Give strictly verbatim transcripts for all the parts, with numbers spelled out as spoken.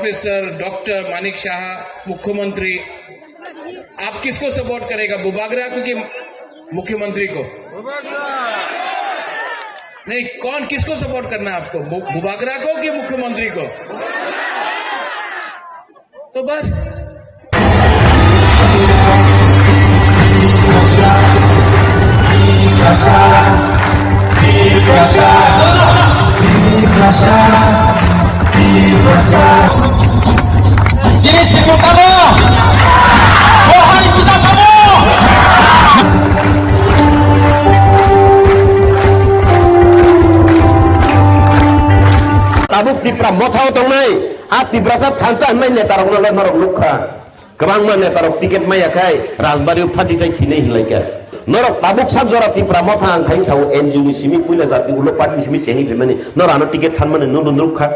Professor doctor Manik शाह मुख्यमंत्री, आप किसको सपोर्ट करेगा, बुबागरा को कि मुख्यमंत्री को? नहीं, कौन, किसको सपोर्ट करना है आपको, बु- बुबागरा को कि मुख्यमंत्री को? तो बस। Jai Sri Gotama! Johar Gotama! Tabuk Tipra Motha o tongnai, a Tiprasa thansa hwnwi netarokno le norok nukha. Kwbangma netarok ticket maya khai Rajbari o phatisai thinai hinlaikha. Norok tabuk sak jora Tipra Motha ang khai sao N G O ni simi puila jati ulo party ni simi chengwi phaimani norok ano ticket sanmani nukha.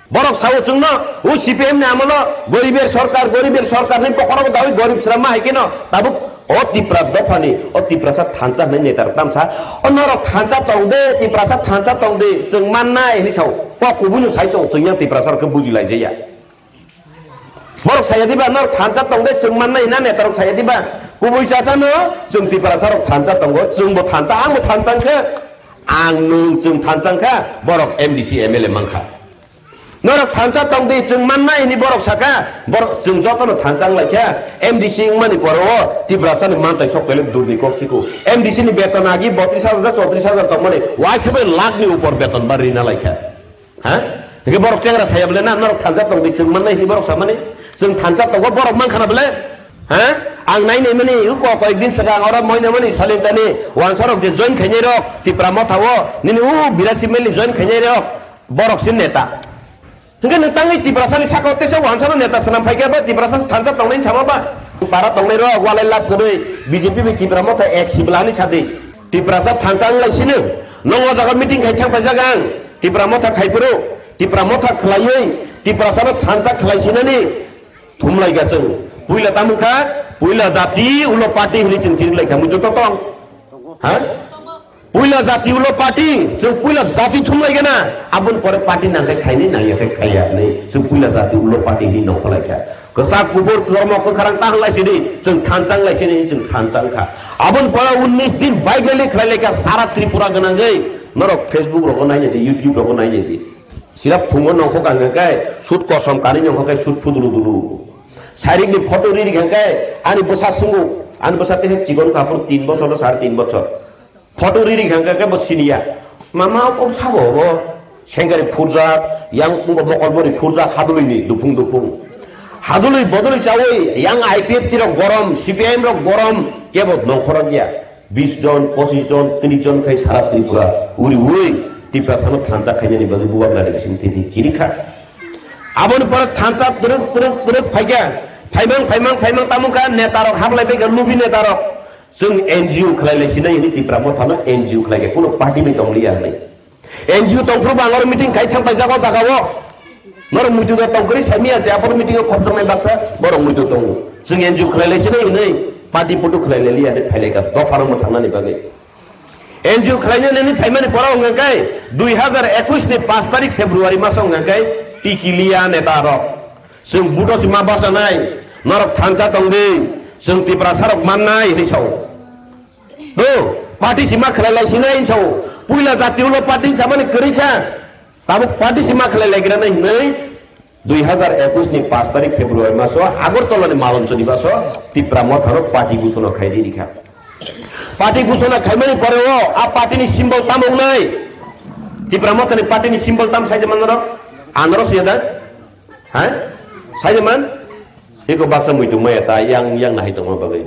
Borok sao chwngno, o C P M ni amolo goriber sorkar, goriber sorkar ni bokhorogo dawi gorib srama hai keno tabuk o Tipra dophani, o Tiprasa thansa hwnwi netarok tamsa, o norok thansa tong de, Tiprasa thansa tong de, chwng mannai hwnwi sao. Kok kubuino sai tong, chwng yang Tiprasa rok khe buji laijaya. Borok saya diba, norok thansa tong de, chwng mannai hwnna netarok saya diba. Kubui chasano, chwng Tiprasa rok thansa tongo, chwngbo thansa, angbo thansa wngkha, ang nwng chwng thansa wngkha, borok M D C M L A mankha. Norok thansa tong di, chwng mannai hwnwi borok saka, borok chwng jotono thansa wnglaikha. M D C wngmani poro o Tiprasani mantai sok belek durni kok siko. M D C ni beton agi botris hajar, chotris hajar tongmani, waisa bai lakh ni upor beton ba rina laikha. Ha? Hingke borok chengra saya bole na, norok thansa tong di, chwng mannai hwnwi borok samani? Chwng thansa tongo, borok mankha na bole? Ha? Ang nai nai mani, u ko koyek din swkang oro moina mani salintani wansarok je join khainai rok, Tipra Motha o, nini u birasi mil ni join khainai rok. Borok se neta. Hingke nwng tangwi Tiprasani sakao teisa wansano neta swnam phaikhe ba Tiprasa thansa tongnai sama ba? Para tongnai rok walai lab kwrwi B J P bai Tipra Motha ek sibla hinwi sadi. Tiprasa thansa wnglai sino. Nwng o jaga meeting khai thang paijak ang. Tipra Motha khai phuru. Tipra Motha khlaiwi Tiprasano thansa khlai sinani. Thumlai ga chwng. Puila tamo kha, puila jati ulo party hwnwi chwng chiriklai kha, muitu to tong. Ha? Puila jati ulo party, chwng puila jati thumlai gana. Aboni pore party nang khe khaini, nang ya khe khaiya hwnwi. Chwng puila jati ulo party hwnwi nongkholai kha. Kwchak kubur kormo kwkharang ta wnglai sidi, chwng thansa wnglai sidi, chwng thansa wngkha. Aboni pore unnish din bike rally khlai lai kha sara Tripura gwnangwi. Norok Facebook rogo nai nai di, YouTube rogo nai nai di. Sira phungo nongkhok ang khe sut kosom kanwi nongkhok khe sut phuduru duru. Sairik ni photo ri ri khe ani bwsa sungo, ani bwsa tei chikon kaphuru tin bochor na sare tin bochor. Photo ri ri khe bo siniya. Mama o sabo bo sengkari phurjak, yang bo mokol bori phurjak hadului ni dupung dupung. Hadului bodului chawi yang I P F T rok gorom, C P I M rok gorom, kebo nongkhorok ya. Bis jon, pochis jon, tris jon khai sara Tripura uri ui Tiprasano thansa khainani bagwi bubagra ni bising tini chirikha. Aboni pore thansa twrwk twrwk twrwk phaikha. Phaimang phaimang phaimang tamo kha netarok hablai baikha lubi netarok. Chwng N G O khlai lai sinai hwnwi Tipra Mothano N G O khlai kha, kuno party bai tong liya hwnwi. N G O tongphuru bo ang oro meeting khai thang paijak o jaga o. Norok muitu da tongkwrwi sami ya je aphuru meeting o khopjaknai baksa borok muitu tongo. Chwng N G O khlai lai sinai hwnwi party putu khlai lai liya hwnwi phai lai kha dopha rok mwthangnani bagwi. N G O khlai nani phaimani pora wngkha khe dui hazar ekwis ni paanch tarik February maso wngkha khe tiki liya neta rok. Chwng buto si ma bachanai, norok thansa tong di, chwng Tiprasa rok mannai hwnwi sao. Do, party si ma khlai lai sinai hinwi sao. Puila jati ulo party samani kwrwi kha. Tabuk party si ma khlai lai gra nai hinwi dui hazar ekwis ni paanch tarik February maso Agartala ni Malonchoni baso Tipra Mothano party gusuna khai di rikha. Party gusuna khaimani pore o a party ni symbol tamo wngnai? Tipra Mothani party ni symbol tam sai de manro? Andro siya da? Ha? Sai de man? Iko baksa muitu maya ta yang, yang nahai tongma bagwi.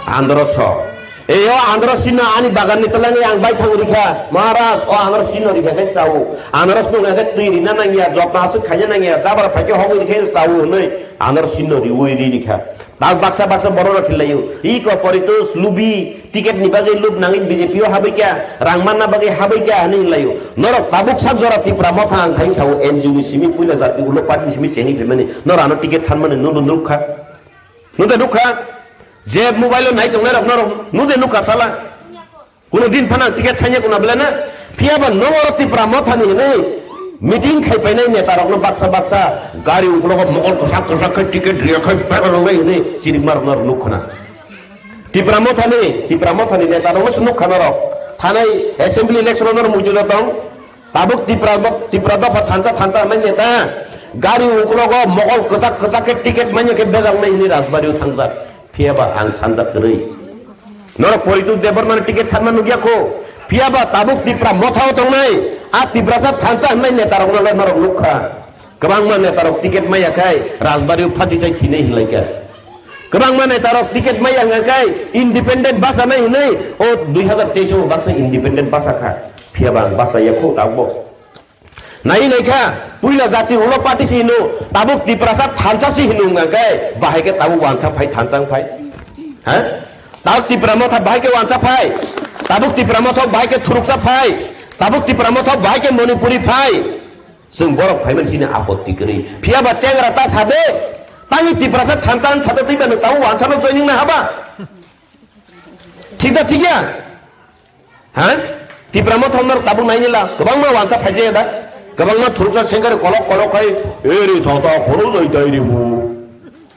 Andro so. Ei o andro sino ani bagan ni tola ni ang bai thang rikha. Maharaj o andro sino rikha khe chao. Andro sino khe twi rina nangya, jotna aswk khaina nangya, jabar phaikhe hogwi rikha chao hwnwi andro sino riwi ri rikha. Bak baksa baksa borok rok khilaio. Iko poritus lubi. Ticket ni bagwi lub nangwi B J P o habwi kha, rang manna bagwi habwi kha hinwi hinlaio. Norok tabuk sak jora Tipra Motha ang khai sao N G O ni simi puila jati ulo party ni simi chengwi phaimani. Norok ano ticket sanmani nudo nukha. Nudo nukha. Je mobile o nai tongnai rok norok nude nukha sala. Kuno din phano ang ticket sanya kuna bela na. Phiya ba norok Tipra Motha ni hinwi. Meeting khai painai neta rokno baksa baksa gari uklogo mokol kwchak kwchak khai ticket riya khai bebak rok bai hwnwi chirikma rokno rw nuk khna. Tipra Mothani, Tipra Mothani neta rokno se nuk khna rok. Thanai assembly election no muitu tong. Tabuk Tipra, Tipra dopha thansa thansa hwnwi neta gari uklogo mokol kwchak kwchak khe ticket manya khe bebak nai hwnwi Rajbari o thangjak. Phiya ba ang sanjak kwrwi. Norok Poritok Debbarmani ticket sanma nukya kho. Phiya ba tabuk Tipra Mothao tongnai, a Tiprasa thansa hwnwi netarokno le norok nuk kha. Kwbangma netarok ticket maya khai Rajbari o phati chai thinai hinlai kha. Kwbangma netarok ticket maya wngkha khai independent bachanai hinwi o dui hazar teis o baksa independent bacha kha. Phiya ba ang bachaya kho tabuk. Nai nai kha, puila jati ulo party si hino, tabuk Tiprasa thansa si hino wngkha khe, bahai khe tabuk wansa phai thansa wng phai. Ha? Tabuk Tipra Motha bahai khe wansa phai. Tabuk Tipra Motha bahai khe thuruksa phai. Tabuk Tipra Motha bahai khe Manipuri phai. Chwng borok phaimani sini apotti kwrwi. Phiya ba chengra ta sade, tangwi Tiprasa thansa wng sade twi ba nwng tabuk wansa no joining na haba. Thik da thik ya? Ha? Tipra Motha norok tabuk nainila, kwbangma wansa phaijaya da? Kwbangma thuruksa sengkari kolok kolok khai, "Eri sasa khoro jai tai ribu.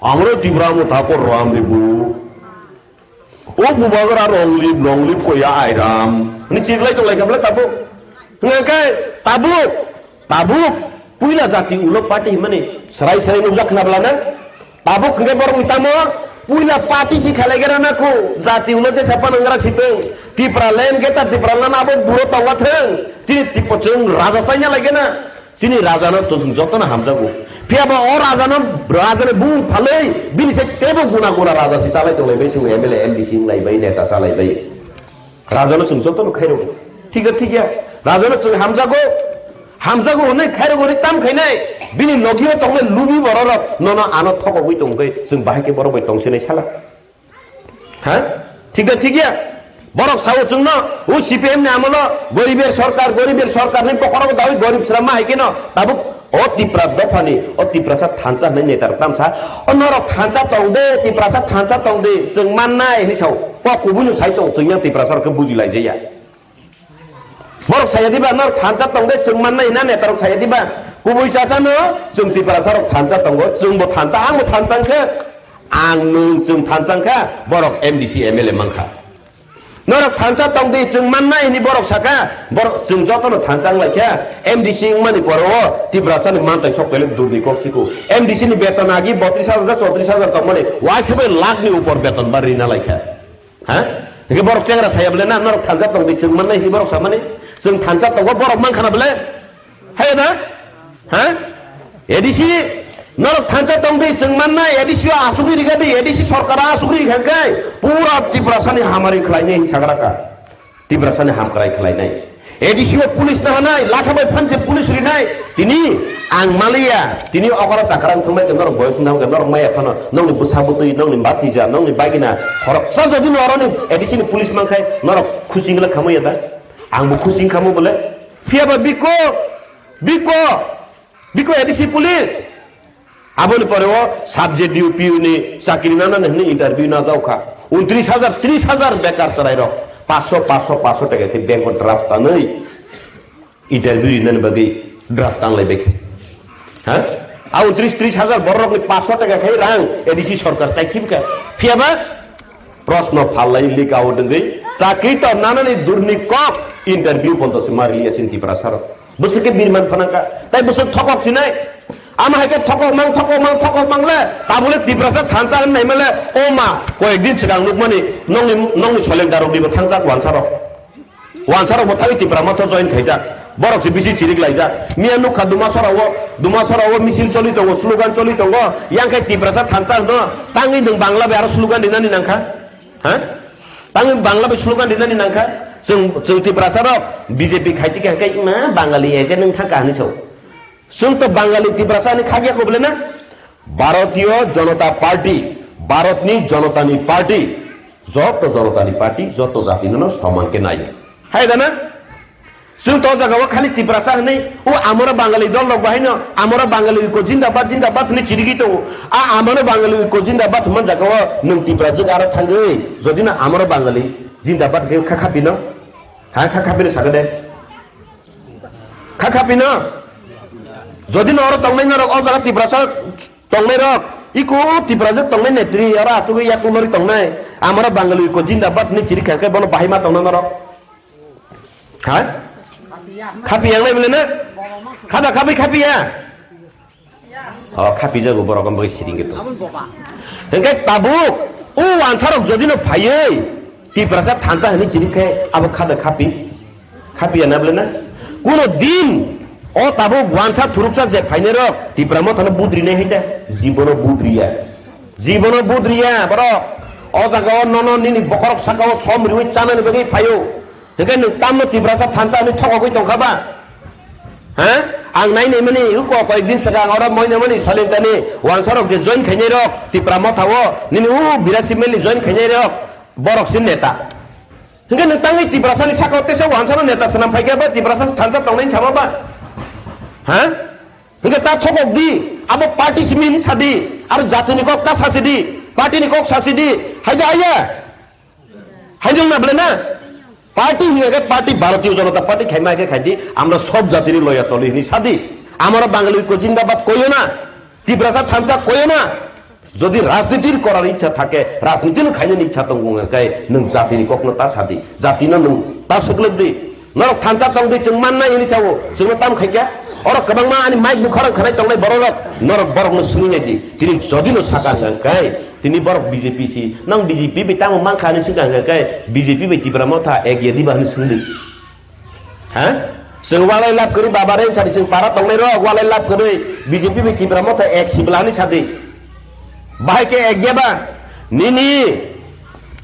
Angro Tipra Motha kor ram ribu. O bubagra ronglip, ronglip koya airam." Ni chiklai tonglai kha bwle tabuk. Hwnga khe tabuk. Tabuk puila jati ulo party himani serai serai nukjak khna bwlana. Tabuk hwnkhe borok ni tamo puila party si khalai gana nako jati ulo jesa panangra sitwng Tipra land geta Tipra lana abo buro tongwa thwng chini tipo chwng raja chaina lai gana chini raja no to chwng joto no hamjago. Phiya ba o raja no raja ni bung phalwi bini se tebo guna guna raja si chalai tonglai bai chwng M L A M D C wnglai bai neta chalai bai. Rajano chwng jotono khairogwi. Thik da thik ya? Rajano chwng hamjago, hamjago hwnwi khairogwi tam khainai. Bini logio tongnai lubi bororok nono ano thokogwi tongkhe chwng bahai khe borok bai tongsinai sala. Ha? Thik da thik ya? Borok sao chwngno, o C P M ni amolo goriber sorkar, goriber sorkar ni bokhorok dawi gorib srama hai khe no tabuk O Tipra dophani, o Tiprasa thansa hwnwi netarok tamsa, o norok thansa tong de, Tiprasa thansa tong de, chwng mannai hwnwi sao. Kok kubui no sai tong, chwng yang Tiprasa rok khe buji lai jaya. Borok saya diba, norok thansa tong de, chwng mannai hwnna netarok saya diba. Kubui chasa no, chwng Tiprasa rok thansa tongo, chwng bo thansa, ang bo thansa wngkhe, ang nwng chwng thansa wngkha, borok M D C M L A mankha. Norok thansa tong di, chwng mannai hwnwi borok saka, borok chwng jotono thansa wng lai kha. M D C wngmani pore o Tiprasani mantai sok pele durni kok siko. M D C ni beton agi botris hajar, chotris hajar tongmani, uaisukhe lakh ni upor beton ba rina lai kha. Ha? Hingke borok chengra saya bole na, norok thansa tong di, chwng mannai hwnwi borok samani, chwng thansa tongo, borok man khana bole? Hai da? Ha? A D C norok thansa tong di, chwng manna A D C o asugwi rikha di, A D C sorkar asugwi rikha khe pura Tiprasani hamari khlainai hinwi sagraka. Tiprasani hamkrai khlainai. A D C o police nahanai, latha bai phanse police rinai. Tini ang maliya, tini okoro chakrang thangbai khe norok boyos wngkha khe norok maya phano nongni bwsa bwtwi, nongni batija, nongni bagina khoroksa jodi no oroni A D C ni police mankhai norok khusi wngla khamaya da? Angbo khusi wngkha mo bole. Phiya ba biko, biko, biko A D C police. Aboni pore o sub J D U P U ni chakri nana hwnwi interview na jaokha. Untris hajar, tris hajar bekar chwrairok. Paanch sho, paanch sho, paanch sho taka khe bank o draft tanwi interview rinani bagwi draft tanglai bai kha. Ha? A untris, tris hajar bororokni paanch sho taka khe rang A D C sorkar chai khibkha. Phiya ba Proshno phalai lika o dengwi chakri to nanani durni kok interview pondo se mari ya sin Tiprasa rok. Bwswk khe birman phanangkha. Tai bwswk thokok sinai. Ama hai khe thokok mang, thokok mang, thokok mang le. Tabule Tiprasa thansa hwn nai male. O ma, koyek din swkang nukmani nongni, nongni solek darok nibo thangjak wansa rok. Wansa rok bo thai Tipra Motha join khaijak. Borok se bisi chirik laijak. Miya nukha Dumasora o, Dumasora o misil choli tongo, slogan choli tongo. Yang khe Tiprasa thansa hwn no, tangwi nwng Bangla bai aro slogan rinani nangkha. Ha? Tangwi Bangla bai slogan rinani nangkha. Chwng, chwng Tiprasa rok B J P khaiti khe hwnkhe ima Bangali eje nwng thangkha hinwi sao. Chwng to Bangali Tiprasa ni khagya ko bole na? Bharatiya Janata Party, Bharatni Janatani Party, joto Janatani Party, joto jati no soman khe nai. Hai da na? Chwng to jaga o khali Tiprasa hwnwi, o amora Bangali dol rok bahai no, amora Bangali ko jindabad, jindabad hwnwi chirigwi tongo. A amora Bangali ko jindabad hwnman jaga o nwng Tiprasa jwk aro thangwi, jodi no amora Bangali jindabad khe kha kha pino? Ha kha kha pino saga de? Kha kha pino? Jodi no oro tongnai norok, o jaga Tiprasa tongnai rok, iko Tiprasa tongnai netri, oro asugwi yaku lori tongnai, amara Bangali ko jindabad ni chiri kha khe bono bahai ma tongna norok. Ha? Khapi yang nai bole na? Khada khapi khapi ya? O, khapi jago borok am bai siring gitu. Hingke tabuk, o wansarok jodi no phaiwi, Tiprasa thansa hini chiri khe abo khada khapi. Khapiya na bole na? Kuno din o tabuk wansa thuruksa je phainai rok Tipra Mothano budri nai haita, jibono budriya. Jibono budriya borok. O jaga o nono nini bokorok saka o som riwi chanani bagwi phaio. Hingke nwng tamno Tiprasa thansa ani thokogwi tongkha ba? Ha? Ang nai nai mani uko koyek din swkang oro moi nai mani Solintani wansarok je join khainai rok Tipra Motha o nini u birasi meli join khainai rok borok sin neta. Hingke nwng tangwi Tiprasani saka o teisa wansano neta swnam phaikha ba Tiprasa thansa tongnai sama ba? Ha? Hingke ta thokok di, abo party simi sadi, aro jatini kok ta sasi di, party ni kok sasi di, haida haya. Haida na bole na? Party hingke party Bharatiya Janata Party khaima ke khaidi, amra sob jatini loya choli hini sadi. Amara Bangali ko jindabad koyo na, Tiprasa thansa koyo na. Jodi rajnitir korar ichha thake, rajnitir khainani ichha tongo hwnka khe nwng jatini kokno ta sadi, jatino nwng ta swklwk di. Norok thansa tong di, chwng mannai hwnwi sao, chwngno tam khaikha. Oro kwbangma ani mic bwkharang khanai tongnai bororok, norok borokno swngwi nai di. Tini jodino saka hwnka khe, tini borok B J P si, nang B J P bai tamo mankha hwnwi swngkha hwnka khe, B J P bai Tipra Motha ek ya diba hwnwi swngdi. Ha? Chwng walai lab kwrwi baba reng sadi chwng para tongnai rok walai lab kwrwi B J P bai Tipra Motha ek sibla hwnwi sadi. Bahai khe ek ya ba? Nini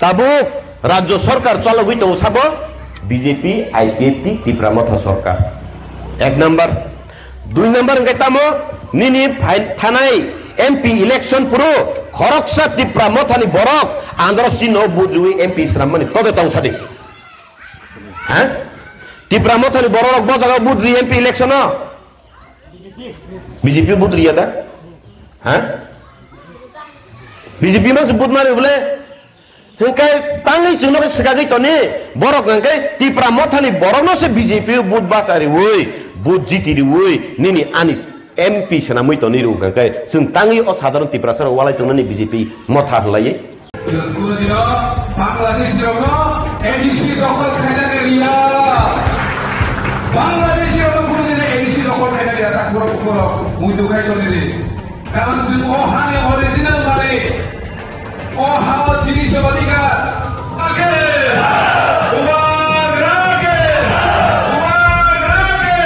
tabuk Rajya Sarkar chologwi tongo sabo B J P, I P F T, Tipra Motha Sarkar. Ek number. Dui number hwnkhe tamo nini phai-, thanai M P election phuru khoroksa Tipra Mothani borok andro sino budriwi M P swrammani tode tong sadi. Ha? Tipra Mothani bororok bo jaga budri M P election o? B J P budri ya da? Ha? B J P mas bud mari bole? Hingkai tangwi chwngno khe swkagwi toni borok hingkai Tipra Mothani borokno se B J P bud basa riwi, bud jiti riwi, nini ani M P swnamwi toni rw hingkai chwng tangwi o sadharon Tiprasa rok walai tongnani B J P Motha hwnlaiwi. Chwng kuno dino Bangladesh rokno A D C dokhol khaina riya. Bangladesh rokno kuno dino A D C dokhol khaina riya, ta khoro khoro muitu khai toni di. Karon chwng o hani original malik. O ha o chini se odhikar. Rake! Ubar rake! Ubar rake!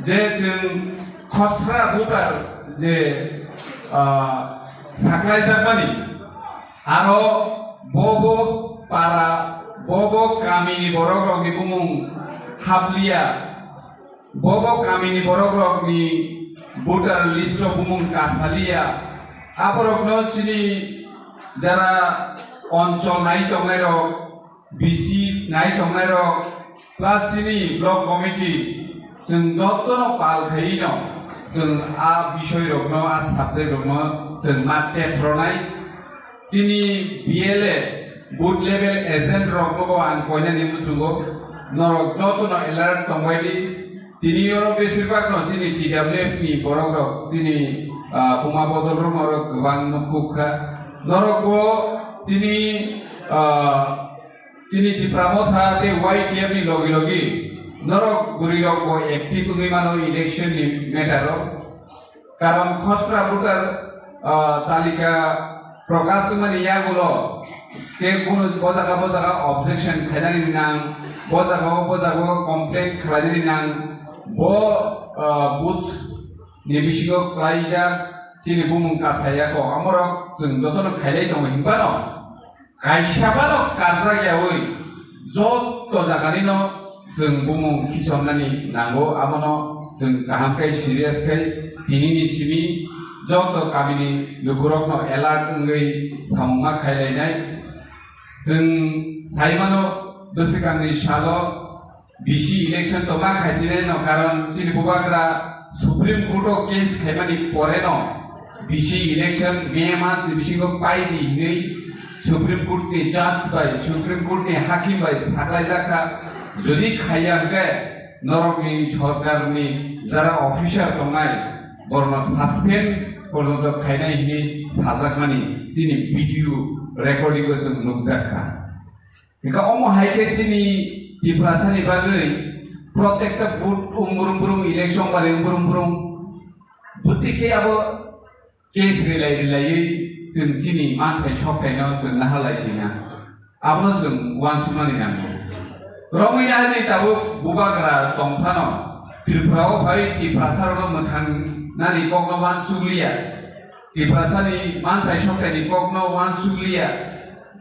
Je chwng khosra voter je, ah, saklai jakmani. Aro bobo para, bobo kamini borok rokni bumung hapliya, bobo kamini borok rokni voter list o bumung kasaliya, aborokno chini jara onchol nai tongnai rok, B C nai tongnai rok, plus chini block committee, chwng jotono pal khaiwi no, chwng a bisoi rokno, a subject rokno chwng ma chetronai. Chini B L A, booth level agent rokno bo ang koinani muchungo, norok jotono alert tongbai di. Tini oro besir bak no chini T W F ni borok rok, chini, ah, buma bodol rok norok kwbang no kuk kha. Norok bo chini, ah, Chini Tipra Motha tei Y T F ni logi logi norok bwrwi rok bo active wngwi mano election ni matter o. Karon khosra voter, ah, talika prokash wngmani yagulo tei kunu bo jaga bo jaga objection khainani nang, bo jaga o bo jaga o complaint khlainani nang, bo, ah, booth ni bisingo klaijak chini bumung kasaya ko, amorok chwng jotono khailai tongo hinbano. Kaisa bano karjak yaui joto jaganino chwng bumung khichomnani nango, abono chwng kaham khe serious khe tinini simi joto kamini lukurokno alert wngwi samungma khailainai. Chwng saimano bwswkangni salo B C election tongma khaichinai no, karon chini bubagra Supreme Court o case khaimani pore no B C election May mas ni bisingo pai di hinwi Supreme Court ni judge bai, Supreme Court ni hakim bai saklai jakha. Jodi khaiya hwnkhe norokni sorkar ni jara officer tongnai borokno suspend porjonto khainai hinwi sajakmani chini video recording o chwng nukjak kha. Hingkhe omo hai khe chini Tiprasani bagwi protekta booth umbrung brung election bari umbrung brung bwtwi khe abo case rilai rilaiwi chwng chini manthai sokthai no chwng naharlai sina. Abono chwng uansuknani nango. Romwi ani tabuk bubagra tongphano Tripura o phai Tiprasa rokno mwthangnani kokno uansukliya. Tiprasani manthai sokthai ni kokno uansukliya.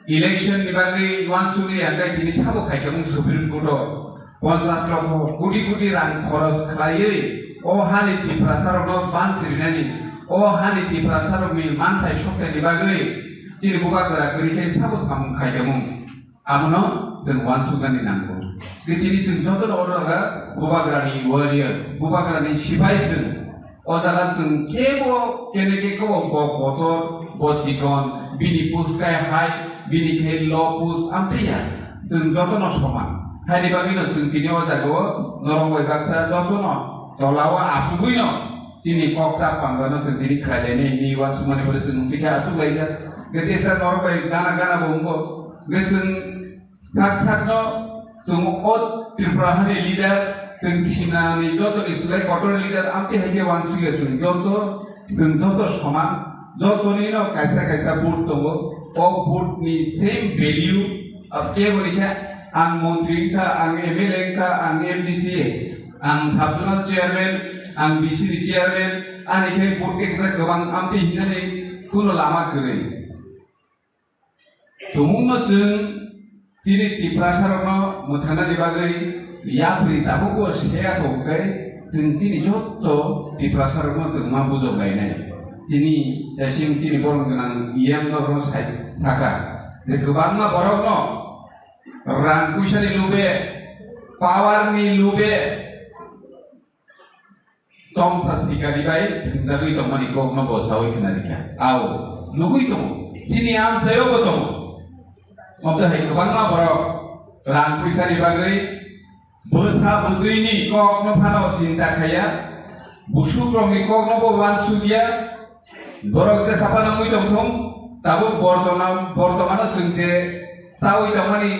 Election ni bagwi uansukliya hwnkhe tini sabo khaikha mung Supreme Court o. Ponchash lokho koti koti rang khoros khlaiwi o hani Tiprasa rokno bansi rinani, o hani Tiprasa rokni manthai sokthai ni bagwi chini bubagra kwrwi khe sabo samung khaikha mung. Abono chwng uansuknani nango. Tini chwng jotono order ga bubagrani warriors, bubagrani sipai chwng. O jaga chwng kebo kene khe kebo bo kotor, bo chikon, bini post khe high, bini khe low post, amtwi ya. Chwng jotono soman. Haini bagwino chwng tini o jagao norok bai baksa jotono tolao achugwino chini kok chak panjano chwng tini khlailainai hinwi uansukmani pore chwng twi khe achuklaijak. Tei teisa norok bai gana gana bo wngo. Hwnkhe chwng sak sakno chwng o Tripura hani leader, chwng sinani jotoni slai kotor leader, amtwi hai khe uansukya chwng joto, chwng joto soman, jotonino kaisa kaisa vote tongo. O vote ni same value, ah, kebo ni khe ang montri wngkha, ang M L A wngkha, ang M D C A, ang sub zonal chairman, ang B C ni chairman, ani khe vote khe kwbang amtwi hinani kuno lama kwrwi. Tumungno chwng chini Tiprasarokno mwthangnani bagwi yapri tabukbo seya tongkhe, chwng chini jotto Tiprasarokno chwng ma bujok lainai. Chini, chini borok gwnang E M norokno sai, saka je kwbangma borokno rang puisani lube, power ni lube, tongsa sikari bai thwngjagwi tongmani kokno bo saui khna rikha. Ao, nugui tongo. Chini amchaio bo tongo. Omo hai kwbangma borok rang puisani bagwi bwsa bwtwini kokno phano chinta khaiya. Busukrokni kokno bo uansukya. Borok jesa phano wngwi tongthung, tabuk bortona-, bortomano chwng je chaui tongmani,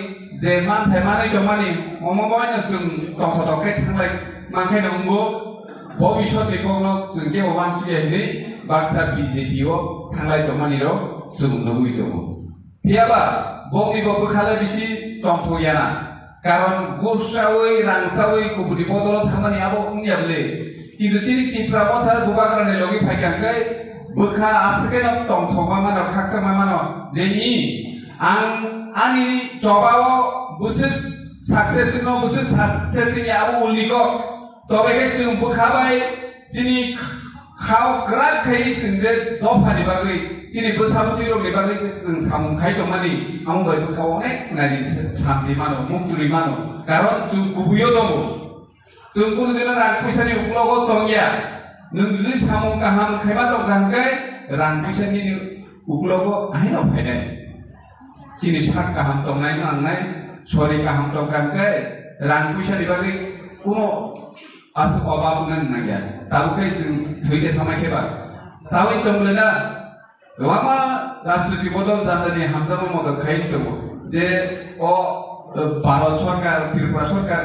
je manthai manwi tongmani, omo boino chwng tongthotok khe thanglai mankhaino wngbo, bobisotni kokno chwng kebo uansukya hinwi baksa B J P o thanglai tongmanirok chwng nugwi tongo. Phiyaba bongni bo bwkha le bisi tongthok ya na. Karon gursaui, rangsaui, kubuni bodolo thangmani abo wngya bwle. Kintu chini Tipra Motha bubagrani logi phaikha hwnkhe bwkha aswkeno tongthokma mano, khakchangma mano. Je i ang ani chobao bwswk success wngno, bwswk success wngya abo ulni kok. Tobe khe chwng bwkha bai chini khao kwrak khai chwng je dophani bagwi, chini bwsa bwtwi rokni bagwi je chwng samung khai tongmani, amo bai bwkha onek naidi santi mano, muktwi mano. Karon chwng kubuio tongo. Chwng kunu dino rang puisani uklogo tongya. Nwng jodi samung kaham khaima tongkha hwnkhe rang puisani uklogo ahaino phainai. Chini sak kaham tongnai nangnai, sori kaham tongkha hwnkhe rang puisani bagwi kuno aswk obab wngna nangya. Tabuk khe chwng thwi de thamai khe ba. Saui tong le na, kwbangma rajniti bodol jani jani hamjakma modot khai tongo. Je o, eh, Bharat sorkar, Tripura sorkar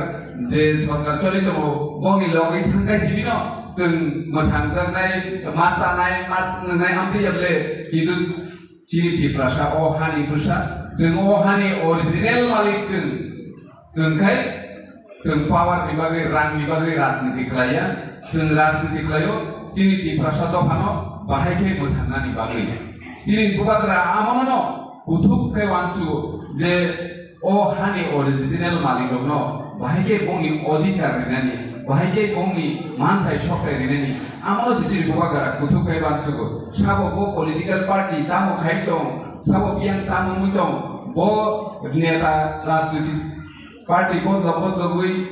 je sorkar choli tongo, bongni logwi thangkai sibino chwng mwthangjaknai, ma chanai, ma nwngnai amtwi ya bwle. Kintu chini Tiprasa o hani bwsa, chwng o hani original malik chwng. Chwng khai, chwng power ni bagwi, rang ni bagwi rajniti khlaiya, chwng rajniti khlaio, chini Tiprasa dophano bahai khe mwthangnani bagwi. Chini bubagra amono kuthuk khe uansugo je o hani original malik rokno bahai khe bongni odhikar rinani, bahai khe bongni manthai sokthai rinani, amono se chini bubagra kuthuk khe uansugo. Sabo bo political party tamo khai tong, sabo biyang tamo wngwi tong, bo neta rajniti party bodol bodolwi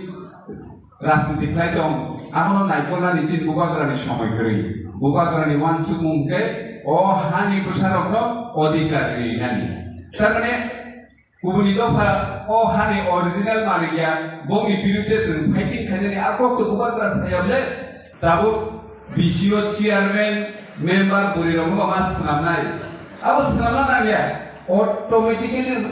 rajniti khlai tong, abono naikolnani chini bubagrani somoi kwrwi. Bubagrani uansukmung khe o hani bwsarokno odhikar rinani. Tarmane kubuni dopha o hani original malik ya, bongni birudde chwng fighting khainani a kokto bubagra saya bwle. Tabuk B C O chairman, member bwrwi rokno ma swnamnai. Abo swnamna nangya. Automatically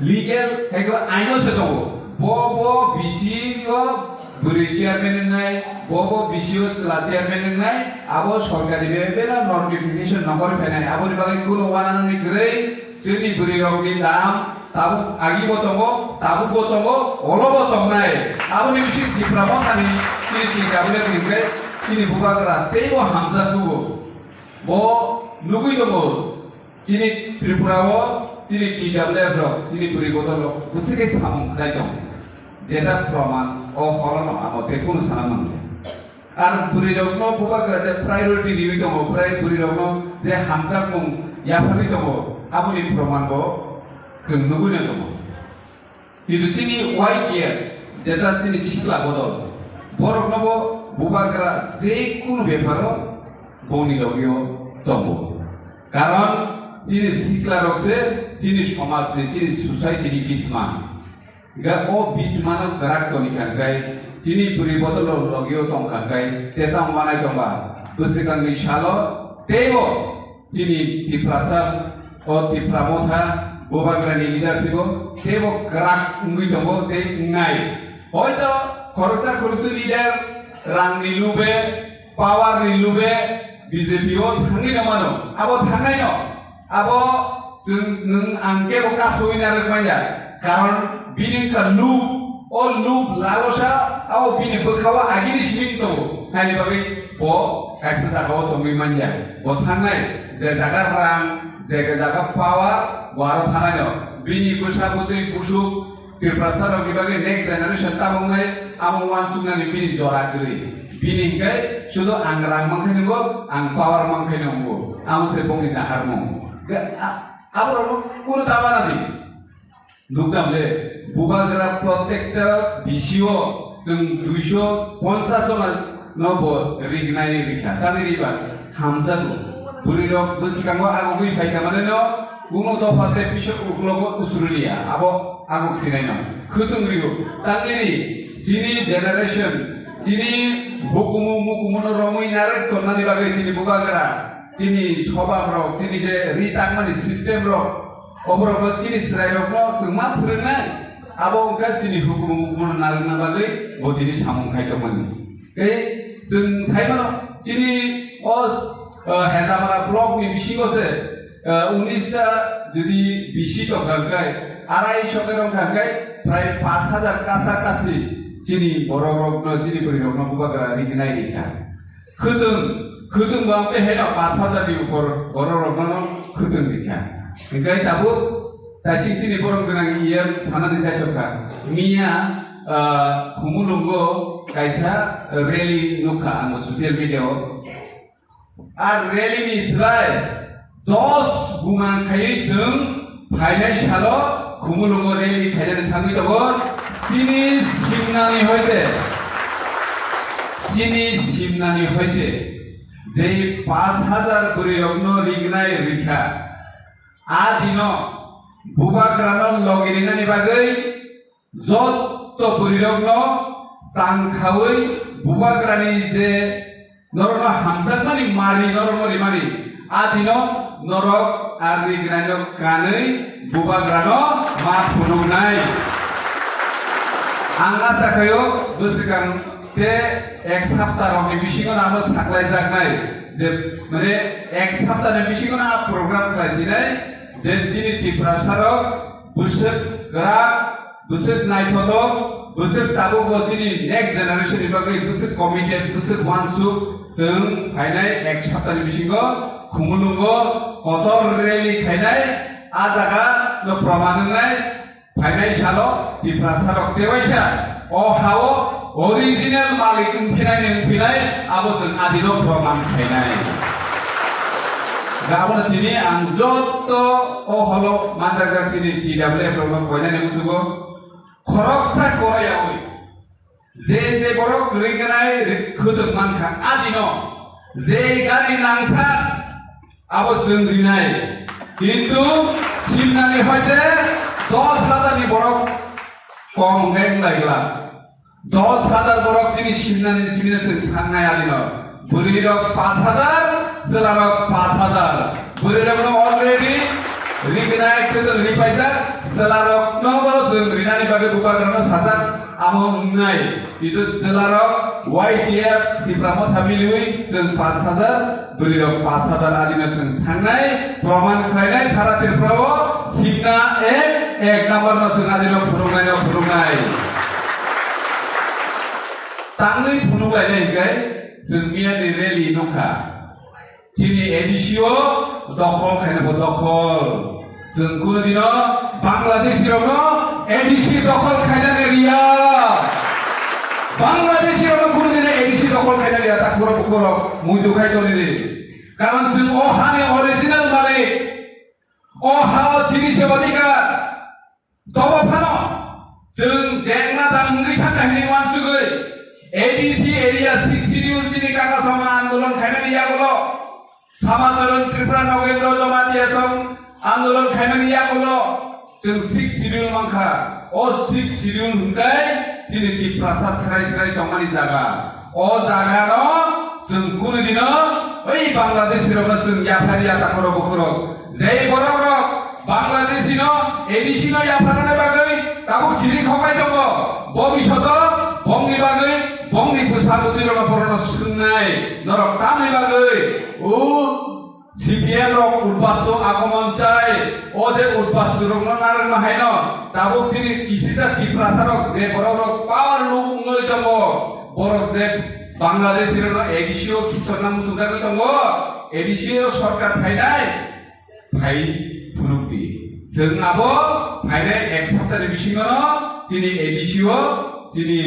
legal haigo aino se tongo. Bo bo B C O bwrwi chairman wngnai, bo bo B C O chwla chairman wngnai, abo sorkari bebela notification nongkhorwi phainai. Aboni bagwi kunu uananani kwrwi chini bwrwi rokni dam tabuk agi bo tongo, tabuk bo tongo, olo bo tongnai. Aboni bising Tipra Mothani chini T W F ni hwnkhe chini bubagra teibo hamjak tugo. Bo nugwi tongo, chini Tripura o chini T W F rok, chini bwrwi bodol rok bwswk khe samung khlai tong. Jeta proman o horono amo tei kunu sana mangya. Ar bwrwi rokno bubagra je priority riwi tongo, bwrwi bwrwi rokno je hamjakmung yapharwi tongo, aboni proman bo chwng nugwino tongo. Kintu chini Y T F, jeta chini sikla bodol, borokno bo bubagra je kunu beparo bongni logio tongo. Karon chini sikla rok se chini somaj ni, chini society ni bisma. Ga o bismano garak toni kangkai, chini bwrwi bodol rok logio tong kangkai, teta manai tongba, bwswkangni salo teibo chini Tiprasa, o Tipra Motha, bubagrani leadership o teibo kwrak wngwi tongo tei wngnai. Hoito khoroksa khoroksa leader rangni lube, power ni lube B J P o thangwi no mano. Abo thangnai no. Abo chwng nwng ang kebo kasui narwk manya. Karon bini wngkha lub, o lub lalosa, abo bini bwkha o agini simi tongo. Haini bagwi bo kaisa jaga o tongwi manya. Bo thangnai je jaga rang, je jaga power, bo aro thanai no. Bini bwsa bwtwi busuk, Tiprasa rokni bagwi next generation tabuknai amo uansuknani bini jora kwrwi. Bini hwnkhe sudu ang rang mankhe nungo, ang power mankhe nungo. Amo se bongni naharmung. Ga-, a-, aborokno kunu ta manadi. Nukdam le, bubagra protector B C O chwng duiso ponchas jona no bo rignai rikha. Tamni riba hamjago. Bwrwi rok bwskango agogwi phaikha mane no, kuno dopha tei pisok uklogo usrwliya. Abo agok sinai no. Khwtwng rio. Tamni ri, chini generation, chini hukumu mukumu no romwi narwk tonnani bagwi chini bubagra, chini sobab rok, chini je ri tangmani system rok, oborok no chini chwrai rok no chwng ma phwrwngnai. Abo wngkha chini hukumu mukumu no narwkna bagwi bo tini samung khai tongmani. Tei chwng sai mano, chini o, o, Hedamara block ni bisingo se, o, unis ta jodi B C tong kha khe, arai so khe rong kha khe, prai pash hajar kasa kasi chini borok rok no, chini bwrwi rok no bubagra rignai rikha. Khwtwng, khwtwng bo amtwi haino pash hajar ni upor borok rok no khwtwng rikha. Hingkai tabuk Taisik chini borom gwnang E M sanani jaitok kha. Miya, ah, Khumulwngo kaisa rally nukha ang social media o. A rally ni slai dos guman khaiwi chwng phainai salo Khumulwngo rally khainani thangwi tongo. Chini simnani hoite, chini simnani hoite je pash hajar bwrwi rokno rignai rikha. A dino bubagrano logi rinani bagwi jotto bwrwirokno tang khaui bubagrani je norokno hamjakmani mari norokno rimani, a dino norok a rignai no kanwi bubagrano ma phunuknai. Ang acha khaio bwswkang te ek sapta rokni bisingo no ano saklaijaknai, je, mane, ek saptani bisingo no a program khlaisinai, je chini Tiprasa rok bwswk kwrak, bwswk naithotok, bwswk tabukbo chini next generation ni bagwi bwswk committed, bwswk uansuk, chwng phainai ek saptani bisingo Khumulwngo kotor rally khainai, a jaga no proman wngnai. Phainai salo Tiprasa rok tewaisa o hao original malik wngphinai ni wngphinai abo chwng adino proman khainai. Gabon tini ang jotto o holo manjakjak chini T W F rokno koinani muchugo khoroksa korayawi. Je je borok ringnai ri-, khwtwk mankha, adino je gari nangkha, abo chwng rinai. Kintu simnani hoite dos hajar ni borok kom wngkhe wnglaigwla. Dos hajar borok chini simnani simina chwng thangnai adino. Bwrwirok pash hajar, chwlarok pash hajar. Bwrwirokno already rignai chwng ripaijak, chwlaroknobo chwng rinani bagwi bubagrano sajak, amo wngnai. Kintu chwlarok Y T F Tipra Motha miliwi chwng pash hajar, bwrwirok pash hajar adino chwng thangnai, proman khlainai sara Tripura o simna ek, ek number no chwng adino phunuknai no phunuknai. Tangwi phunuklainai hinkhe chwng miyani rally nukha. Chini A D C o dokhol khaina bo dokhol. Chwng kunu dino Bangladeshi rokno A D C dokhol khainani riya. Bangladeshi rokno kunu dino A D C dokhol khainani riya, ta khorok khorok muitu khai toni di. Karon chwng o hani original malik. O ha o chini se odhikar. Tobo phano chwng jengna da wngwi thangkha hwnwi uansugwi A D C area six schedule chini kaka songma andolon khaimani yagulo, Samacharan Tripura Nogendra Jamatia song andolon khaimani yagulo chwng six schedule mankha. O six schedule hwnkhe chini Tiprasa srai srai tongmani jaga. O jagano chwng kunu dino oi Bangladeshi rokno chwng yapharya ta khorok bukhorok. Jei borok rok Bangladeshi no A D C no yapharnani bagwi tabuk chiri khokai tongo. Bobishoto bongni bagwi bongni bwsa bwtwi rokno borokno swngnai norok tamni bagwi. O C P M rok udbastu agomon chai, o je udbastu rokno narwkma haino tabuk chini kisisa Tiprasa rok je borok rok power luk wngwi tongo, borok je Bangladeshi rokno A D C o khichorna muchungjagwi tongo, A D C o sorkar phainai phai phunukdi. Chwng abo phainai ek saptani bisingono chini A D C o chini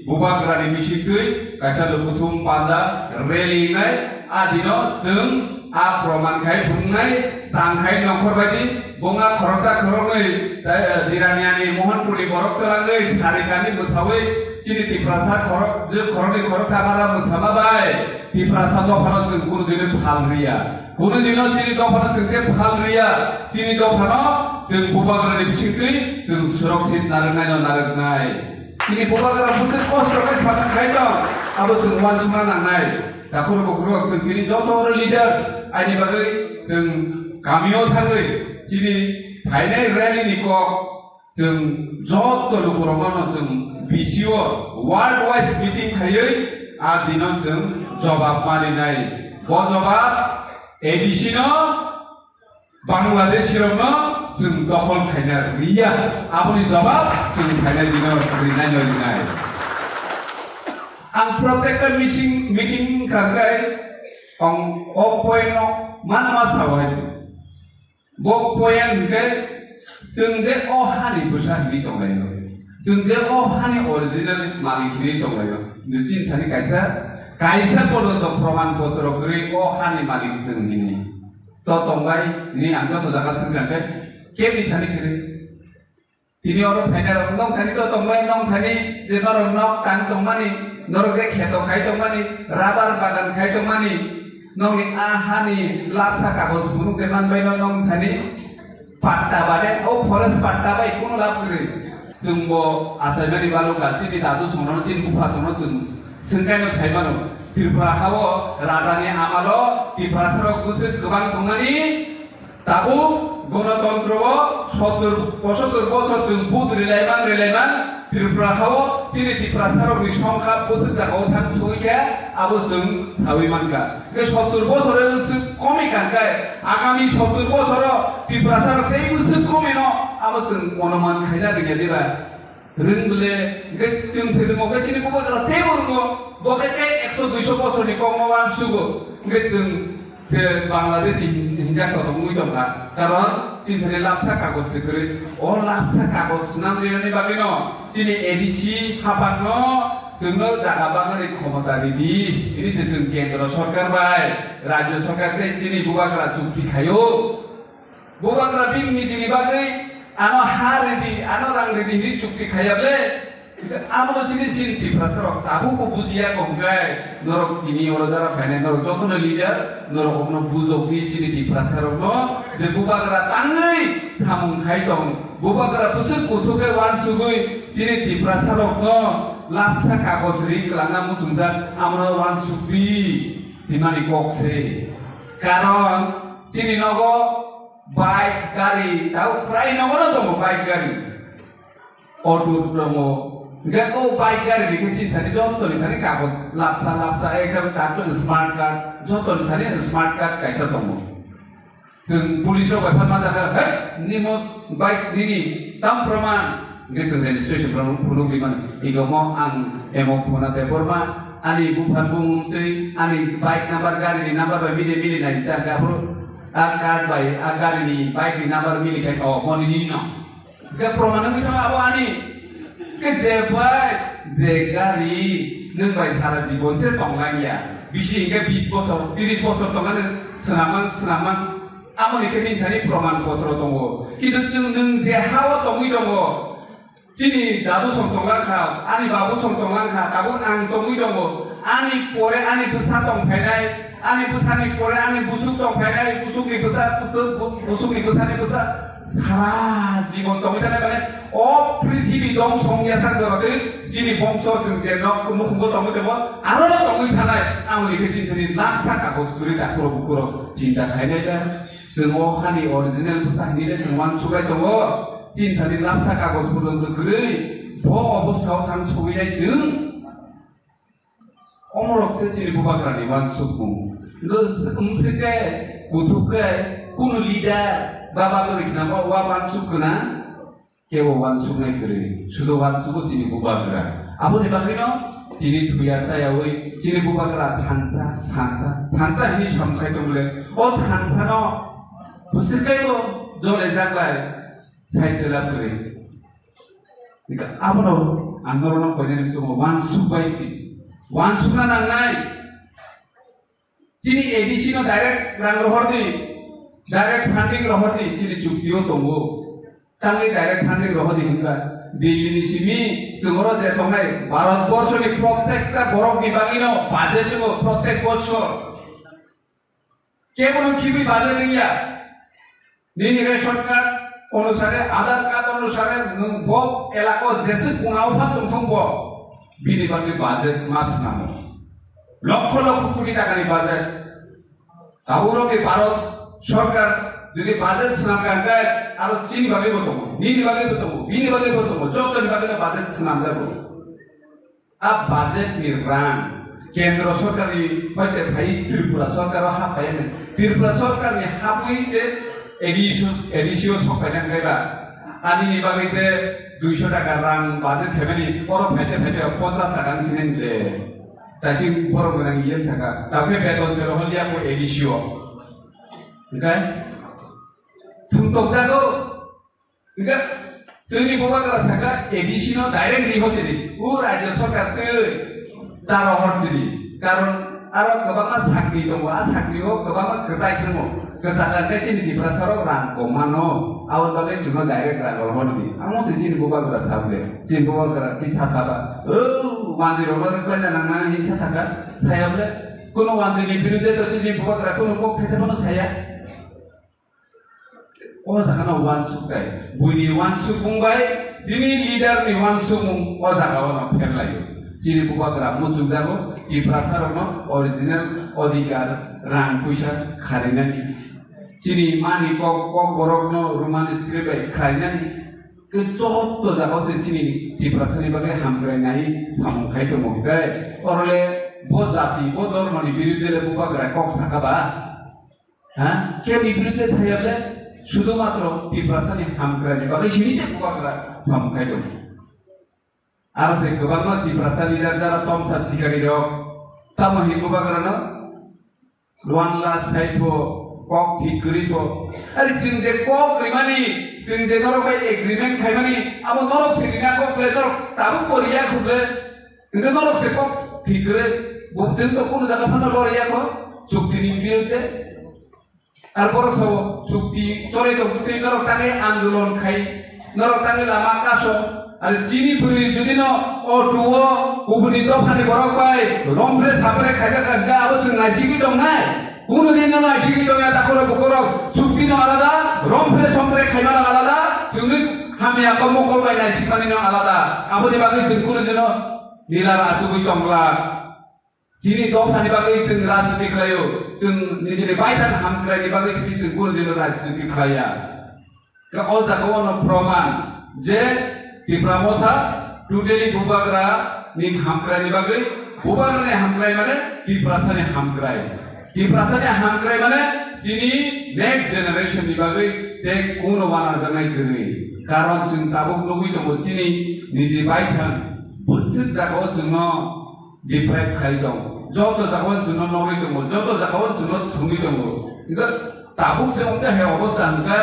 bubagrani bisingtwi kaisa lukuthum panda rally wngnai. A dino chwng a proman khai phunuknai, chang khai nongkhor baidi, bonga khoroksa khoroknwi, tai, eh, Jiraniani Mohanpurni borok twlangwi sarikani bwsawi chini Tiprasa khorok, je khoroknwi khoroktham ara bwsama bai Tiprasa dophano chwng kunu dino phal riya. Kunu dino chini dophano chwng khe phal riya. Chini dophano chwng bubagrani bisingtwi chwng surakshit narwknaino narwknai. Chini bubagra bwswk kosto khe sathang khai tong, abo chwng uansukna nangnai. Takhuk bukhuk rok chwng chini joto oro leaders aini bagwi chwng kamio thangwi chini phainai rally ni kok chwng joto lukurokno chwng B C O world wise meeting khaiwi a dino chwng jobab marinai. Bo jobab A D C no Bangladeshi rokno chwng dokhol khaina riya, aboni jobab chwng phainai dino rinai no rinai. Ang protekta meeting, meeting wngkha khe ang o point no manma sao hai. Bo point hwnkhe chwng je o hani bwsa hinwi tonglaio, chwng je o hani original malik hinwi tonglaio. Chini thani kaisa, kaisa porjonto proman potro kwrwi o hani malik chwng hinwi. To tongbai, ni ang joto jaga swngkha khe, kebni thani kwrwi. Tini oro phainai rok nong thani to tongbai, nong thani je norok nok tang tongmani, norok je kheto khai tongmani, rubber bagan khai tongmani, nongni a hani lapsa kagoj phunuk de manbai no nong thani patta bade, o forest patta bai kunu lab kwrwi. Chwngbo achaimani balukha, chini dadu songno, chini bupha songno chwng swngkaino saimano. Tripura hao rajani amalo Tiprasarok bwswk kwbang tongmani, tabuk gonotontro o sottur pochottor bochor chwng vote rilaiman rilaiman Tripura hao chini Tiprasarokni songkha bwswk jagao thang sogwi kha, abo chwng sawi mankha. Hwnkhe sottur bochor o bwswk komi kha hwnkhe agami sottur bochor o Tiprasarok tei bwswk komi no abo chwng onuman khaina rwngya diba? Rwng bole, hwnkhe chwng se rwngo khe chini bubagra teibo rwngo, bo khe tei ekso duiso bosorni kokno uansugo. Hwnkhe chwng se Bangladeshi hin-, hinjak tongwi tongkha. Karon chini thani lapsa kagoj se kwrwi. O lapsa kagoj swnam rinani bagwino chini A D C haphangno chwngno jaga bagani khomota ridi. Hini se chwng kendro sorkar bai, rajyo sorkar tei chini bubagra chukti khaio. Bubagra bini nijini bagwi ano ha ridi, ano rang ridi hinwi chukti khaiya ble. Abono chini chini Tiprasarok tabukbo bujiya kongkai. Norok tini oro jara phainai, norok jotono leader, norok obono bujokdi chini Tiprasarokno je bubagra tangwi samung khai tong. Bubagra bwswk kuthukhe uansugwi chini Tiprasarokno lapsa kagoj ring kwlangna muchungjak, amoro uansukdi hinmani kok se. Karon chini nogo bike, gari, tau prai nogono tongo bike, gari. Auto tongo. Hingke o bike gari ni khe chini thani joto ni thani kagoj lapsa lapsa ekdom card, smart card, joto ni thani smart card kaisa tongo. Chwng police rok bai phan ma jakha, "Hey, nimo bike nini tam proman?" Hingke chwng registration phunuk ri mani. Ego mo ang emo phone a Debbarma, ani buphang bumung twi ani bike number, gari ni number bai mili mili nai ta, aphuru a card bai a gari ni bike ni number mili khai, "Oh, mo nini no." Hingke proman wngwi thango abo ani. Hingke je bai, je gari nwng bai sara jibon se tonglang ya. Bisi hingke bis bosor, tris bosor tongmani swnamang, swnamang. Amoni khe nini thani proman potro tongo. Kintu chwng nwng je ha-o tongwi tongo, chini dadu song tonglang kha, ani babu song tonglang kha, tabuk ang tongwi tongo. Ani pore ani bwsa tong phainai, ani bwsani pore ani busuk tong phainai, busukni bwsa, busuk, bu-, busukni bwsani bwsa. Sara jibon tongwi thanai mane, o prithibi dongso wngya sak jorotwi chini bongso chwng je nok nukhungo tongwi tongo, aro no tongwi thanai, amoni khe chini thani laksa kagoj kwrwi takhurok bukhurok chinta khainai da. Chwng o hani original bwsa hinwi le chwng uansukbai tongo, chini thani laksa kagoj porjonto kwrwi bo obostha o thang sogwinai chwng. Omorok se chini bubagrani uansukmung. Wng-, wngsike kuthuk khe kunu leader ba bagwi khnamo uansuk gwnang, kebo uansuknai kwrwi, sudo uansugo chini bubagra. Aboni bagwino tini thuya chayawi chini bubagra thansa, thansa, thansa hinwi samkhai tongmole. O thansano bwswk kaibo jole jaklai sai chwla kwrwi. Hingke abono ang norokno koinani muchungo uansuk bai si. Uansukna nangnai. Chini A D C no direct rang rohor di, direct funding rohor di, chini chukti o tongo. Tangwi direct funding rohor di hwnba. Delhi ni simi chwng oro je tongnai Bharat borsho ni prottekta borok ni bagwi no budget tongo prottek bochor. Kebono khibi baje ringya. Nini ration card onusare, Aadhaar card onusare nwng bo elako jeswk kungao pha tongthung bo, bini bagwi budget ma swnamo. Lokho lokho koti takani budget. Tabuk rokni Bharat sorkar jodi budget swnamkha hwnkhe aro chini bagwibo tongo, nini bagwibo tongo, bini bagwibo tongo, jotoni bagwino budget swnamjago. A budget ni rang kendro sorkar ni hoite phai Tripura sorkar o ha phai ani. Tripura sorkar ni habwi te A D C o, A D C o sok phai nang kaiba. Ani ni bagwi te duiso taka rang budget khaimani oro phaite phaite ponchas taka ni sinai le. Taising borok gwnang iye saka. Tabukhe beton se rohor liya ko A D C o. Hingkai thung tok jago. Hingke chwngni bubagra sakha A D C no direct riho chini, o rajya sarkar twi ta rohor chini. Karon aro kwbangma sakni tongo, a sakni o kwbangma kwchai thango. Kwchak khe chini Tiprasa rok rang kom mano, aboni bagwi chwngno direct rang rohor di. Amo se chini bubagra sabde, chini bubagra tisa saba, o manjwi rok no kwlaina nang nang hinwi sa sakha, saya bole, kuno manjwi ni birudhe to chini bubagra kuno kok thaisa phano saya. O jaga no uansuk tai. Buini uansukmung bai, chini leader ni uansukmung o jaga o no pherlaio. Chini bubagra muchungjago, Tiprasa rok no original odhikar rang puisa kharinani. Chini mani kok, kok borok no Roman script bai kharinani. Ke joto jaga o se chini Tiprasa ni bagwi hamkrai nai samung khai tongo hwnkhe. Orole bo jati, bo dhormo ni birudhe le bubagra kok sakha ba? Ha? Keboni birudhe saya le, sudhumatro Tiprasa ni hamkrai ni bagwi sini je bubagra samung khai tongo. Aro se kwbangma Tiprasa leader jara tomsa sikari rok, tamo hin bubagra no one lakh sai pho, kok thik kwrwi pho. Ari chwng je kok rimani, chwng je norok bai agreement khaimani, abo norok se rina kok le norok tabuk bo riya khukle. Hingke norok se kok thik kwrwi, bo chwng to kunu jaga phano loriya kho, chukti ni birudhe. Ar borok sabo chukti chole tong twi norok tangwi andolon khai, norok tangwi lama kaso. Ar chini bwrwi jodi no auto o kubuni dopha ni borok bai rompre sapre khaijak kha hingke abo chwng naisigwi tongnai. Kunu din no naisigwi tongya takhoro bukhorok chukti no alada, rompre sompre khaimano alada, chwngni hamya kok mokol bai naisigmani no alada. Aboni bagwi chwng kunu din no Nila asugwi tongla. Chini dophani bagwi chwng rajniti khlaio, chwng nijini baithang hamkraini bagwi simi chwng kunu dino rajniti khlaiya. Ka o jaga ono proman je Tipra Motha totally Bubagra ni hamkraini bagwi, Bubagra ni hamkrai mane Tiprasa ni hamkrai. Tiprasa ni hamkrai mane chini next generation ni bagwi tei kunu wana janai kwrwi. Karon chwng tabuk nugwi tongo chini niji baithang bwswk jaga o chwngno deprive khai tong. Joto jaga o chwngno nogwi tongo, joto jaga o chwngno thumwi tongo. Hingkhe tabuk se wngkha he obostha hingkhe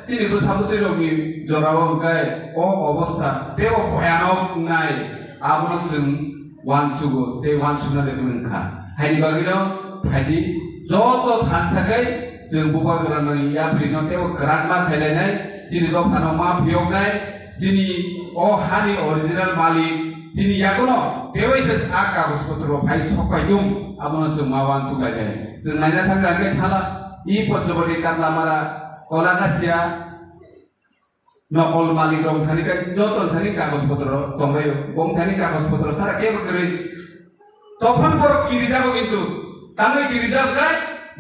chini bwsa bwtwi rokni jorao hingkhe o obostha teibo bhoyanok wngnai, abono chwng uansugo tei uansukna de wngkha. Haini bagwino phaidi joto thansa khai chwng Bubagrani yaprino teibo kwrakma khailainai, chini dophano ma phiyoknai, chini o hani original malik, chini yakuno bewaisa a kagoj potro phai sokpaidung, abono chwng ma uansuk lainai. Chwng naina thangkha hwnkhe thala, i Panchwati, Katlamara, Kolakasia, nokol malik rok thani kai joto thani kagoj potro tonglaio, bong thani kagoj potro sara kebo kwrwi. Tophang borok kirijago kintu, tangwi kirijak khai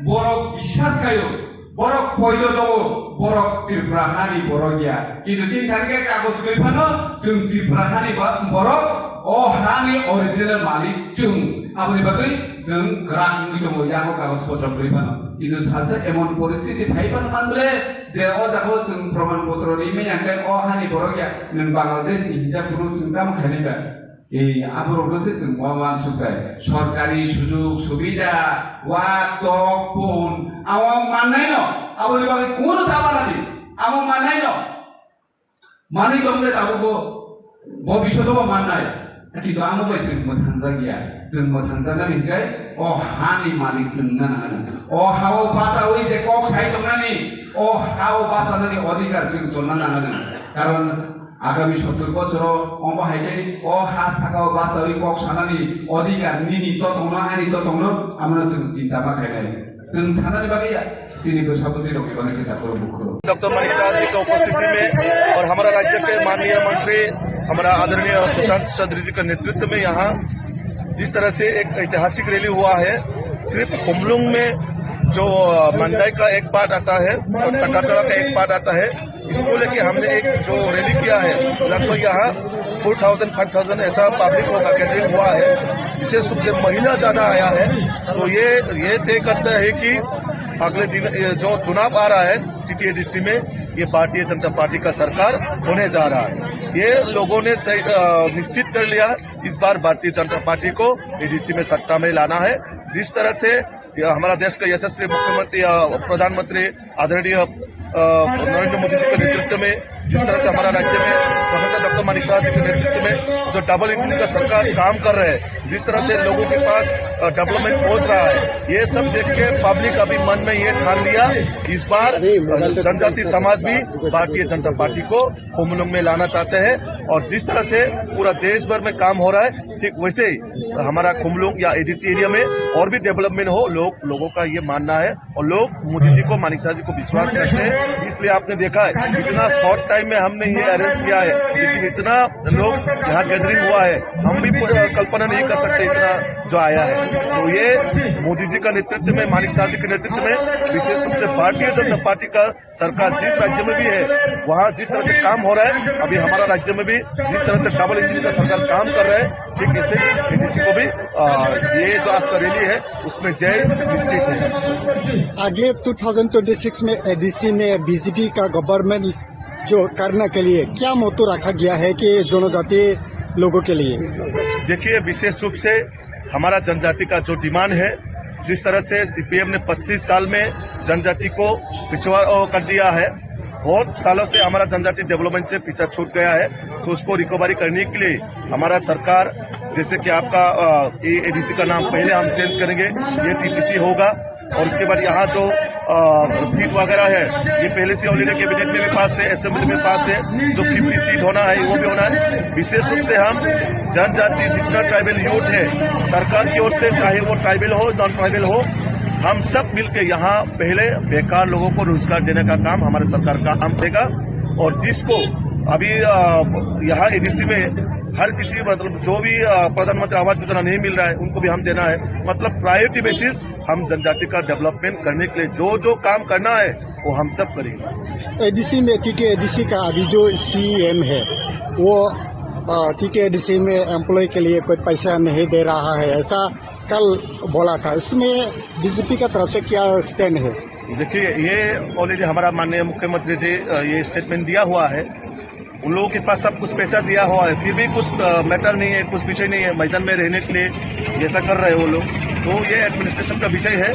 borok bisas khaio, borok poito tongo, borok Tripura hani borok ya. Kintu chini thani kai kagoj kwrwi phano chwng Tripura hani ba-, borok, o hani original malik chwng. Aboni bagwi chwng kwrak wngwi tongo, yago kagoj potro kwrwi phano. Kintu salsa emon poristiti phai phano man bole, je o jaga o chwng proman potro ri manya khe o hani borok ya, nwng Bangladesh ni hinjak phuru chwng tamo khainai ba? Ei, aborokno se chwng ma uansuknai. Sorkari sujug subida, wak, tok, pun, amo mannai no. Aboni bagwi kunu ta manani, amo mannai no. Manwi tongde tabukbo, bo bisodo bo mannai. Kintu amo bai chwng mwthangjakya. Chwng mwthangjaknani hwnkhe o hani malik chwng wngna nangnai. O hao bachaui je kok sai tongnani, o hao bachanani odhikar chwng tonna nangnai. Karon agami sottor bochoro omo hai khe o ha sakao bachaui kok sanani odhikar nini to tongno, ani to tongno, amano chwng chinta ma khainai. Chwng sanani bagwi ya, chini bwsa bwtwi rokni bagwi se takhoro bukhro. Doctor Manik Saha ji की उपस्थिति में और हमारा राज्य के माननीय मंत्री हमारा आदरणीय सुशांत चौधरी जी के नेतृत्व में यहाँ जिस तरह से एक ऐतिहासिक रैली हुआ है, सिर्फ खुमलुंग में जो, अ, मंडाई का एक पार्ट आता है और टकाटोला का एक पार्ट आता है, इसको लेके हमने एक जो रैली किया है, लगभग यहाँ फ़ोर थाउजेंड, फ़ाइव थाउजेंड ऐसा पब्लिक होगा, गैदरिंग हुआ है। विशेष रूप से महिला ज्यादा आया है, तो ये, ये तय करता है कि अगले दिन ये जो चुनाव आ रहा है टीटीएडीसी में, ये भारतीय जनता पार्टी का सरकार होने जा रहा है। ये लोगों ने तय, अ, निश्चित कर लिया, इस बार भारतीय जनता पार्टी को एडीसी में सत्ता में लाना है। जिस तरह से ये हमारा देश का यशस्वी मुख्यमंत्री, अ, प्रधानमंत्री आदरणीय, अ, नरेंद्र मोदी जी के नेतृत्व में, जिस तरह से हमारा राज्य में स्वतंत्र डॉक्टर मानिक साहा जी के नेतृत्व में जो डबल इंजन का सरकार काम कर रहे हैं, जिस तरह से लोगों के पास, अ, डेवलपमेंट पहुंच रहा है, ये सब देख के पब्लिक अभी मन में ये ठान लिया, इस बार, अ, जनजाति समाज भी भारतीय जनता पार्टी को खुमलुंग में लाना चाहते हैं। और जिस तरह से पूरा देश भर में काम हो रहा है, ठीक वैसे ही हमारा खुमलुंग या एडीसी एरिया में और भी डेवलपमेंट हो, लोग, लोगों का ये मानना है। और लोग मोदी जी को, मानिक साहा जी को विश्वास करते हैं, इसलिए आपने देखा है इतना शॉर्ट टाइम में हमने ये अरेंज किया है, लेकिन इतना लोग यहाँ गैदरिंग हुआ है, हम भी प-, कल्पना नहीं कर सकते इतना जो आया है। तो ये मोदी जी का नेतृत्व में, मानिक साहा जी के नेतृत्व में, विशेष रूप से भारतीय जनता पार्टी का सरकार जिस राज्य में भी है, वहाँ जिस तरह से काम हो रहा है, अभी हमारा राज्य में भी जिस तरह से डबल इंजन का सरकार काम कर रहा है, ठीक ऐसे ही एडीसी को भी, अ, ये जो आज का रैली है, उसमें जय निश्चित है। आगे टू थाउजेंड ट्वेंटी सिक्स में एडीसी में बीजेपी का गवर्नमेंट जो करने के लिए क्या मोटो रखा गया है कि जनजाति लोगों के लिए? देखिए, विशेष रूप से हमारा जनजाति का जो डिमांड है, जिस तरह से सीपीएम ने पच्चीस साल में जनजाति को पिछड़ा, अ, कर दिया है, बहुत सालों से हमारा जनजाति डेवलपमेंट से पीछा छूट गया है, तो उसको रिकवरी करने के लिए हमारा सरकार, जैसे कि आपका, अ, ये एडीसी का नाम पहले हम चेंज करेंगे, ये टीटीसी होगा, और उसके बाद यहाँ जो, अ, सीट वगैरह है, ये पहले से ऑलरेडी कैबिनेट में भी पास है, असेंबली में पास है, जो फिफ्टी सीट होना है, वो भी होना है। विशेष रूप से हम जनजाति जितना ट्राइबल यूथ है, सरकार की ओर से, चाहे वो ट्राइबल हो, नॉन ट्राइबल हो, हम सब मिलके यहाँ पहले बेकार लोगों को रोजगार देने का काम हमारे सरकार का काम रहेगा। और जिसको अभी, अ, यहाँ एडीसी में हर किसी, मतलब, जो भी, अ, प्रधानमंत्री आवास योजना नहीं मिल रहा है, उनको भी हम देना है। मतलब, प्रायोरिटी बेसिस हम जनजाति का डेवलपमेंट करने के लिए जो जो काम करना है, वो हम सब करेंगे। एडीसी में, क्योंकि एडीसी का अभी जो सीएम है, वो, अ, क्योंकि एडीसी में एम्प्लॉय के लिए कोई पैसा नहीं दे रहा है, ऐसा कल बोला था, इसमें बीजेपी का तरफ से क्या स्टैंड है? देखिए, ये ऑलरेडी हमारा माननीय मुख्यमंत्री जी, अ, ये स्टेटमेंट दिया हुआ है। उन लोगों के पास सब कुछ पैसा दिया हुआ है, फिर भी कुछ, अ, मैटर नहीं है, कुछ विषय नहीं है मैदान में रहने के लिए, जैसा कर रहे हैं वो लोग। तो ये एडमिनिस्ट्रेशन का विषय है,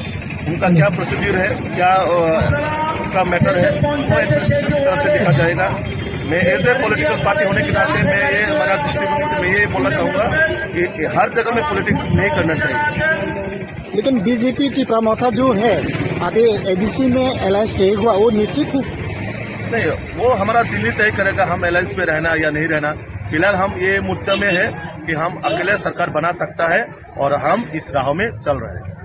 उनका क्या प्रोसीड्यूर है, क्या, अ, उसका मैटर है, वो एडमिनिस्ट्रेशन की तरफ से देखा जाएगा। मैं एज ए पॉलिटिकल पार्टी होने के नाते मैं ये हमारा दृष्टिकोण से मैं ये बोलना चाहूँगा कि, कि हर जगह में पॉलिटिक्स नहीं करना चाहिए। लेकिन बीजेपी टिप्रा मोर्चा जो है, अभी एडीसी में अलायंस नहीं हुआ, वो निश्चित ही नहीं, वो हमारा दिल्ली तय करेगा हम अलायंस में रहना या नहीं रहना। फिलहाल हम ये मुद्दा में है कि हम अकेले सरकार बना सकता है और हम इस राह में चल रहे हैं।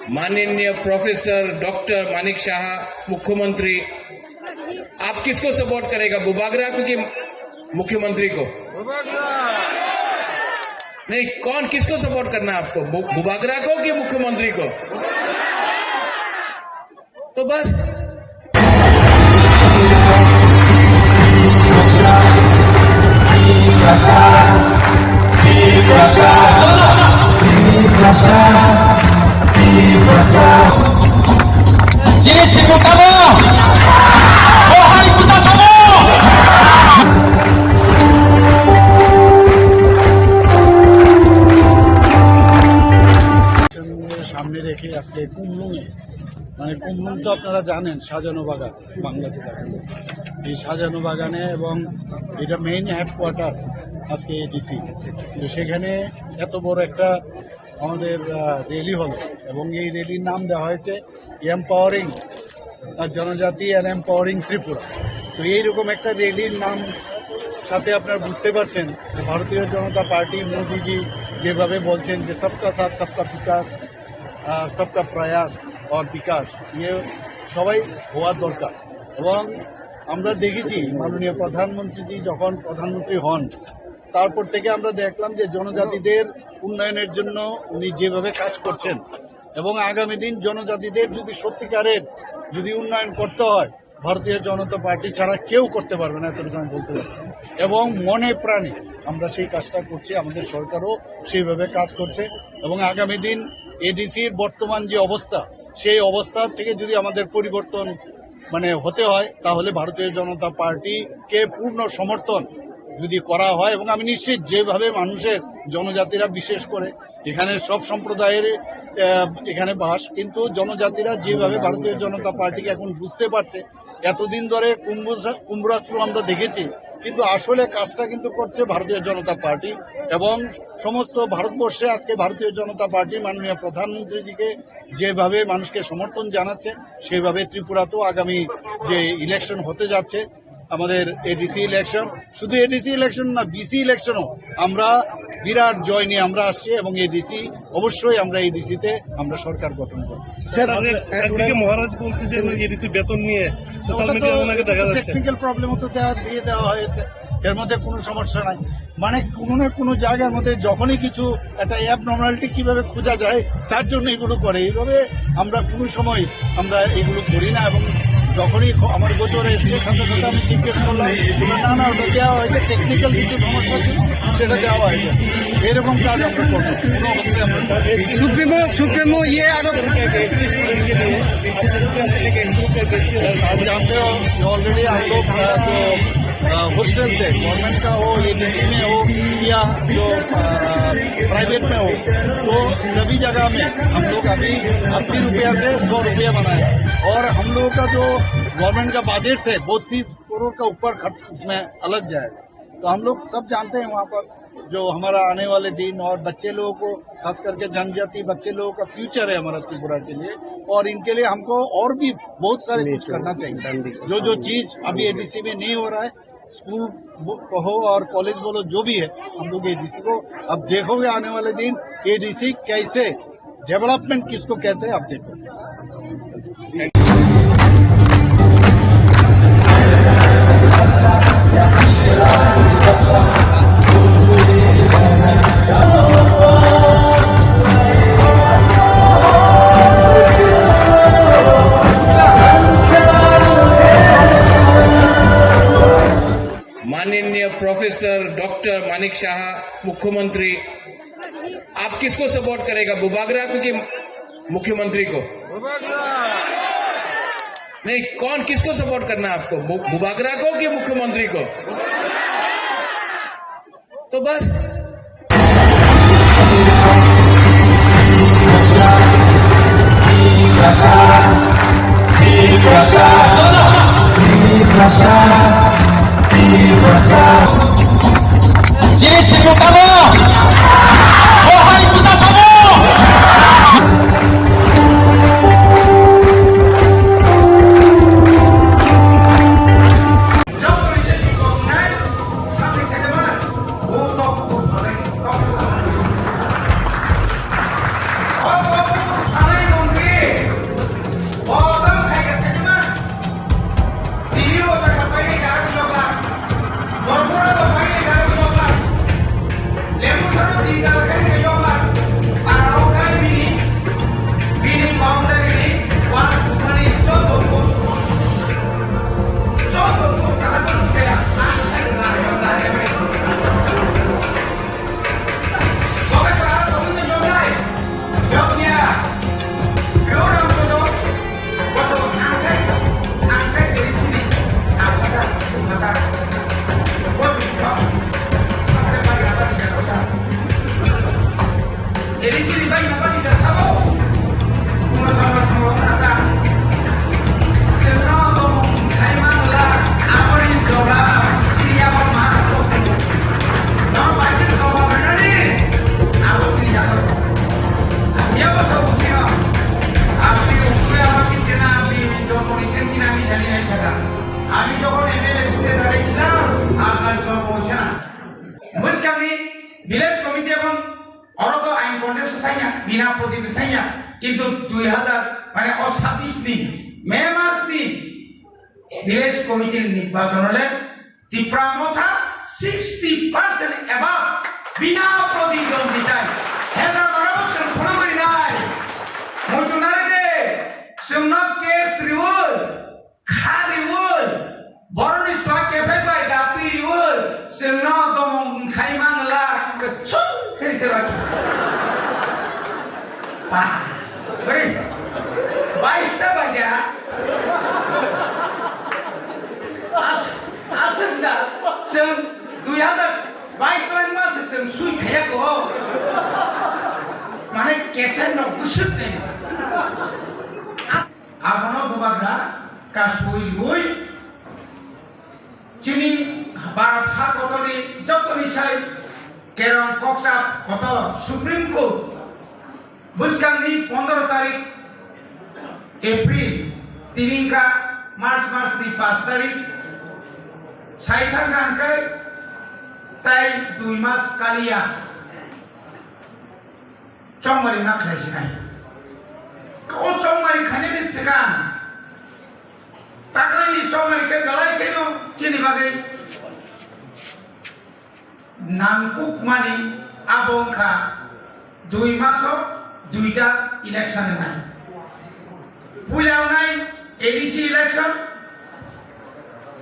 माननीय प्रोफेसर डॉक्टर मानिक शाह, मुख्यमंत्री, आप किसको सपोर्ट करेगा, बुबागरा को कि मुख्यमंत्री को? नहीं, कौन, किसको सपोर्ट करना है आपको, बु-, बुबागरा को कि मुख्यमंत्री को? तो बस। Jini sibuk tamo? Bohai buta tamo? সামনে রেখে আজকে কুমলুঙে, মানে, কুমলুং তো আপনারা জানেন, শাহজাহানবাগান, বাংলাদেশ। এই শাহজাহানবাগানে এবং এটা মেইন হেডকোয়ার্টার আজকে এডিসি। তো সেখানে এত বড় একটা আমাদের, আহ, র‍্যালি হলো এবং এই র‍্যালির নাম দেওয়া হয়েছে এম্পাওয়ারিং, আহ, জনজাতি অ্যান্ড এম্পাওয়ারিং ত্রিপুরা। তো এইরকম একটা র‍্যালির নাম সাথে আপনারা বুঝতে পারছেন যে ভারতীয় জনতা পার্টি মোদিজি যেভাবে বলছেন যে সবকা সাথ সবকা বিকাশ, আহ, সবকা প্রয়াস অর বিকাশ, ইয়ে সবাই হওয়ার দরকার। এবং আমরা দেখেছি মাননীয় প্রধানমন্ত্রীজি যখন প্রধানমন্ত্রী হন, তারপর থেকে আমরা দেখলাম যে জনজাতিদের উন্নয়নের জন্য উনি যেভাবে কাজ করছেন এবং আগামী দিন জনজাতিদের যদি সত্যিকারের যদি উন্নয়ন করতে হয়, ভারতীয় জনতা পার্টি ছাড়া কেউ করতে পারবে না, এতটুকু আমি বলতে পারি। এবং মনে প্রাণে আমরা সেই কাজটা করছি, আমাদের সরকারও সেইভাবে কাজ করছে এবং আগামী দিন এডিসির বর্তমান যে অবস্থা, সেই অবস্থা থেকে যদি আমাদের পরিবর্তন, মানে, হতে হয়, তাহলে ভারতীয় জনতা পার্টিকে পূর্ণ সমর্থন যদি করা হয়, এবং আমি নিশ্চিত যেভাবে মানুষের, জনজাতিরা বিশেষ করে, এখানে সব সম্প্রদায়ের, আহ, এখানে বাস, কিন্তু জনজাতিরা যেভাবে ভারতীয় জনতা পার্টিকে এখন বুঝতে পারছে, এতদিন ধরে কুম্ভ-, কুম্ভরাষ্ট্র আমরা দেখেছি, কিন্তু আসলে কাজটা কিন্তু করছে ভারতীয় জনতা পার্টি এবং সমস্ত ভারতবর্ষে আজকে ভারতীয় জনতা পার্টি মাননীয় প্রধানমন্ত্রীজিকে যেভাবে মানুষকে সমর্থন জানাচ্ছে, সেভাবে ত্রিপুরাতেও আগামী যে ইলেকশন হতে যাচ্ছে, আমাদের এডিসি ইলেকশন, শুধু এডিসি ইলেকশন না, বিসি ইলেকশনও আমরা বিরাট জয় নিয়ে আমরা আসছি এবং এডিসি অবশ্যই আমরা এডিসিতে আমরা সরকার গঠন করব। স্যার, আপনি একদিকে মহারাজ বলছে যে এডিসি বেতন নিয়ে সোশ্যাল মিডিয়ায় ওনাকে দেখা যাচ্ছে। টেকনিক্যাল প্রবলেমও তো দেওয়া, দিয়ে দেওয়া হয়েছে, এর মধ্যে কোনো সমস্যা নাই। মানে, কোনো না কোনো জায়গার মধ্যে যখনই কিছু একটা অ্যাবনর্মালিটি কিভাবে খোঁজা যায়, তার জন্য এগুলো করে। এইভাবে আমরা কোনো সময় আমরা এগুলো করি না। এবং যখনই খ-, আমার গোচরে এসে সাথে সাথে আমি জিজ্ঞেস করলাম, বললো, "না, না, ওটা দেওয়া হয়েছে, টেকনিক্যাল কিছু সমস্যা ছিল, সেটা দেওয়া হয়েছে।" এরকম কাজ আমরা করবো, কোনো অবস্থায় আমরা করবো না। সুপ্রিমো, সুপ্রিমো, ইয়ে আরো आप जानते हो कि ऑलरेडी हम लोग, अ, जो, अ, हॉस्टल से, गवर्नमेंट का हो, एजेंसी में हो या जो, अ, प्राइवेट में हो, तो सभी जगह में हम लोग अभी अस्सी रुपया से सौ रुपया बनाए। और हम लोगों का जो गवर्नमेंट का बजट है, बत्तीस करोड़ का ऊपर खर्च उसमें अलग जाएगा। तो हम लोग सब जानते हैं वहाँ पर जो हमारा आने वाले दिन और बच्चे लोगों को, खास करके जनजाति बच्चे लोगों का फ्यूचर है हमारा त्रिपुरा के लिए, और इनके लिए हमको और भी बहुत सारे कुछ करना चाहिए। जो जो चीज अभी एडीसी में नहीं हो रहा है, स्कूल बुक कहो और कॉलेज बोलो, जो भी है, हम लोग एडीसी को अब देखोगे आने वाले दिन, एडीसी कैसे, डेवलपमेंट किसको कहते हैं, आप देखो। माननीय प्रोफेसर डॉक्टर मानिक शाह, मुख्यमंत्री, आप किसको सपोर्ट करेगा, बुबागरा को कि मुख्यमंत्री को? नहीं, कौन, किसको सपोर्ट करना है आपको, बु-, बुबागरा को कि मुख्यमंत्री को? तो बस। আমি যখন এমএলএ ঘুরে দাঁড়িয়েছিলাম, আপনার জন্ম হয়েছে না। বুঝলাম নি, ভিলেজ কমিটি এবং ওরা তো আইন কন্টেস্ট থাকে না, বিনা প্রতিদ্বন্দ্বিতা থাকে না, কিন্তু দুই হাজার, মানে, ও ছাব্বিশ দিন, মে মাস দিন ভিলেজ কমিটির নির্বাচন হলে ত্রিপুরা মথা সিক্সটি পার্সেন্ট এবাব বিনা প্রতিদ্বন্দ্বিতায় হেজা মারাবো সে কোনো করি নাই। মজুনারি রে, সে ন কেস রিউল, খালি ওই, বড়নি সোয়া কেফে পাই দাপি ওই, সে ন দমং খাই মাংলা, সব ফেরিতে রাখি। পা, ওরে, বাইশটা বাজা। আস-, আসুন যা, সে দুই হাজার বাইশ মাসে সে সুই খাইয়া গো। মানে, কেসের ন বুঝতে নেই। Abono bubagra kasui ui chini Bharat ha kotorni jotoni sai kerong koksa kotor Supreme Court bwskangni pondro tarik April, tini wngkha March masni pash tarik, sai thangkha hwnkhe tai dui mas kaliya. Chongmari ma khlai sinai. O chongmari khainani swkang. Taklaini chongmari khe belai kheno chini bagwi nangkukmani abo wngkha dui maso duita election wngnai. Puila wngnai A D C election,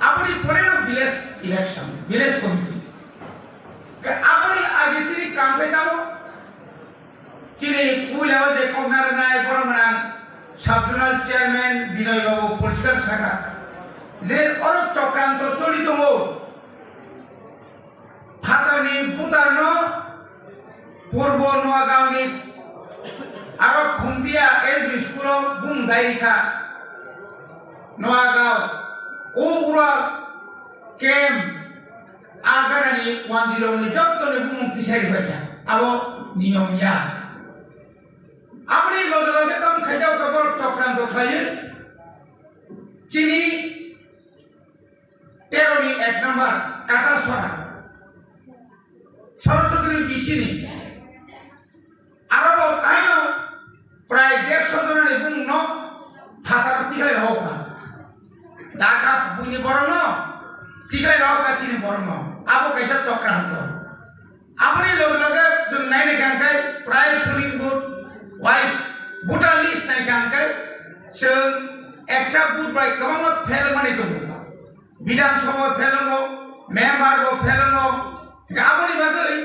aboni poreno village election, village committee. Khe aboni age chini kam khe tamo? Chini puila o je kokna rwnai borok gwnang sub zonal chairman Binoy Babu poriskar sakha je oro chokranto choli tongo. Phatarni butarno Purbo Noagaon ni aro Khumtia S B school o bung dai rikha. Noagaon o ura camp Agarani one zero ni jottoni bumung tisari bai kha. Abo niyom ya. Aboni loge loge tamo khaijak kha borok chokranto khlaiwi chini tero ni ek number Katasora. Soroswati ni bisini. Aro bo taino prai dersho jonani bumungno phataro tiklai rohokha. Dakha buini borokno tiklai rohokha chini borokno. Abo kaisa chokranto. Aboni loge loge chwng nainai kha hwnkhe prai polling booth wise voter list nai kha hwnkhe chwng ekta booth bai kwbangma fail manwi tongo. Bidhan Sabha fail wngo, member bo fail wngo. Hwnkhe aboni bagwi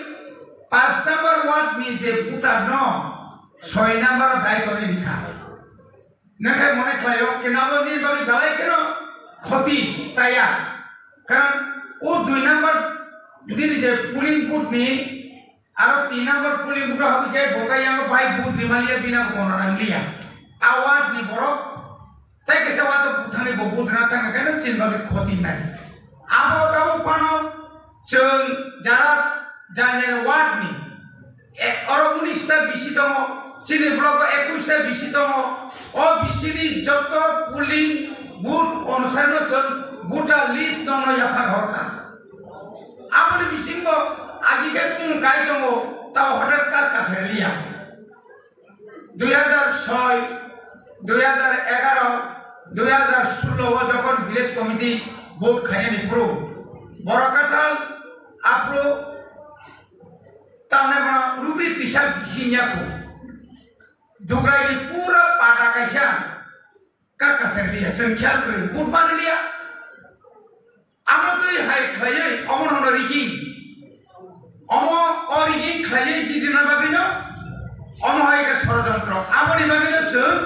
paanch number ward ni je voter no soi number o dai tonwi rikha. Nangkhe mone khlaio, kenabo nini bagwi belai kheno khoti chaya. Karon o dui number nini je polling booth ni aro tin number polling booth o habwi khe bo tei yango bai booth rimaliya bina bo kono nangliya. A ward ni borok tei kaisa ward o booth thangwi bo booth rina thangkha khe no chini bagwi khoti nai. Abo tabuk phano chwng jara jani ward ni E, oro unis ta bisi tongo, chini block o ekush ta bisi tongo. O bisini joto polling booth onusai no chwng voter list no no yaphar horkha. Aboni bisingo agi khe kung kai tongo, tao hotat kar kasai liya. Dui hajar soi, dui hajar egaro, dui hajar sullo o jokhon village committee vote khainani phuru, borok kathal aphuru tamni bono rubri tisa bising ya kho. Dugrai ni pura pata kaisa kaka ser liya, chwng khel kwrwi, vote mani liya. Amo twi hai khlaiwi, omo no rigging. Omo o rigging khlaiwi jidina bagwino, omo hai khe sorojontro. Aboni bagwino chwng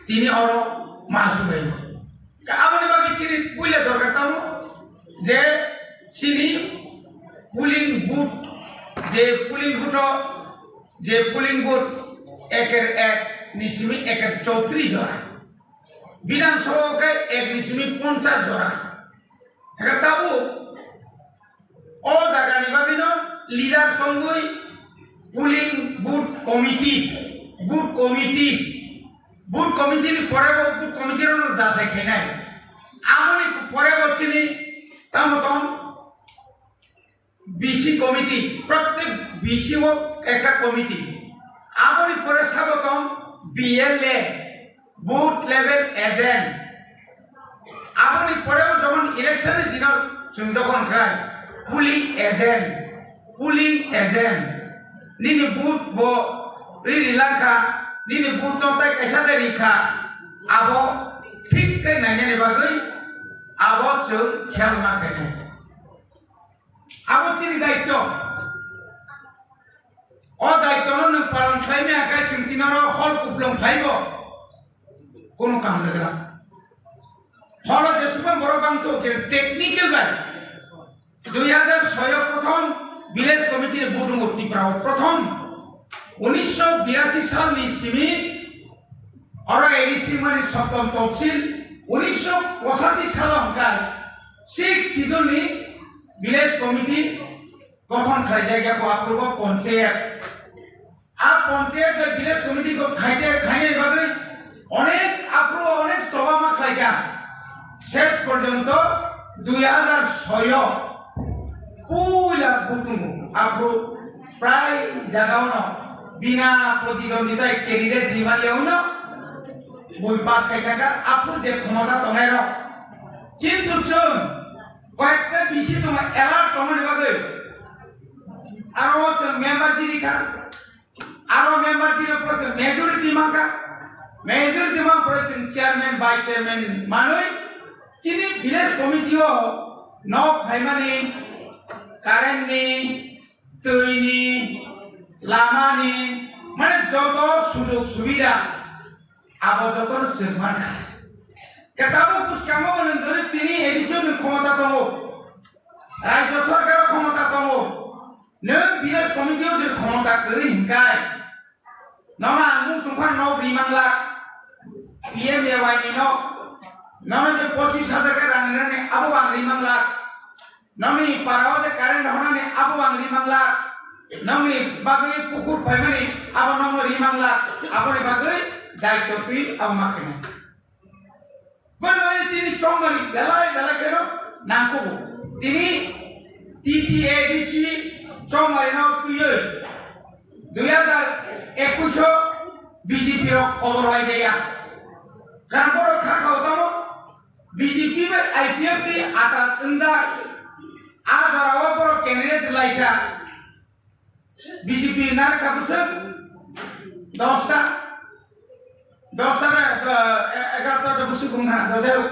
tini oro ma subai. Ka aboni bagwi chini puila dorkar tamo je chini polling booth, je polling booth o, je polling booth eker ek ni simi eker chowtri jora. Bidhan Sabha o khe ek ni simi ponchas jora. Eka tabuk o jagani bagwino leader songwi polling booth committee, booth committee, booth committee ni pore bo booth committee rokno jasai khainai. Aboni pore bo chini tamo tong B C committee, prottek B C o ekta committee. Aboni pore sabo tong B L A, booth level agent. Aboni pore o jokhon election ni dino chwng jokhon khai polling agent, polling agent. Nini booth bo ri ri langkha, nini booth tong tai kaisa de rikha, abo thik khe nainani bagwi abo chwng khel ma khainai. Abo chini daityo. O daityo no nwng palon khlai maya khai chwng tini oro hol kuplung phaibo. Kono kam le gela. Holo jesukma borok bang to khe technical bai. Dui hajar soi o prothom village committee ni vote wngo Tripura o prothom. Unisho birasi sal ni simi oro A D C mani soptom topsil. Unisho pochashi salo hwnkhe six schedule ni village committee gothon khlaijak ya bo aphuru bo ponchayat. A ponchayat bai village committee bo khaite khainani bagwi onek aphuru onek choba ma khlaikha. Ses porjonto dui hajar soi o puila bukungo aphuru prai jagao no bina protidondita candidate ni maliya uno bui pass khaikha aphuru je khomota tongnai rok. Kintu chwng koyekta bisi tongo alert tongmani bagwi. Aro chwng member chini kha. Aro member chini pore chwng majority mankha. Majority man pore chwng chairman, vice chairman manwi chini village committee o nok phaimani, current ni, twi ni, lama ni, mane joto sujog subida abo jotono chwng mankha. Khe tabuk bwskango bo nwng jodi tini A D C o nwng khomota tongo, Rajya Sarkar o khomota tongo, nwng village committee o jodi khomota kwrwi hinkai, nono ang mung sungphar nok ri manglak, P M A Y ni nok, nono je pochis hajar khe rang rinani abo bo ang ri manglak. Nokni para o je current honani abo ang ri mangla. Nokni bagwi pukur paimani abo nokno ri mangla. Aboni bagwi daityo twi abo ma khainai. Boni bagwi tini chongmani belai belai kheno nangkugo. Tini T T A D C chongmani no twiwi dui hazar ekush o B J P rok kobor lai jaya. Karon borok kha khao tamo B J P bai I P F ni atat wngjak. A jora o borok candidate lai kha. B J P narwkha bwswk dosta, dosta na, eh, egarota ta bwswk wngkha, dojak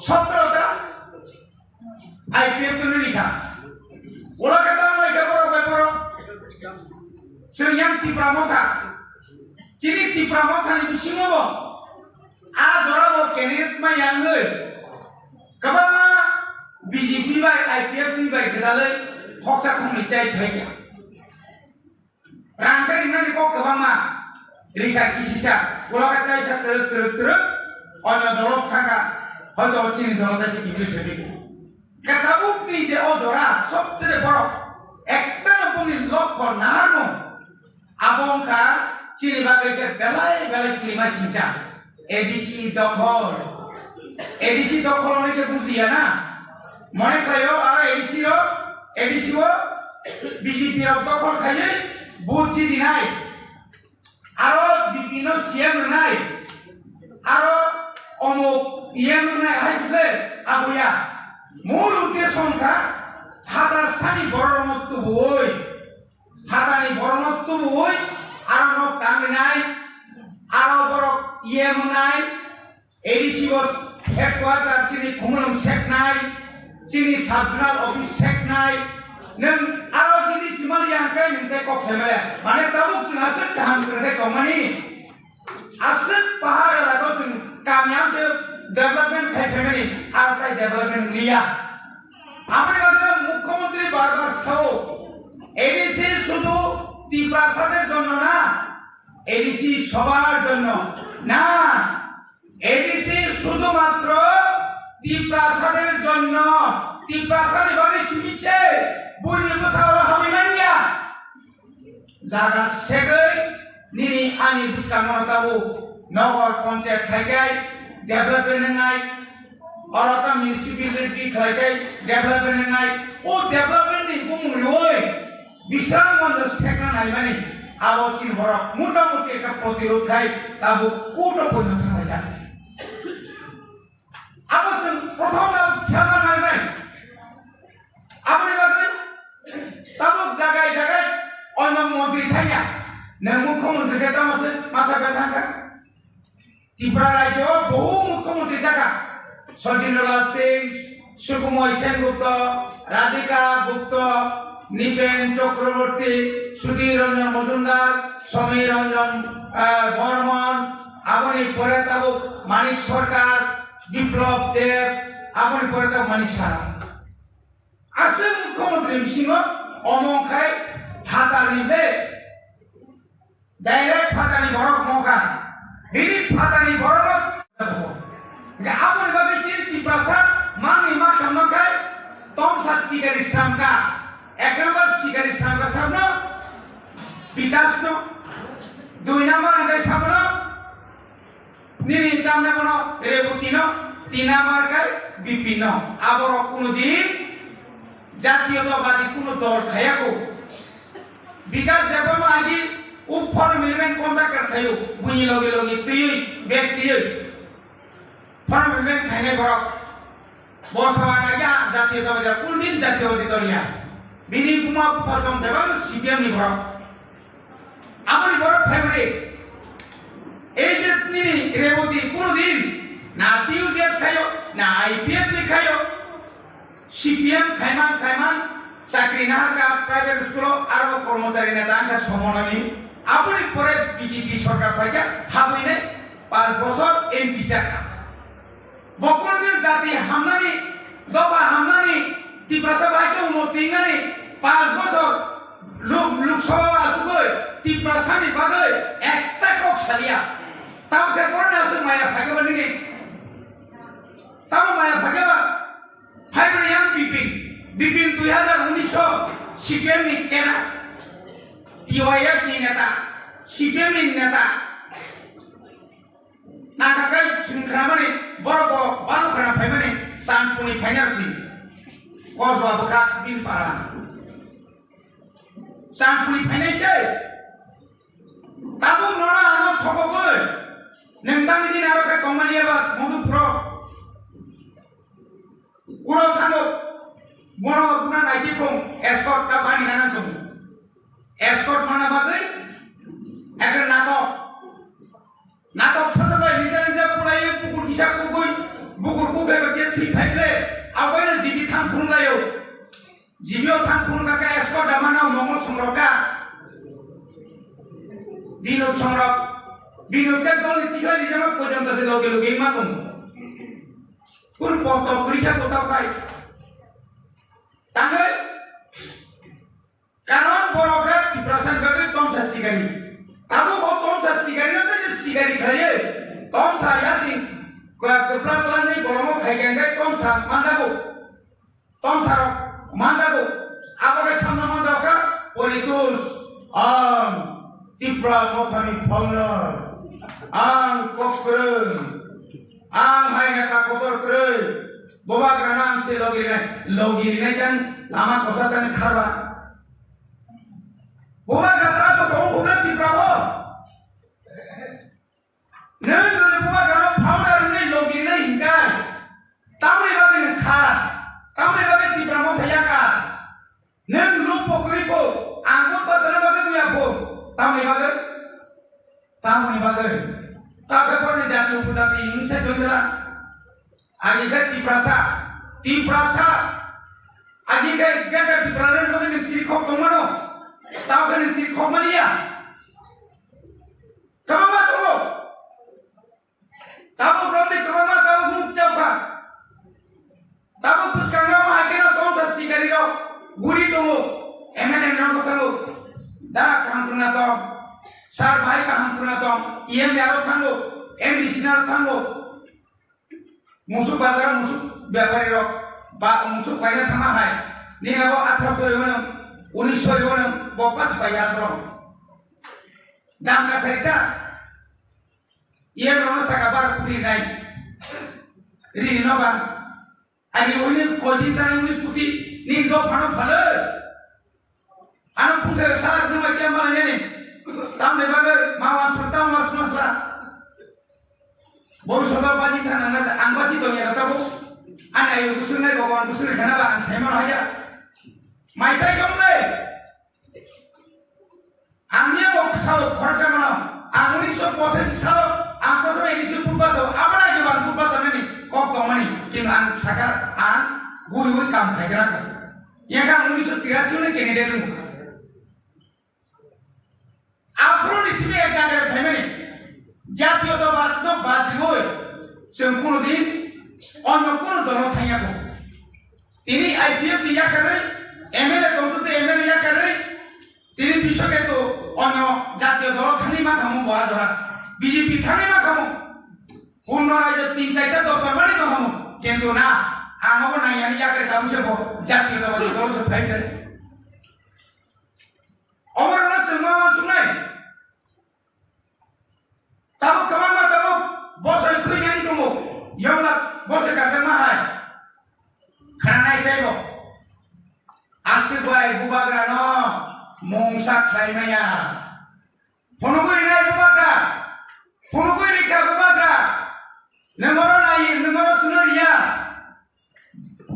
sotro ta I P F ni rikha. Ola khe tamo naikha borok bai borok. Chwng yang Tipra Motha. Chini Tipra Motha ni bisingo bo a jora bo candidate ma yang oi. Kwbangma B J P bai I P F ni bai gwdalwi khoksa khoknwi chai phaikha. Rang khe rinani kok kwbangma rikha kisisa, ulo khe taisa twrwk twrwk twrwk onyo dolo thangkha, hoito o chini dolo taisa kiphilwi sadi. Khe tabukni je o jora sobcheye borok ekta no boni lokho naharmung, abo wngkha chini bagwi khe belai belai klima singcha. A D C dokhol. A D C dokhol hwnwi khe bujiya na? Mone khlaio aro A D C o, A D C o B J P rok dokhol khaiwi vote chidinai. Aro B P no C M rwnai. Aro omuk E M rwnai hai khe aboya. Mul uddesho wngkha phatar sani bororokno tubuwi. Phatani borokno tubuwi aro nok tangrinai, aro borok E M wngnai, A D C o headquarter chini Khumulwng seknai, chini sub zonal office seknai, nwng aro chini simali yang kai nwng tei kok saimale, mane tabuk chwng aswk kaham kwrwngkhe tongmani. Aswk pahar elago chwng kamiyam se development khai phaimani, ar tai development liya. Aboni bagwi mukhyamantri bar bar sao, A D C শুধু তিপ্রাসাদের জন্য না, A D C সবার জন্য না, A D C শুধুমাত্র তিপ্রাসাদের জন্য, তিপ্রাসাদের বাদে সুমিছে, বুড়ি বসাও হামি মানিয়া। Jaga segwi nini ani bwskango tabuk nogor panchayat khaikhai development wngnai, oro ta municipality khaikhai development wngnai, o development ni bumung riwi Bisramganj sekna naimani abo chini borok mota moti ekta protirod khai tabuk court o poino thanglaijak. Abo chwng prothom no khema nainai. Aboni bagwi tabuk jagai jagai oino montri thangya. Nwng mukhyamantri khe tamo se matha bethang kha. Tripura rajyo o bohu mukhyamantri jakha. Sajendra Lal Singh, Sukhmoy Sen Gupta, Radhika Gupta, Nipen Chakraborty, Sudhir Ranjan Majumdar, Samir Ranjan, ah, Barman, aboni pore tabuk Manik Sarkar, Biplab Deb, aboni pore tabuk Manik Saha. Aswk mukhyamantri bisingo omo khai phatarni be direct phatarni borok mokha. Bini phatarni borok no. Hingke aboni bagwi chini Tiprasa mangni ma samno khai tomsa sikari sramka. Ek number sikari sramka sabno Bikas no. Dui number hingke sabno Nini chamne bono Reboti no, tin number khe Bipin no. Aborok kuno din jatiyotabadi kuno dol khayako. Bikas Debbarma agi o form milmen contractor khayo, buini loge loge twiwi, bag twiwi. Form milmen khainai borok. Bo thawai ya jatiyotabadi, kuno din jatiyotabadi dol ya. Bini buma bupha tong bebak C P M ni borok. Aboni borok phaimani. Ei je nini Reboti kuno din na T U J S khayo, na I P F ni khayo, C P M khaiman khaiman chakri naharka private school o aro kormochari neta wngkha somononi. Aboni pore B J P sorkar phaikha habwini panch bochor M P chakha. Bo kuno din jati hamnani, dopha hamnani, Tiprasa bai khe uno tingnani, panch bochor Lok, Lok Sabha o achugwi Tiprasa ni bagwi ekta kok saliya. Tamo khe koroni aswk maya phaikhe ba nini? Tamo maya phaikhe ba? Phaibrwi yang Bipin. Bipin dui hazar unis o C P M ni kena, T Y F ni neta, C P M ni neta. Nakakai chwng khnamani, borok bo baro khna phaimani, Chandpurni phaina rwdi. Kosba bwkha bini para. Chandpurni phainai se. Tabuk nono ano thokogwi. Nwng tangni din aro khe tongmani eba Madhupuro. Uro thango. Bono guna naiti kong escort ta bani nana tong. Escort mana bagwi. Ekre natok. Natok sajabai nija nija pulaiwi bukur kisa kugui, bukur kukhai ba je thwi phaible, abaino jibi thang phunuglaio. Jibio thang phunugkha khe escort da mano Mongol songrok kha. Binod songrok, Binod khe dol ni tikhlai rijama porjonto se loge loge ma tong. Kun poto kuri khe kotao khai. Tangwi Karon borok khe Tiprasa ni bagwi tomsa sikari. Abo bo tomsa sikari no tei sikari khlaiwi tomsa yasing kwpla twlangwi bolongo khai khe hwnkhe tomsa manjago. Tomsa rok manjago. Abo khe samno manjak kha politics. Ang Tipra Mothani founder. Ang kok kwrwng. Ang hai neta kotor kwrwi. Bubagrano ang se logi rinai, logi rinai khe ang lama kosa tani kharba. Bubagra tara bo tong hubna Tipra bo. Nwng jodi Bubagrano founder wngwi logi rinai hinkhe, tamni bagwi nwng kha, tamni bagwi Tipra Motha ya kha. Nwng lupo kwrwi pho, ang bo bachana bagwi wngya pho, tamni bagwi? Tamni bagwi? Tabukhe borokni jati upojati wngse tongwla. Agi khe Tiprasa, Tiprasa. Agi khe Greater Tipraland ni bagwi nwng siri khok tongmano. Tabukhe nwng siri khok mani ya. Kwbangma tongo. Tabuk romni kwbangma tabuk nuk tei kha. Tabuk bwskango ma hai kheno tongsa sikari rok guri tongo. M L A rok tongo. Da kaham khwna tong. Sir bahai kaham khwna tong. E M A rok thango. M D C rok thango. Musuk bazar musuk bepari rok ba musuk paina thangma hai. Nini abo atharoso riwano, unisho riwano, bo pas pai asro. Dam ka sarita. Iyang rokno saka bar kuri nai. Ri no ba. Ani uni koi din sana unis kuti nin do phano phale. Ano phungke sa rwma kya mala yani. Tamni bagwi ma wan sur tam wan sur sa. Bhobishyot o baji thana na ang baji tong ya tabo. Ani ayo busur nai Bhagwan busur khana ba ang saimano haya. Mai sai kong le. Ang niya bo khao khoroksa mano. Ang unisho pochashi salo ang prothom A D C purbaso abana jeba purbaso nani kok tongmani. Kintu ang saka ang guriwi kam khaigra kha. Yaka unisho tirasi ni candidate rung. Aphuru ni simi ek jaga phaimani. Jatiyotabad no badiwi chwng kuno din onyo kuno dolo thangya kho. Tini I P F ni yakarwi, M L A tongtwtwi M L A yakarwi, tini bishoke to onyo jatiyo dolo thangwi mankhamu bo ajora. B J P thangwi mankhamu. Punno raijo tin chaita dorkar mani mankhamu. Kintu na, ang obo nangyani yakar kamu se bo jatiyo dolo dolo se phai phai. Oborokno chwng ma uansuknai. Tabuk kwbangma tabuk bosoi khwinani tongo. Yongla bosoi kajakma hai. Khananai teibo. Aswk bai bubagrano mungsa khlai maya. Phunugwi rinai bubagra. Phunugwi rikha bubagra. Nwng oro nai, nwng oro chwngno riya.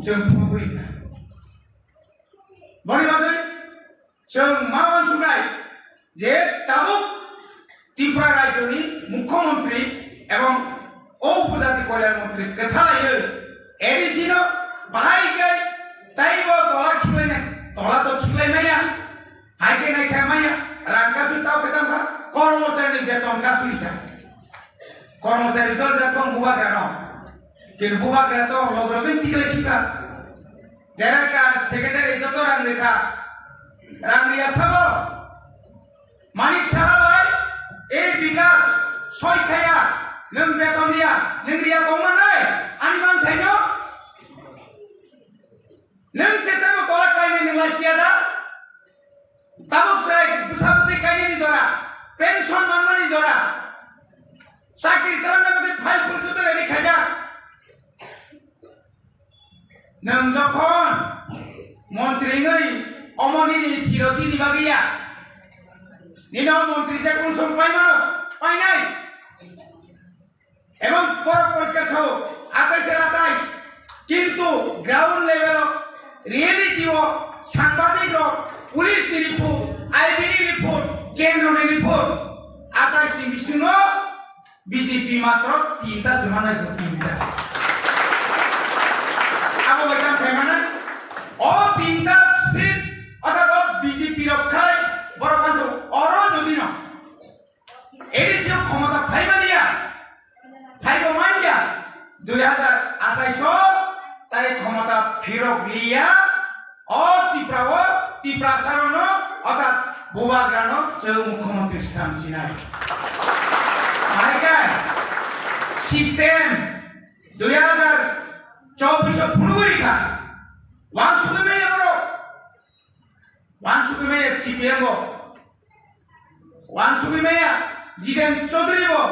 Chwng phunugwi rikha. Boni bagwi chwng ma uansuknai je tabuk Tripura rajyoni mukhyamantri ebong o upojati kalyan mantri kwthalaiwi A D C no bahai khe taibo tola khiklainai, tola to khiklai maya, hai khe nai khe maya, rang kasui tao khe tamo kha, kormochari ni beton kasui kha. Kormochari dol jak tong bubagra no. Kin bubagra to log log in tikle sika. Director, secretary joto rang rikha. Rang riya sabo. Manik Saha bai, e Bikas, soi khaya, nwng beton riya, nwng riya tongma nai, ani man thaino. Nwng se tamo tola kainwi nwng lai siya da? Tabuk se bwsa bwtwi kainwini jora, pension manmani jora, chakri chalokna bagwi file phurkhe to ready khaijak. Nwng jokhon montri wngwi omo nini siro tini bagwi ya, nini o montri je kung song pai mano, painai. Ebong borok porikka sao, atais er atais. Kintu ground level o, reality o, sangbadik rok, police ni report, I B ni report, kendro ni report, atais ni bisingo B J P matro tinta se manai ko tinta. Abo bai tang khaimana, o tinta seat, orthat o B J P rok khai, borok kanto oro jodi no. A D C o khomota phaimaliya, phaibo manya, dui hazar atais o tai khomota phirok liya, o Tripura o, Tiprasa rokno, orthat Bubagra no chwng mukhyamantri swnam sinai. Hai khe system dui hazar chobbish o phunugwi rikha, wansugwi manya borok, wansugwi manya C P M o. Wansugwi maya Jiten Chaudhary bo,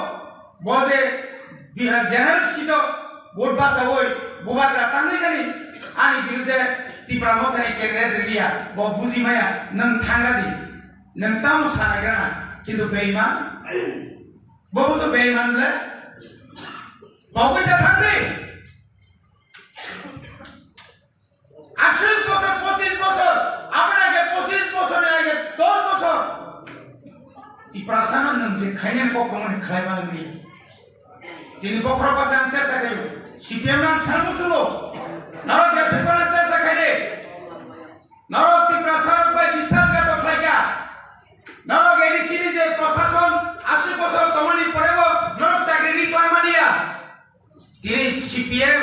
bo je Bihar general seat o vote bachawi Bubagra tangwi kani ani birudhe Tipra Mothani candidate rwliya, bo buji maya nwng thangra di, nwng tamo sanaigra na, kintu beiman, bo bo to beiman le, bo bai ta thangdi. Aswk bosor, pochis bosor, aboni age pochis bosor, ni age dos bosor. Tiprasano nwng je khainani kok tongmani khlai ma nangni. Tini bokhorok bachang chersa khaio. C P M nang sal musulo. Norok je phirmana chersa khaide. Norok Tiprasarok bai biswasghatok khlaikha. Norok A D C ni je prosason aswk bosor tongmani porebo norok chakri ri khlai maliya. Tini C P M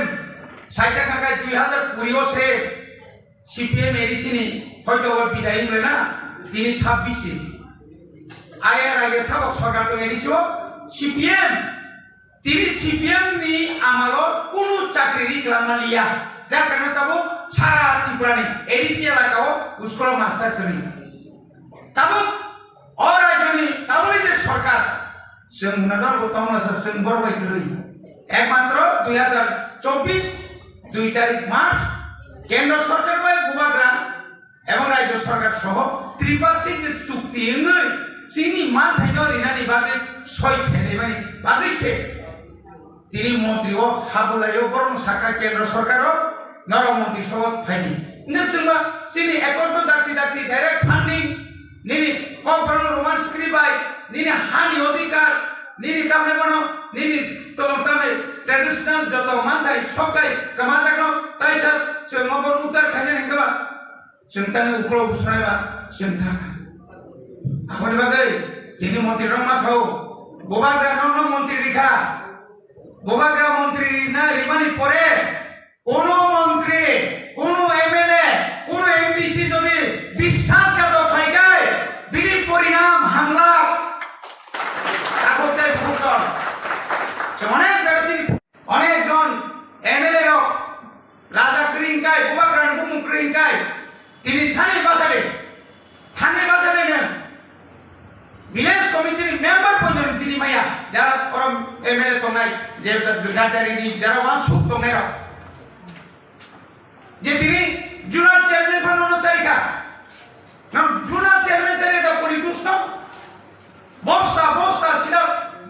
saita khakai dui hazar kuri o se C P M A D C ni hoito o bidai wngla na, tini sabbish ni. Ayar age sabok sorkar tong A D C o C P M. Tini C P M ni amalo kunu chakri ri kwlangma liya. Jar karone tabuk sara Tripura ni A D C elaka o school o master kwrwi. Tabuk o rajyoni tabukni je sorkar, chwng hwnadar bo tongmasa chwng borok bai kwrwi. Ekmatro dui hazar chobbish dui tarik March kendro sorkar bai Bubagra ebong rajyo sorkar soho tripartite je chukti wngwi chini manthaino rinani bagwi soi phainaimani bagwi se Tini montri o habulai o borok sakha kendro sorkar o norok montri sobo phaidi. Hingke chwngba chini ekotro dakti dakti direct funding nini kokborokno Roman script bai nini hani odhikar nini tamni bono nini tong tamni traditional joto manthai soktai kwmajakno taisa chwng obo uttar khainani hingke ba Chwng tangwi uklok bwswraiba chwng thangkha. Aboni bagwi tini montri rok ma sao, Bubagra nokno montri rikha. Bubagra montri rina rimani pore kono montri, kono M L A, kono M D C jodi biswasghatok khlai khe bini porinam hamlak. Takhuk tei bukhuk tong. Chwng onek jaga chini onek jon M L A rok Raja kwrwi wngkai, Bubagrani bumung kwrwi wngkai, tini thani bachade, thani bachade nwng village committee ni member poito nwng chini maya, jara oro M L A tongnai, je Gaddarini jara wansuk tongnai rok. Je tini zonal chairman phano no chaikha, Nang juna chairman chari da kori dusno. Bosta, bosta, sida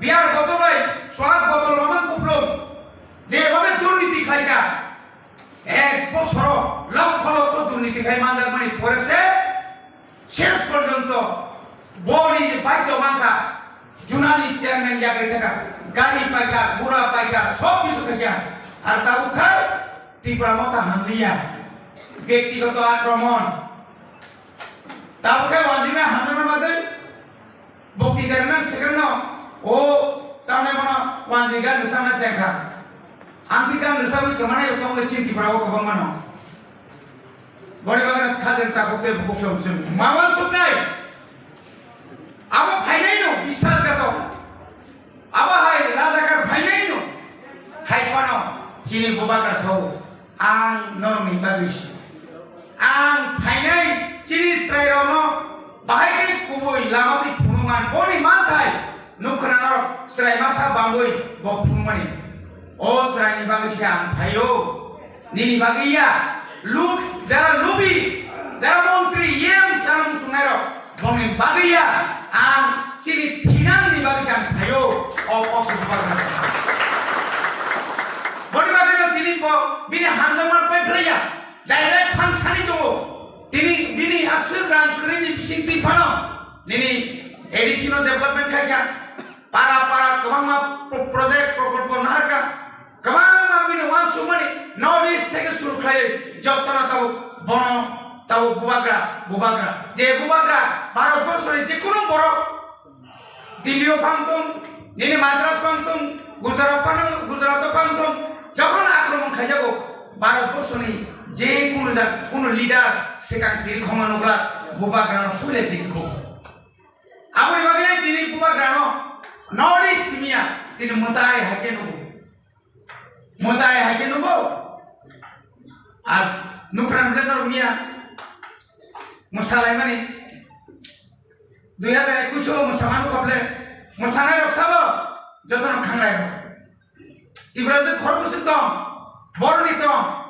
biar botol bai, soak botol mamang kuplung. Je bhabe durniti khlaika. Ek bosoro lokho lokho durniti khai manjak mani pore se, ses porjonto boni je baidyo mangkha, junani chairman yagai thaka, gari paikha, gura paikha, sob kisu khaikha. Ar tabuk khai Tipra Motha hamliya, byaktigoto akromon. Tabuk khe wanjwi bai hamjakna bagwi bokti derna swkangno o tamni bono wanjwi gan rwchapna chengkha. Amtwi gan rwchapwi kwmanai rok tongo chini Tripura o kwbangma no. Boni bagwi no khajang tabuk tei bukhuk chom chwng ma wansuknai. Abo phainai no biswasghatok. Abo hai rajakar phainai no. Hai phano chini Bubagra sao ang norokni bagwi si. Ang phainai chini chwrairokno bahai khe kubui lama twi phunukman, boni manthai nukkhwna norok chwrai masa bangwi bo phunukmani. O chwraini bagwi se ang phaio, nini bagwi ya. Lu-, jara lubi, jara montri, E M chana muchungnairok, bongni bagwi ya. Ang chini thinangni bagwi se ang phaio. O kok se bubar. Boni bagwino tini bo bini hamjakma pai phlaiya. Direct phang sani tongo. Tini bini aswk rang kwrwini bising twi phano nini A D C no development khaikha. Para para kwbangma pro-, project prokolpo naharkha. Kwbangma bini uansukmani North East theke suru khlaiwi jotono tabuk bono tabuk bubagra, bubagra. Je bubagra Bharat borso ni jekunu borok Delhi o phang tong, nini Madras phang tong, Gujarat phang, Gujarat o phang tong, jokhon akromon khaijago, Bharat borso ni je kunu jak, kunu leader swkang siri khoma nukla, bubagra no sule siri kho. Aboni bagwi tini bubagra no North East miya tini mwtai hai khe nugo. Mwtai hai khe nugo. Ar nukran ble norok miya mwsalaimani dui hazar ekush o mwsamano kople mwsanairok sabo jotono khangrairok. Tiprasa khorokbwswk tong, boroni tong.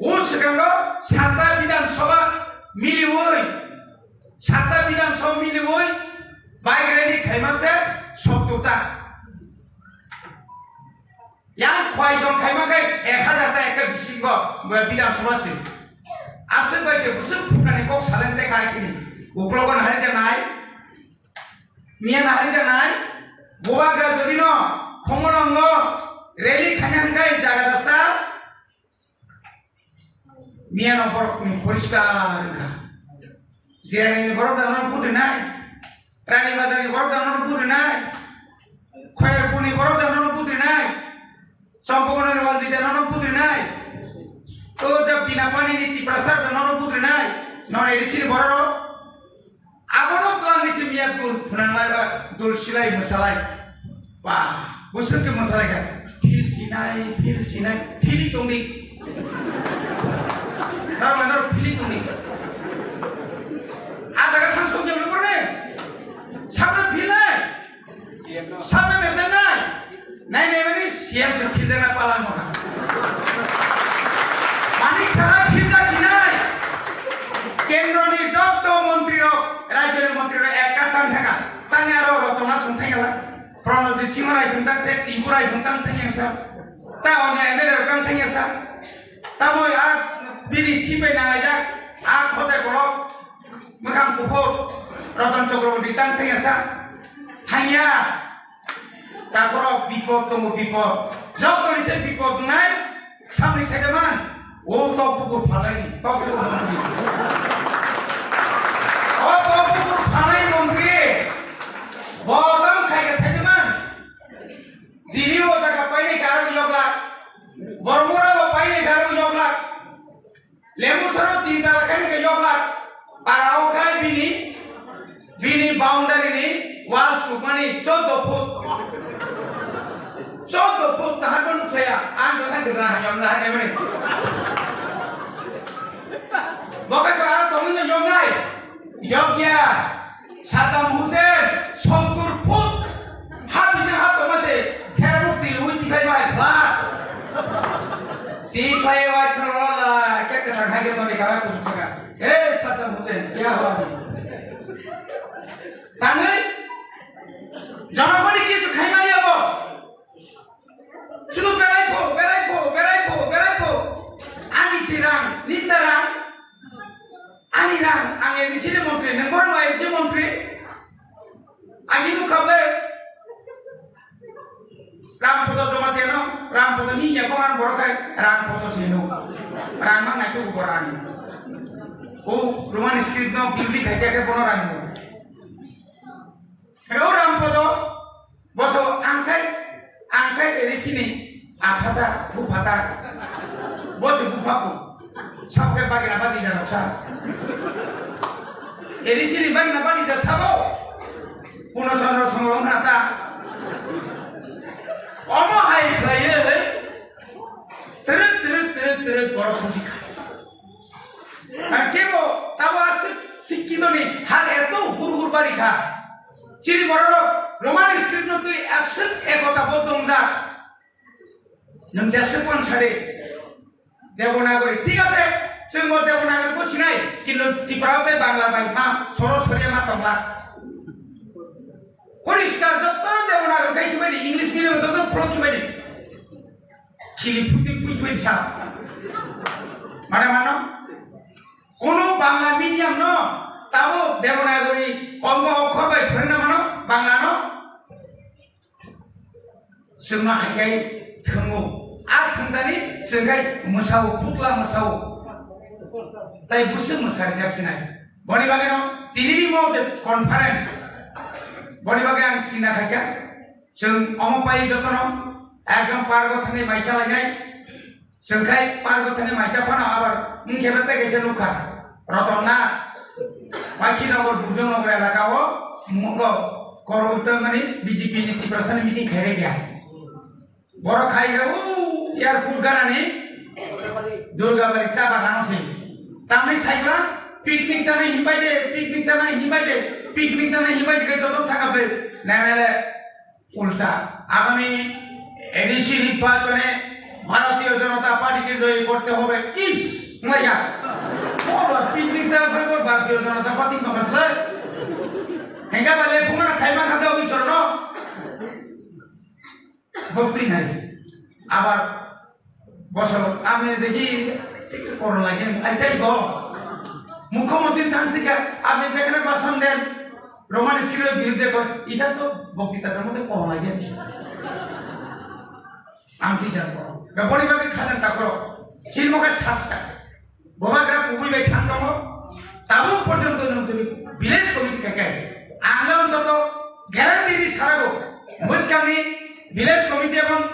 O swkango sata Bidhan Sabha miliwi, sata Bidhan Sabha miliwi bike rally khaima se sottor ta. Yang khwai jong khaima khe ek hazar ta ekta bisingo Bidhan Sabha se. Aswk bai se bwswk phuknani kok saleng te khai khini. Uklogo nahari de nai. Miya nahari de nai. Bubagra jodi no khongo nongo rally khaina hwnkhe jaga dasa. Miya no borok ni poriskar wngkha. Jirani ni borok da nono putri nai. Rani Bazar ni borok da nono putri nai. Khoyerpur ni borok da nono putri nai. Champakona ni wal di da nono putri nai. To ja bina pani ni Tiprasa da nono putri nai. Non A D C ni borok. Abono twlangwi se miya dul phunanglai ba dul silai mwsalai. Ba, bwswk khe mwsalai kha. Phil sinai, phil sinai, phili tongdi. Nar ma nar phili tongdi. A jaga thang sok jeblo porne. Sabra phil nai. Sabra mesen nai. Nai nai mani C M se phil jana pala mokha. Manik saha phil ja sinai. Kendro ni jotto montri rok, rajyo ni montri rok ek katang thaka. Tang aro rotona sung thang yala. Pranojit Singh rai sung tang thek, Tibu rai sung tang thang yasa. Ta onya M L A rok tang thang yasa. Tamo a bini sipai nangai jak, a khotai borok. Mwkhang kuphur, Ratan Chakraborty tang thangya sa? Thangya. Takhorok bipod tongo, bipod. Jotoni se bipod wngnai, samni saidaman. O tok bukur phalai, tok bukur phalai. O tok bukur phalai montri. Bo tang khaika saidaman. Dili o jaga painai karo yoglak. Bormura o painai karo yoglak. Lembu saro tin tala khe hwnkhe yoklak. Para o khai bini, bini boundary ni wall sukmani chauddho foot. Chauddho foot tahar no saya. Ang to khai sitra hayam na hayam ni. Bokai to aro tongin no yoknai. Yokya. Saddam Hussein sottor foot ha bising ha tongma se thermuk tilwi tikhlai bai bas. Tikhlai wai thangla la ke kwthang hai ke toni kala tum thaka. He Saddam Hussein, kya hua abhi? Tangwi jonogoni kichu khaimani abo. Sudu berai pho, berai pho, berai pho, berai pho. Ani si rang, ninda rang. Ani rang, ang A D C ni montri, nang borok A D C montri. Ani nukha ble. Ram Poto Jamatia no, Ram Poto ni ya ko ang borok khai, Ram Poto si no. Rang mang nai tu ko rang. O Roman script no building khai ke bono rang. Heo Ram Poto, boso ang khai, ang khai A D C ni aphata, buphata. Boso buphaku. Sabo khai bagina badi jano sa. A D C ni bagina badi ja sabo. Puno Chandra Songro khana ta. Omo hai khlaiye. Terek, terek, terek, terek, borok khusi kha. Ang Nwng jeswk uansadi Devanagari, thik ase, chwngbo Devanagari bo sinai, kintu Tripura tei Bangla bai ma soro soria ma tongla. Poriskar jotto Devanagari kai khibaidi, English medium jotto pro khibaidi. Khili phuti pui khibaidi sa. Mane mano? Kono Bangla medium no tabo Devanagari kongo okhor bai phwrwngna mano Bangla no? Chwngno hai khe thwngo. A thwngtani chwng khai mwsao, putla mwsao. Tai bwswk mwsa rijak sinai. Boni bagwino tinini mo je conference. Boni bagwi ang sinna khaikha. Chwng omo pai jotono ekdom pargo thangwi maisa lainai. Chwng khai pargo thangwi maisa phano abar wngkhe bete kaisa nukha. Roton Nath, Paikhi Nagar, Bujong Nagar elaka o mungo koroi tongmani B J P ni Tiprasa ni meeting khairek ya. Borok khai khe u airport ganani Durgabari cha bagano se. Tamni saikla picnic chana himbai de, picnic chana himbai de, picnic chana himbai de kai joto thaka de. Nemele Ulta, আগামী এডিসি নির্বাচনে ভারতীয় জনতা পার্টিকে জয়ী করতে হবে। ইস, মজা। Oro picnic jara phai bor ভারতীয় জনতা party no masle. Hengka bale phungana khaima khamda oi sorno. Bokti nai. Abar বছর আপনি দেখি করো লাগে, আইতাই গো। মুখ্যমন্ত্রী থাকছে কে, আপনি যেখানে ভাষণ দেন, রোমান স্ক্রিপ্টের বিরুদ্ধে কর, এটা তো বক্তৃতার মধ্যে কম লাগে। আমি কি জানবো? গা বড়ি ভাবে খাজান তা করো। চিনমুখে শ্বাসটা। Bubagra kubui bai thang tongo, tabuk porjonto nwng tini village committee khe khe. Ang le ontoto guarantee ri sarago, bwskangni village committee ebong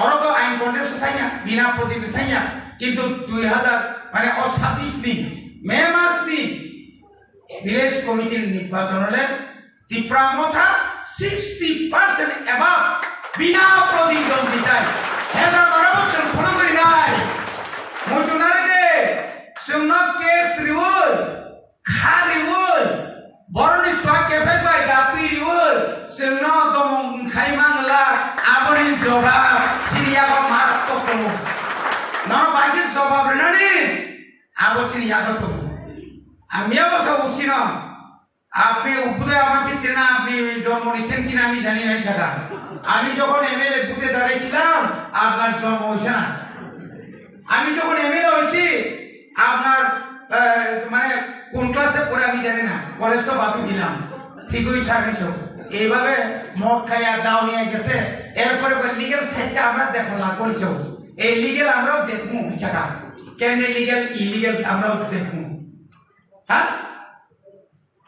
oro to ain contest thangya, bina protinidhi thangya, kintu dui hazar, mane o sabbish ni May mas ni village committee ni nirbachon le Tipra Motha sixty percent above bina prodingonditai. Heda barabo chwng phunugwi nai. Muchunari de, chwngno case riwi, kha riwi, boroni swa kephek bai datwi riwi, chwngno domong khai mangla, aboni jobab chini yago maratwk tongo. Nono bai khe jobab rinani, abo chini yago tongo. Ang miyabo sa usino. আপনি উপরে আমাকে চেনা, আপনি জন্ম নিয়েছেন কিনা আমি জানি না, সেটা। আমি যখন এমএলএ ভোটে দাঁড়িয়েছিলাম, আপনার জন্ম হয়েছে না। আমি যখন এমএলএ হয়েছি, আপনার, আহ, মানে, কোন ক্লাসে পড়ে আমি জানি না, কলেজ তো বাদ দিলাম, ঠিক ওই সার্ভিস হোক। এইভাবে মদ খাইয়া দাও নিয়ে গেছে, এরপরে লিগ্যাল সাইডটা আমরা দেখা লাগবো। এই লিগ্যাল আমরাও দেখবো, জায়গা কেন লিগ্যাল, ইলিগ্যাল আমরাও দেখবো। হ্যাঁ,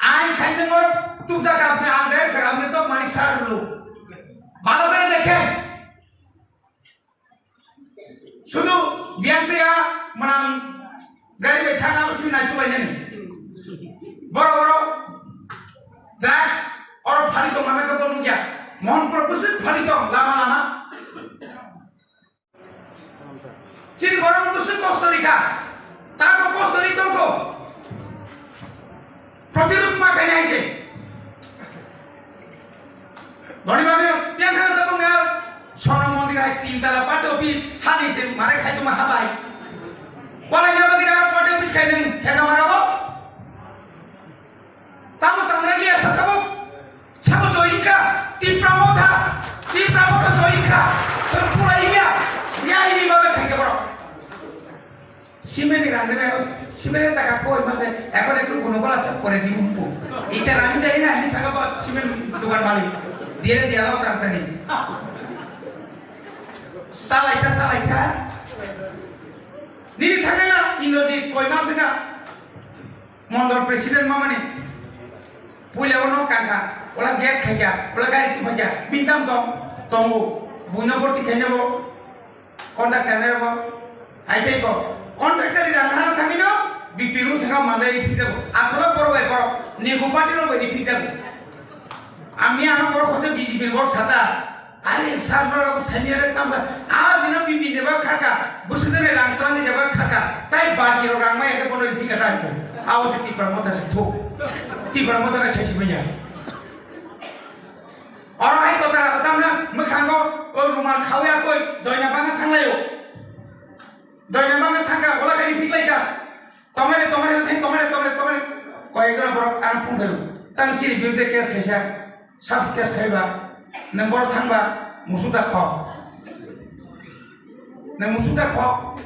Ain khainwi norok tubjak, apni ang direct sakha, apni to mani sar lu. Bhalo kore dekhen. Sudu biyang tei a mwnam gari bai thang abo simi naituk lainani. Borok oro drugs oro phali tong, ama khe bo nukya. Mohanpur bwswk phali tong lama lama. Chini borok bwswk kosto rikha, tamo kosto ri tongkho. Protirud ma khainai se. Boni bagwi tengkha tabuk na sono mondir hai tin tala party office hani se mare khai tongma habai. Kwlai na bagwi aro party office khai nang theka mara bo. Tamo tangra liya sa tabuk. Sabo joyinka, Tipra Motha, Tipra Motha joyinka, tong pura iya, iya ini babe khaike borok. Simeni rande me, simeni taka koi mase, ekon ekru kono bala se pore di mumpu. Ite rani jai na, ini saka ba simen dukan malik. Dire dia lo tar tani. Salaita, salaita. Nini thangela, Indrajit koi mase ka. Mondol president mamani puila ono kaka, ola gate khaika, ola gari tu khaika, bintam tong, tongo, buino borti khaina bo, contractor ne bo, ai tei bo, contractor ida nana thangino, B P L saka mandai ri phikjago, asola poro bai poro, nigo party ro bai ri phikjago. Ami ano borok hote B J P ni borok sata. Are sir, norok saimiyare tamsa. A dino B P jeba kharka. Bwswk jani rang twlangwi jeba kharka. Tai baki rok rang maya khe bono riphi kata ancho. Abo se Tipra Motha se thuk. Tipra Motha ka saisi manya. Oro hai kotara tamna mwkhango o rumal khawi akoi doina bangha thanglaio. Twi tei case khaisa, sab case khaiba, nwng boro thangba, musuk da kho. Nwng musuk da kho.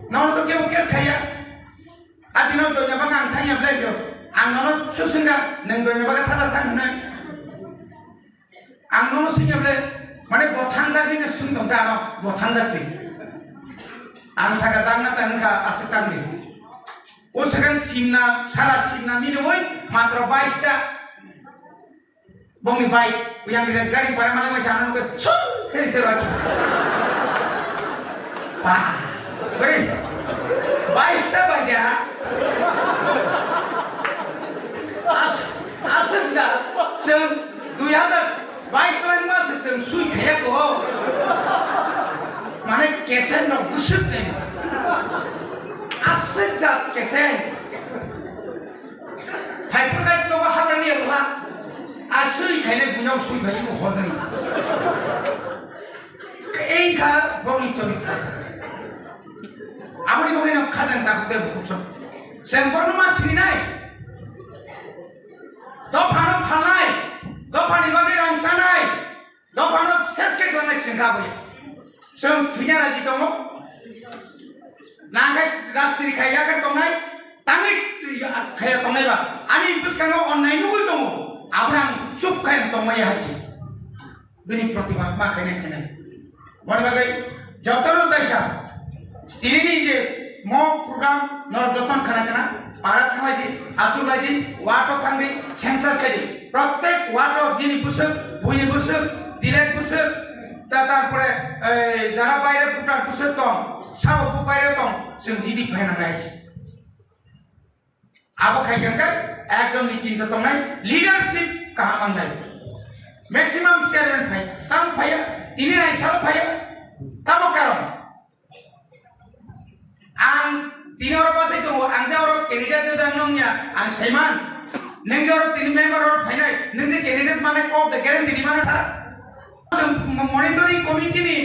Nono to kebo case khaiya. A dino doina baga ang thangya belai jo. Ang nono susungga, nwng doina baga thada thang hwnwi. Ang nono singya belai, mane bo thangjak hwnwi sung tong ta ano, bo thangjak si. Ang saka jang na tang kha aswk tang di. O second simna, sara simna minimoi matro bais ta. Bongni bai, uyang ni gari para mala mai jana nungke, su, heri tero aja. Pa, beri, bais ta bai dia. As, asik da, seng, dui hazar bais tuan mas seng sui kaya ko. Mane kesen no busuk ne. Asik da kesen. Hai pura kai to ba hadar ni ba. Asui khaile bunyau sui khaile ko hodari. Ei kha boni chori. Aboni bagwi no khajang ta kute bukuk so. Seng borno ma sinai. Dophano phalnai. Dophani bagwi rang sanai. Dophano ses khe tongnai chwng kha bui. Chwng thwina raji tongo. Nangkhe rajniti khai yakhar tongnai, tangwi khaya tongnai ba. Ani bwskango onnai nugwi tongo. Abono ang chup khai ang tongmaya hai se. Bini protibad ma khainai khainai. Boni bagwi jotono taisa. Tinini je mo program no joton khana khana, para thanglai di, asuk lai di, ward o thang di, census khai di. Prottek ward o bini bwswk, buini bwswk, dilek bwswk, ta-, tarpore, eh, jara baire voter bwswk tong, sabo bo baire tong, chwng jidi phaina nai se. Abo khai khe ekdom ni chinta tongnai, leadership kaham wngnai. Maximum chairman phai, tamo phaiya, tini nai salo phaiya, tamo karon. Ang tini oro bachai tongo, ang je oro candidate da nongya, ang saiman. Neng je oro tini member oro phainai, neng je candidate mane kok de guarantee ni mano tha. Mo-, monitoring committee ni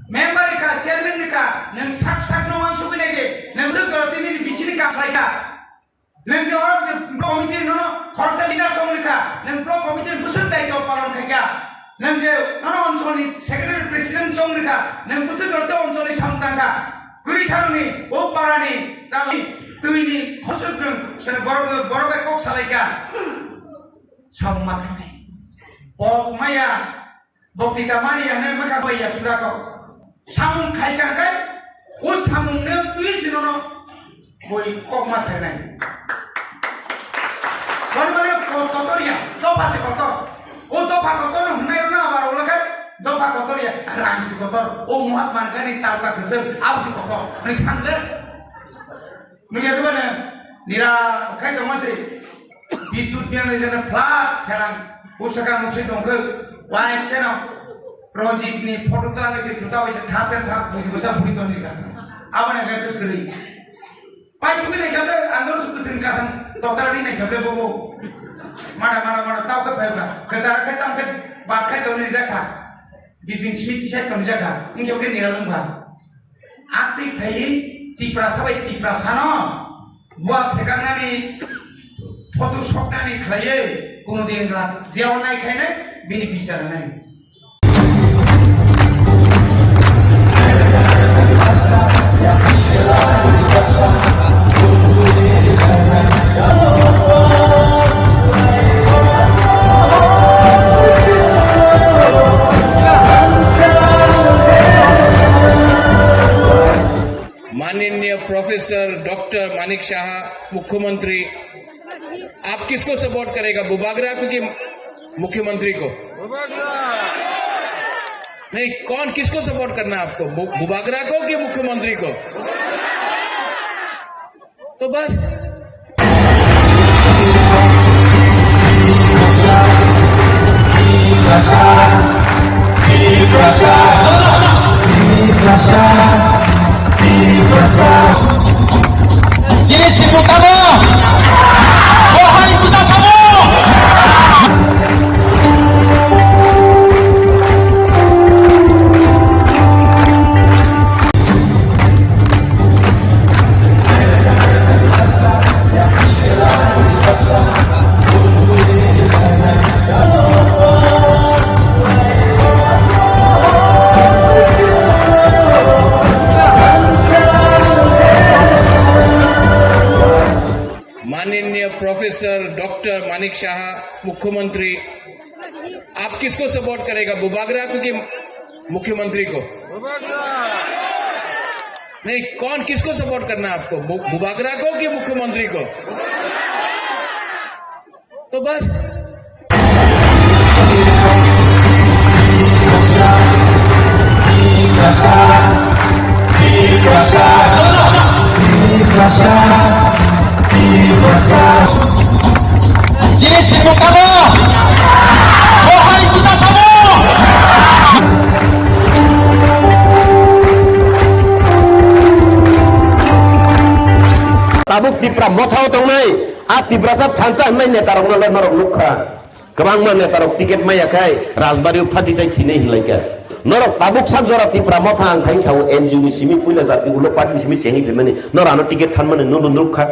member ka, chairman ka, neng sak sak no wansugwi nai de, neng je oro tini ni bisini kam khlai kha. Neng je oro je committee nono khoroksa leader tong rikha, neng pro committee ni bwswk daityo palon khaikha. Neng je nono oncholni secretary president tong rikha, neng bwswk dorte oncholni samung tangkha. Kwrwi saroni o parani tali twini khosok rwng se borok, borok bai kok salaikha. Samung ma khainai. Pok maya. Bokti tamani ya nai maka bai ya sura ko. Samung khai ka kai, o samung ne tui sino no. Boi kok ma sai nai. Bor bor ko kotor ya, dopa se kotor. O dopa kotor no hnai ro na bar o lakai, dopa kotor ya, rang se kotor. O Mahatma Gandhi tal ka khesem, ab se kotor. Ni thang le. Nungya dubana nira khai tongma se. Bidut biang le jana flat kherang. Usaka musi tongkhe. Wai cheno. Ranjit ni photo tlang se juta wai se thap thap thap bui busa bui toni ka. Abana ga kus kri. Pai suki nai kable andro suki tin ka thang. Totara ni nai kable bobo. Mana mana mana tau ke phai ka. Ke dara ke tam ke bat khai toni jakha. Bibin simi tisai toni jakha. Ingkhe ke nira lungkha. Atwi phaiwi Tiprasa bai Tiprasano bua sekangnani photo soknani khlaiwi kuno din ra jeo nai khainai bini bichar nai. माननीय professor doctor Manik साहा, मुख्यमंत्री, आप किसको सपोर्ट करेगा, बुबागरा को कि मुख्यमंत्री को? नहीं, कौन, किसको सपोर्ट करना है आपको, बु-, बुबागरा को कि मुख्यमंत्री को? तो बस। Chini siputamo, bohai putatamo. Manik शाह मुख्यमंत्री, आप किसको सपोर्ट करेगा, बुबागरा को कि मुख्यमंत्री को? नहीं, कौन किसको सपोर्ट करना है आपको, बु- बुबागरा को कि मुख्यमंत्री को? तो बस। Tabuk Tipra Motha o tongnai, a Tiprasa thansa hwnwi netarokno le norok nukha. Kwbangma netarok ticket maya khai Rajbari o phati chai thwinai hinlaikha. Norok tabuk sak jora Tipra Motha ang khai sao N G O ni simi puila jati ulo party ni simi chengwi phaimani norok ano ticket sanmani nono nukha.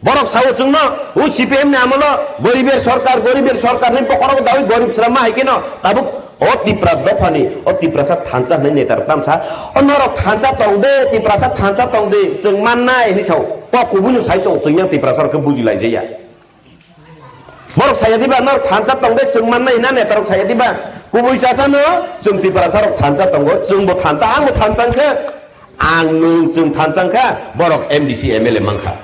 Borok sao chwngno o C P M ni amolo goriber sorkar, goriber sorkar ni bokhorok dawi gorib srama hai keno tabuk o Tipra dophani, o Tiprasa thansa hwnwi netarok tamsa o norok thansa tong de, Tiprasa thansa tong de, chwng mannai hinwi sao. Kok kubui no sai tong, chwng yang Tiprasa rok khe buji lai jaya. Borok saya diba, norok thansa tong de chwng mannai hina netarok saya diba. Kubui chasano chwng Tiprasa rok thansa tongo, chwngbo thansa, angbo thansa wngkha, ang nwng chwng thansa wngkha, borok M D C M L A mankha.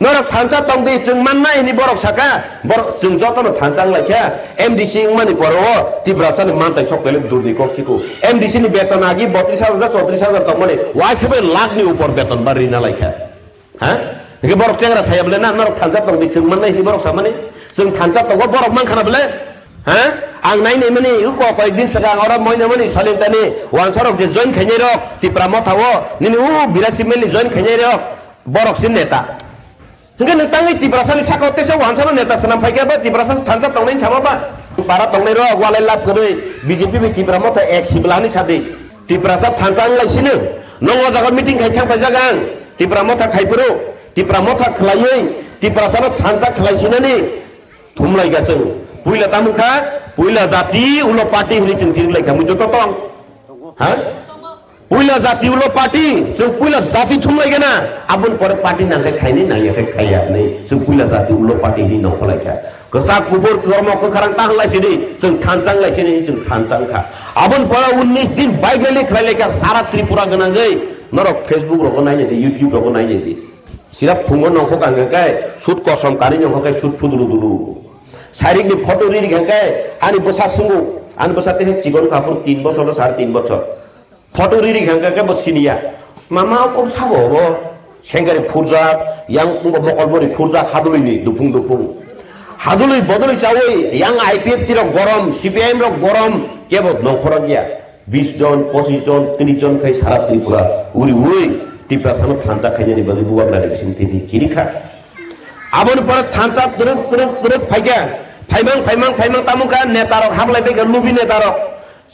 Norok thansa tong de chwng mannai hini borok saka, borok chwng jotono thansa wnglaikha, M D C wngmani poro o Tiprasa ni mantai sok pele durni kok siku. M D C ni beton agi botris hajar, chotris hajar tongmani, waisebe lakh ni upor beton ba rina laikha. Ha? Hingke borok chengra saya bole na, norok thansa tong di chwng mannai hini borok samani. Chwng thansa tongo borok mankha na bole. Ha? Ang nai nai mani, uko koyek din swkang oro moi nai mani Salintani wansarok je join khainai rok, Tipra Motha o, nini u Birasi Mel ni join khainai rok, borok sin neta. Hingke nwng tangwi Tiprasa ni saka o teisa wansaro neta swnam phaikha ba Tiprasa thansa tongnai sama ba? Para tongnai rok walai lab kwrwi B J P bai Tipra Motha ek sibla hinwi sadi. Tiprasa thansa wng lai sino. Nong o jaga meeting khai thang paijak ang. Tipra Motha khai phuru. Tipra Motha khlaiwi Tiprasano thansa khlai sinani thumlai ga chwng. Puila tamo kha, puila jati ulo party hwnwi chwng chini lai kha. Mui joto tong. Ha? Puila jati ulo party, chwng puila jati thumlai gana. Aboni pore party nang khe khaini nang ya khe khaiya hwnwi. Chwng puila jati ulo party hwnwi nongkholai kha. Kwchak kubur kormo kwkharang ta hwnlai sidi, chwng thansa wng lai sidi, chwng thansa wng kha. Aboni pore unnish din baigeli khlai lai kha sara Tripura gwnangwi. Norok Facebook rogo nai nai di, YouTube rogo nai nai di. Sirap phungo nongkhok ang khe sut kosom kani nongkhok khe sut phudulu dulu. Sairikni photo ri ri khe ani bwsa sungo, ani bwsa tei chikon kaphur tin bochor, sare tin bochor. Photo ri ri khe hwnkhe bo siniya. Mama o sabo bo sengkari phurjak, yang wngkha mokol bori phurjak hadulini dupung dupung. Hadului bodului chawi yang I P F T rok gorom, C P I M rok gorom, kebo nongkhorok ya. Bis jon, pochis jon, tris jon khai sara Tripura uri ui Tiprasano thansa khainani bagwi bubagra ni bising tini chirikha. Aboni pore thansa twrwk twrwk twrwk phaikha. Phaimang phaimang phaimang tamo kha netarok hablai baikha lubi netarok.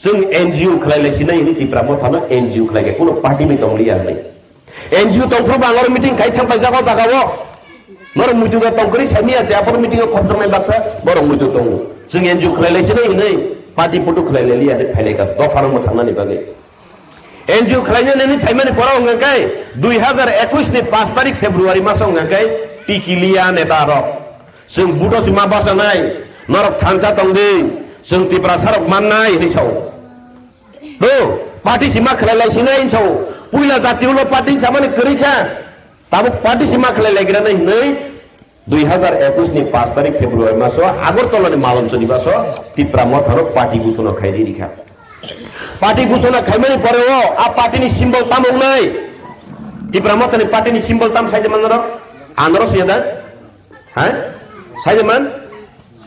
Chwng N G O khlai lai sinai hini Tipra Mothano N G O khlai khe kuno party ni tong liya hwnwi. N G O tong phuru bo ang oro meeting khai thang paijak o jaga o. Norok muitu ga tong kwrwi sami ya je aphuru meeting o khopjak nai baksa borok muitu tongo. Chwng N G O khlai lai sinai hwnwi party putu khlai lai liya hwnwi phai lai kha dopha rok mwthang nani bagwi. N G O khlai nani hwnwi phaimani pora wngkha khe dui hazar ekush ni paanch tarik February maso wngkha khe tiki liya neta rok. Chwng buto si ma bachanai, norok thansa tong di, chwng Tiprasa rok mannai hinwi sao. Do, party si ma khlai lai sinai hinwi sao. Puila jati ulo party samani kwrwi kha. Tabuk party si ma khlai lai gra nai hinwi dui hazar ekush ni paanch tarik February maso Agartala ni Malonchoni baso Tipra Mothano party gusuna khai ri rikha. Party gusuna khaimani pore o a party ni symbol tamo wngnai? Tipra Mothani party ni symbol tam sai de man norok? Andro siya da? Ha? Sai de man?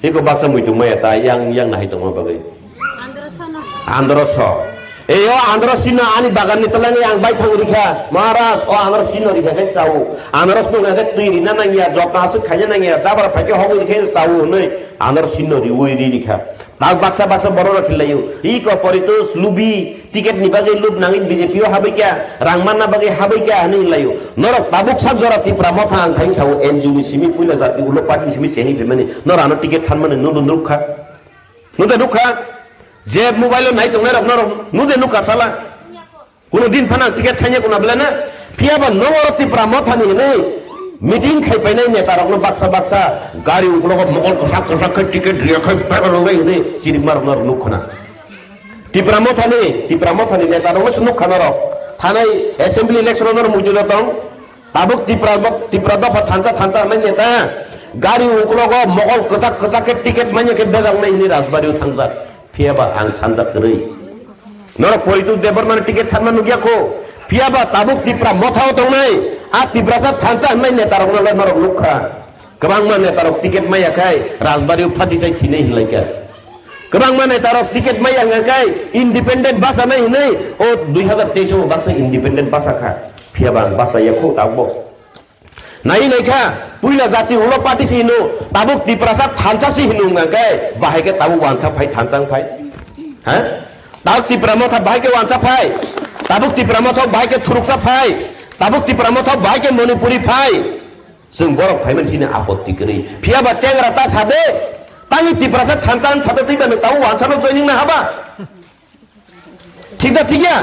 Iko baksa muitu maya ta yang, yang nahai tongma bagwi. Andro so. Ei o andro sino ani bagan ni tolani ang bai thang rikha. Maharaj o andro sino rikha khe chao. Andro sino rikha khe twi rina nangya, jotna aswk khaina nangya, jabra phaikhe hogwi rikhe chao hwnwi andro sino riwi ri rikha. Tak baksa baksa borok rok hinlaio. Iko poritus lubi. Ticket ni bagwi lub nangwi B J P o habwi kya, rang manna bagwi habwi kya hinwi hinlaio. Norok tabuk sak jora Tipra Motha ang thangwi sao N G O ni simi puila jati ulo party ni simi chengwi phaimani. Norok ano ticket sanmani nukha. Nukha nukha. Je mobile o nai tongnai rok norok nude nukha sala. Kuno din phano ang ticket sanya kuna bela na. Phiya ba nong oro Tipra Motha ni hinwi. Meeting khai painai neta rokno baksa baksa gari uklogo mokol kwchak kwchak khe ticket riya khai phaima rwgwi hwnwi chirikma rokno rw nuk khna. Tipra Mothani, Tipra Mothani neta rokno se nuk khna rok. Thanai assembly election no muitu da tong. Tabuk Tipra, Tipra dopha thansa thansa hwnwi neta gari uklogo mokol kwchak kwchak khe ticket manya khe bejak nai hwnwi Rajbari o thangjak. Phiya ba ang sanjak kwrwi. Norok Poritok Debbarmani ticket sanma nukya kho. Phiya ba tabuk Tipra Mothao tongnai, a Tiprasa thansa hwnwi netarokno le norok nuk kha. Kwbangma netarok ticket maya khai Rajbari o phati chai thinai hinlai kha. Kwbangma netarok ticket maya wngkha khai independent bachanai hinwi o dui hazar teis o baksa independent bacha kha. Phiya ba ang bachaya kho tabuk. Nai nai kha, puila jati ulo party si hino, tabuk Tiprasa thansa si hino wngkha khe, bahai khe tabuk wansa phai thansa wng phai. Ha? Tabuk Tipra Motha bahai khe wansa phai. Tabuk Tipra Motha bahai khe thuruksa phai. Tabuk Tipra Motha bahai khe Manipuri phai. Chwng borok phaimani sini apotti kwrwi. Phiya ba chengra ta sade, tangwi Tiprasa thansa wng sade twi ba nwng tabuk wansa no joining na haba? Thik da thik ya?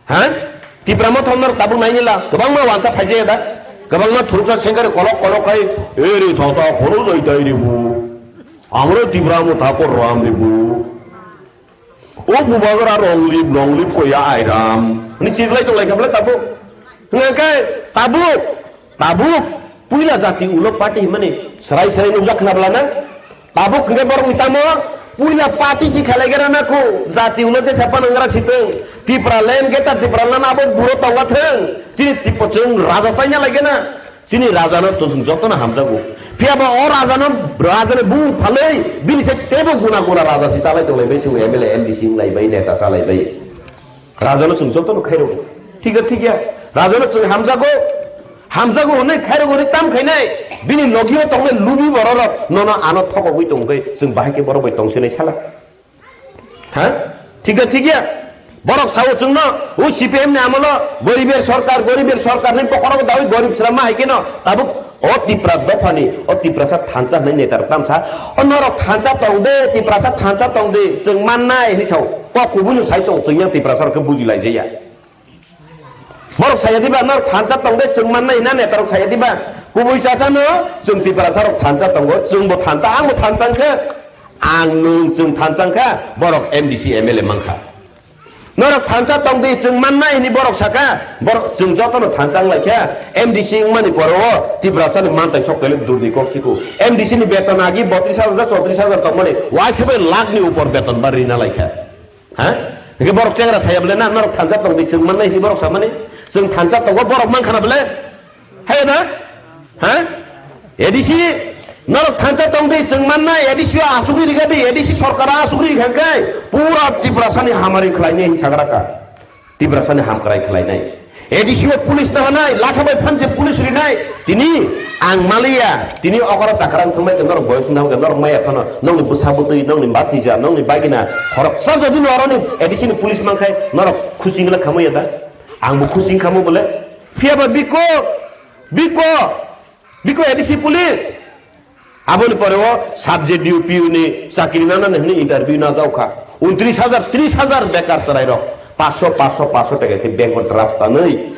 Ha? Tipra Motha norok tabuk nainila, kwbangma wansa phaijaya da? Kwbangma thuruksa sengkari kolok kolok khai, "Ere sasa khoro jai tai ribu. Amro Tipra Motha kor ram ribu. O bubagra ronglip, ronglip koya airam." Ni chiklai tonglai khabla tabuk. Hingkhe tabuk. Tabuk puila jati ulo party himani serai serai nukjak khna bwlana. Tabuk hwnkhe borokni tamo puila party si khalai gana nako jati ulo jesa panangra sitwng. Tipra land geta Tipra land abo buro tongwa thwng. Chini tipo chwng raja chaina lai gana. Chini rajano to chwng jotono hamjago. Phiya ba o rajano, rajani bumung phalwi bini se tebo guna guna raja si chalai tonglai bai se M L A, M D C wnglai bai neta chalai bai. Rajano chwng jotono khairokgo. Thik da thik ya? Rajano chwng hamjago. Hamjago hwnwi khairokgo hwnwi tam khainai. Bini logio tongnai lubi bororok nono ano thokogwi tongkhe chwng bahai khe borok bai tongsinai sala. Ha? Thik da thik ya? Borok sao chwngno, o C P M ni amolo goriber sorkar, goriber sorkar hwnwi bokhorok dawi gorib srama hai kheno tabuk O Tipra dophani, o Tiprasa thansa hwnwi netarok tamsa, o norok thansa tong de, Tiprasa thansa tong de, chwng mannai hwnwi sao. Kok kubui no sai tong, chwng yang Tiprasa rok khe buji lai jaya. Borok saya diba, norok thansa tong de, chwng mannai hwnna netarok saya diba. Kubui chasa no, chwng Tiprasa rok thansa tongo, chwng bo thansa, ang bo thansa wngkha, ang nwng chwng thansa wngkha, borok M D C M L A mankha. Norok thansa tong di, chwng mannai hwnwi borok saka, borok chwng jotono thansa wng lai kha, M D C wngmani pore o Tiprasani mantai sok tele durni kok siko. M D C ni beton agi botris hajar, chotris hajar tongmani, uaisukhe lakh ni upor beton ba rina lai kha. Ha? Hingke borok chengra saya bole na, norok thansa tong di, chwng mannai hwnwi borok samani, chwng thansa tongo borok man khana bole? Hai da? Ha? A D C norok thansa tong di, chwng manna A D C o asugwi rikha di, A D C sorkar asugwi rikha khe pura Tiprasani hamari khlainai hinwi sagra ka. Tiprasani hamkrai khlainai. A D C o police nahanai, latha bai phanse police rinai. Tini ang maliya, tini okoro chakrang thangbai khe norok boyos wngna hwnkhe norok maya phano nongni bwsa bwtwi, nongni batija, nongni bagina khoroksa jodi no oroni A D C ni police mankhai norok khusi wngla khamaya da? Ang bo khusi wngkha mo bole. Phiya ba biko, biko, biko A D C police. Aboni pore o sub J D U P U ni chakri nana hwnwi interview na jaokha. Untris hajar, tris hajar bekar chwrairok. Paanch sho, paanch sho, paanch sho taka khe bank o draft tanwi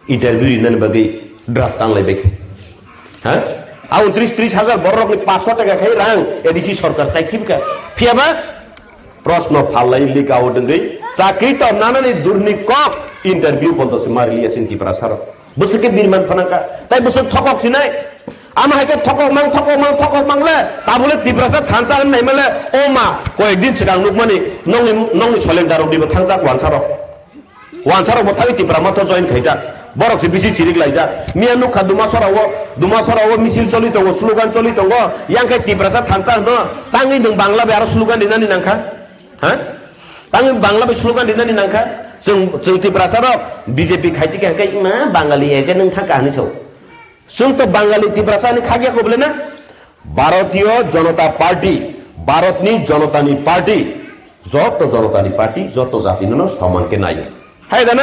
interview rinani bagwi draft tanglai bai kha. Ha? A untris, tris hajar bororokni paanch sho taka khai rang A D C sorkar chai khibkha. Phiya ba Proshno phalai lika o dengwi chakri to nanani durni kok interview pondo se mari liya sin Tiprasa rok. Bwswk khe birman phanangkha. Tai bwswk thokok sinai. Ama hai khe thokok mang, thokok mang, thokok mang le. Tabule Tiprasa thansa hwn nai male. O ma, koyek din swkang nukmani nongni, nongni soleng darok dibo thangjak wansa rok. Wansa rok bo thangwi Tipra Motha join khaijak. Borok se bisi chirik laijak. Miya nukha Dumasora o, Dumasora o misil choli tongo, slogan choli tongo. Yang khe Tiprasa thansa hwno, tangwi nwng Bangla bai aro slogan rinani nangkha. Ha? Tangwi Bangla bai slogan rinani nangkha. Chwng, chwng Tiprasa rok B J P khaiti khe hwnkhe ima Bangali eje nwng thangkha hinwi sao. Chwng to Bangali Tiprasa ni khakya kho bole na? Bharatiya Janata Party, Bharatni Janatani Party, joto Janatani Party, joto jati no soman khe nai. Hai da na?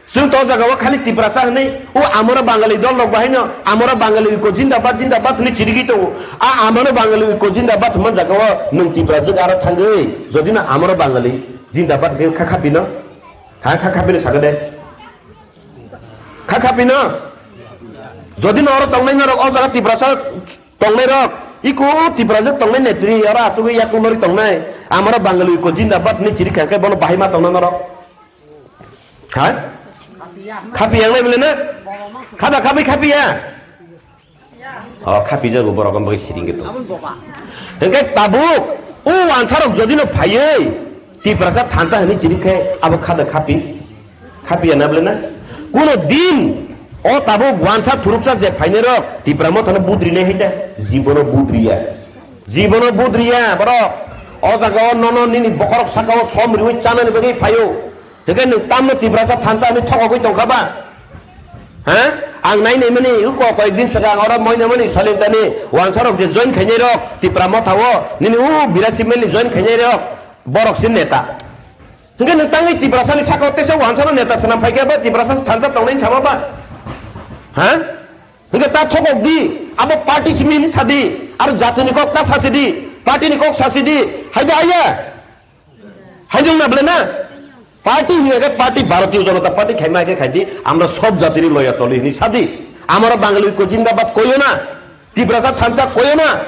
Chwng to jaga o khali Tiprasa hinwi, o amora Bangali dol rok bahai no, amora Bangali ko jindabad, jindabad hinwi chirigwi tongo. A amora Bangali ko jindabad hwnma jaga o nwng Tiprasa aro thangwi, jodi no amora Bangali jindabad khe kha khapi no? Ha kha khapi no saga de. Kha khapi no? Jodi no oro tongnai norok, o jaga Tiprasa tongnai rok, iko Tiprasa tongnai netri, oro asugwi yakung lori tongnai, amaro Bangali ko jindabad ni chiri kha khe bono bahai ma tongna norok. Ha? Khapi yang nai bole na? Khada khapi khapi ya? O khapi jago borok ang bai siring gitu. Hingke tabuk, o wansarok jodi no phaiwi, Tiprasa thansa hini chiri khe abo khada khapi. Khapiya na bole na? Kuno din o tabuk wansa thuruksa je phainai rok Tipra Mothano budri nai haita, jibono budriya. Jibono budriya borok. O jaga o nono nini bokorok saka o som riwi chanani bagwi phaio. Hingke nwng tamno Tiprasa thansa hinwi thokogwi tongkha ba? Ha? Ang nai nai mani, uko koyek din swkang oro moina mani Solintani wansarok je join khainai rok Tipra Motha o, nini u birasi mani join khainai rok, borok sin neta. Hingke nwng tangwi Tiprasani saka o teisa wansano neta swnam phaikha ba Tiprasa thansa tongnai sama ba? Ha? Hingke ta thokok di, abo party simi sadi, aro jatini kok ta sasi di, party ni kok sasi di, haida haya? Haida na bole na? Party hingke party Bharatiya Janata Party khaima ke khaidi, amra sob jatini loya choli hini sadi, amara Bangali ko jindabad koyo na, Tiprasa thansa koyo na,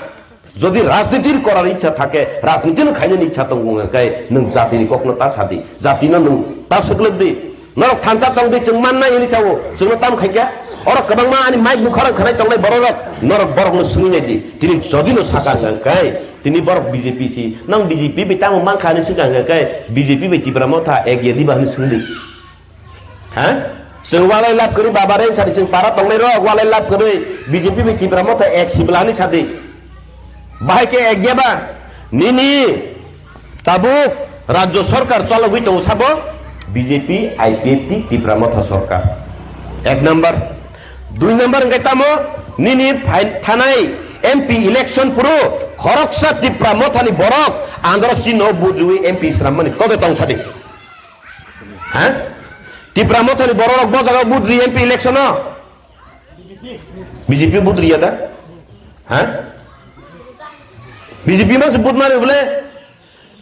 Jodi rajnitir korar ichha thake, rajniti no khainani ichha tongo hwnka khe nwng jatini kokno ta sadi, jatino nwng ta swklwk di. Norok thansa tong di, chwng mannai hwnwi sao, chwngno tam khaikha. Oro kwbangma ani mic bwkharang khanai tongnai bororok, norok borokno swngwi nai di. Tini jodi no saka hwnka khe, tini borok B J P si, nang B J P bai tamo mankha hwnwi swngkha hwnka khe, B J P bai Tipra Motha ek ya diba hwnwi swng di. Ha? Chwng walai lab kwrwi baba reng sadi chwng para tongnai rok walai lab kwrwi B J P bai Tipra Motha ek sibla hinwi sadi. Bahai khe ek ya ba? Nini tabuk Rajya Sarkar chologwi tongo sabo B J P, I P F T, Tipra Motha Sarkar. Ek number. Dui number hwnkhe tamo nini phai-, thanai M P election phuru khoroksa Tipra Mothani borok andro sino budriwi M P swrammani tode tong sadi. Ha? Tipra Mothani bororok bo jaga budri M P election o? B J P budri ya da? Ha? B J P mas bud mari bole?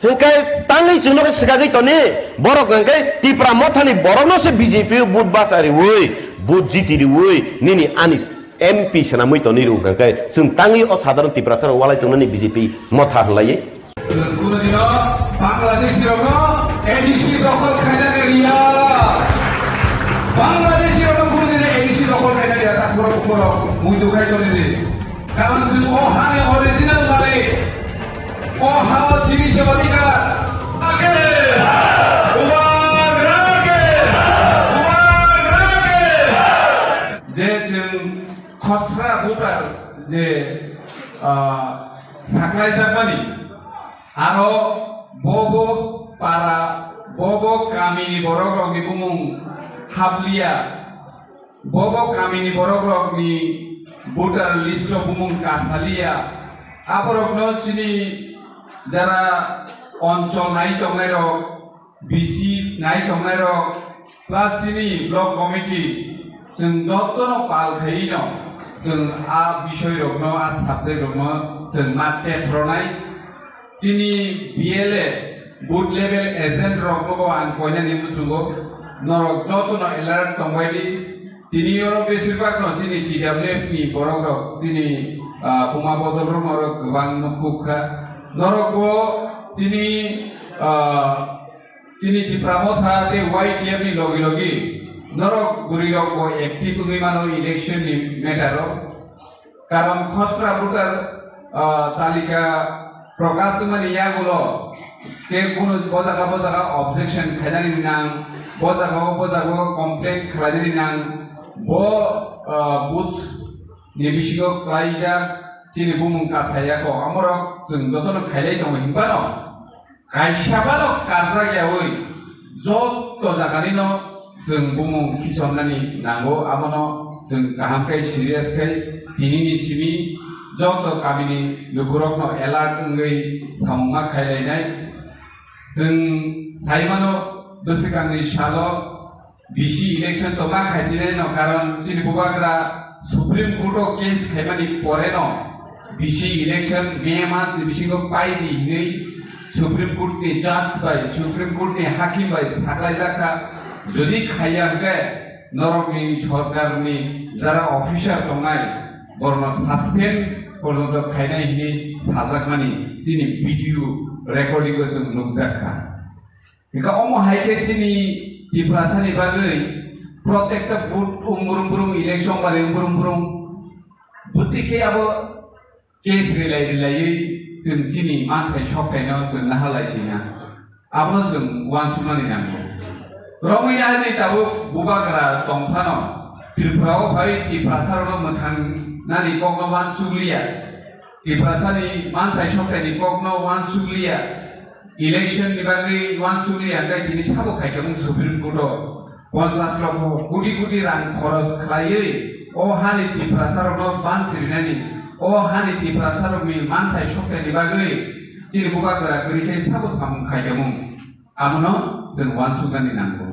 Hingkai tangwi chwngno khe swkagwi toni, borok hingkai Tipra Mothani borokno se B J P bud basa riwi, bud jiti riwi, nini ani M P swnamwi toni rw hingkai chwng tangwi o sadharon Tiprasa rok walai tongnani B J P Motha hwnlaiwi. Kuno dino Bangladeshi rokno A D C dokhol khaina riya. Bangladeshi rokno kuno dino A D C dokhol khaina riya, ta borok borok muitu khai toni di. Karon chwng o hani original malik. O hao chini se odhikar. Rage! Ubar rage! Ubar rage! Je chwng khosra voter je, ah, saklaijakmani, aro bobo para, bobo kamini borok rokni bumung hapliya, bobo kamini borok rokni voter list o bumung kasaliya, aborokno chini jara onchol nai tongnai rok, B C nai tongnai rok, plus chini block committee, chwng jotono pal khaiwi no, chwng a bisoi rokno, a subject rokno chwng ma chetronai. Chini B L A, booth level agent rokno bo ang koinani muchungo, norok jotono alert tongbai di. Tini oro besir bak no chini T W F ni borok rok, chini, ah, buma bodol rok norok kwbang no kuk kha. Norok bo chini, ah, Chini Tipra Motha tei Y T F ni logi logi norok bwrwi rok bo active wngwi mano election ni matter o. Karon khosra voter, ah, talika prokash wngmani yagulo khe kunu bo jaga bo jaga objection khainani nang, bo jaga o bo jaga o complaint khlainani nang, bo, ah, booth ni bisingo klaijak chini bumung kasaya ko, amorok chwng jotono khailai tongo hinbano. Kaisa bano karjak yaui joto jaganino chwng bumung khisomnani nango, abono chwng kaham khe serious khe tinini simi joto kamini lukurokno alert wngwi samungma khailainai. Chwng saimano bwswkangni salo B C election tongma khaichinai no, karon chini bubagra Supreme Court o case khaimani pore no B C election May mas ni bisingo pai di hinwi Supreme Court ni judge bai, Supreme Court ni hakim bai saklai jakha. Jodi khaiya hwnkhe norokni sorkarni jara officer tongnai, borokno suspend porjonto khainai hinwi sajakmani chini video recording o chwng nukjak kha. Hingkhe omo hai khe chini Tiprasani bagwi protekta vote umbrung brung, election bai umbrung brung, bwtwi khe abo case rilai rilaiwi chwng chini manthai soktaino chwng naharlai sina. Abono chwng uansuknani nango. Romwi ani tabuk bubagra tongphano Tripura o phai Tiprasarokno mwthangnani kokno uansukliya. Tiprasani manthai soktaini kokno uansukliya. Election ni bagwi uansukliya, hwnkhe tini sabo khaikhe wng Supreme Court o. Ponchash lokho koti koti rang khoros khlaiwi o hani Tiprasarokno bansi rinani, o hani Tiprasarokni manthai soktaini bagwi chini bubagra kwrwi khe sabo samung khai tongmung. Abono chwng uansuknani nango.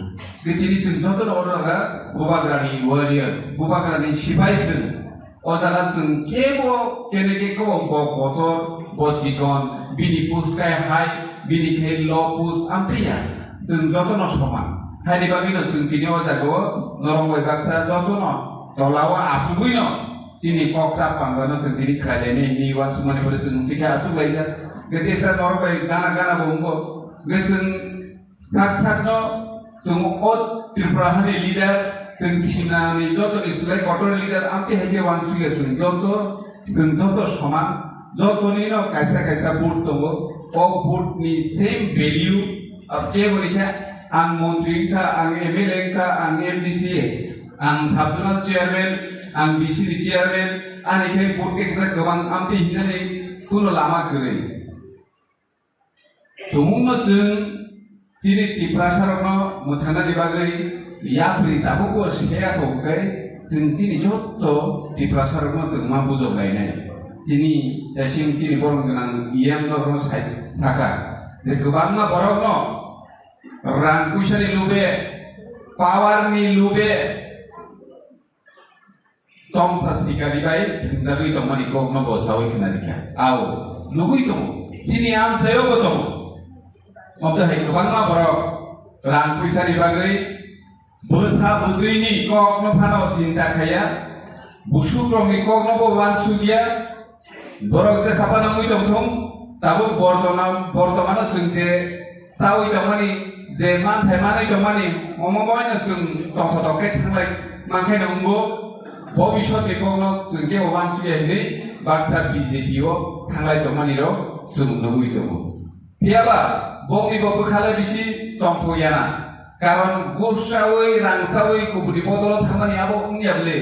Tei tini chwng jotono oro jaga bubagrani warriors, bubagrani sipai chwng. O jaga chwng kebo kene khe kebo bo kotor, bo chikon, bini post khe high, bini khe low post, amtwi ya. Chwng jotono soman. Haini bagwino chwng tini o jagao norok bai baksa jotono tolao achugwino chini kok chap panjano chwng tini khlai lainai hinwi uansukmani pore chwng tini khe achuk laijak. Tei teisa norok bai gana gana bo wngo. Hwnkhe chwng Sak sakno chwng o Tripura hani leader, chwng sinani jotoni slai kotor leader, amtwi hai khe uansukya chwng joto, chwng joto soman, jotonino kaisa kaisa vote tongo. O vote ni same value, abo kebo ni khe ang montri wngkha, ang M L A wngkha, ang M D C A, ang sub zonal chairman, ang B C ni chairman, ani khe vote khe kwbang amtwi hinani kuno lama kwrwi. Tumungno chwng chini Tiprasarokno mwthangnani bagwi yapri tabukbo seya kok khe chwng chini jotto Tiprasarokno chwng ma bujok lainai. Chini jasing chini borom gwnang E M norokno sai saka je kwbangma borokno rang puisani lube, power ni lube, tongsa sikari bai thwngjagwi tongmani kokno bo saui khna rikha. Ao, nugui tongo. Chini amchaio bo tongo. Omo hai kwbangma borok rang puisani bagwi bwsa bwtwini kokno phano chinta khaiya. Busukrokni kokno bo uansukya. Borok je sapa nangwi tongthung, tabuk bortona-, bortomano chwng je chaui tongmani, je manthai manwi tongmani, omo boino chwng tongthotok khe thanglai mankhe wngbo, bobisotni kokno chwng kebo uansukya hinwi baksa B J P o thanglai tongmanirok chwng nugwi tongo. Phiyaba bongni bo bwkhalai bisi tongthok yana. Karon gursaui, rangsaui, kubuni bodolo thangmani abo wngya bwle.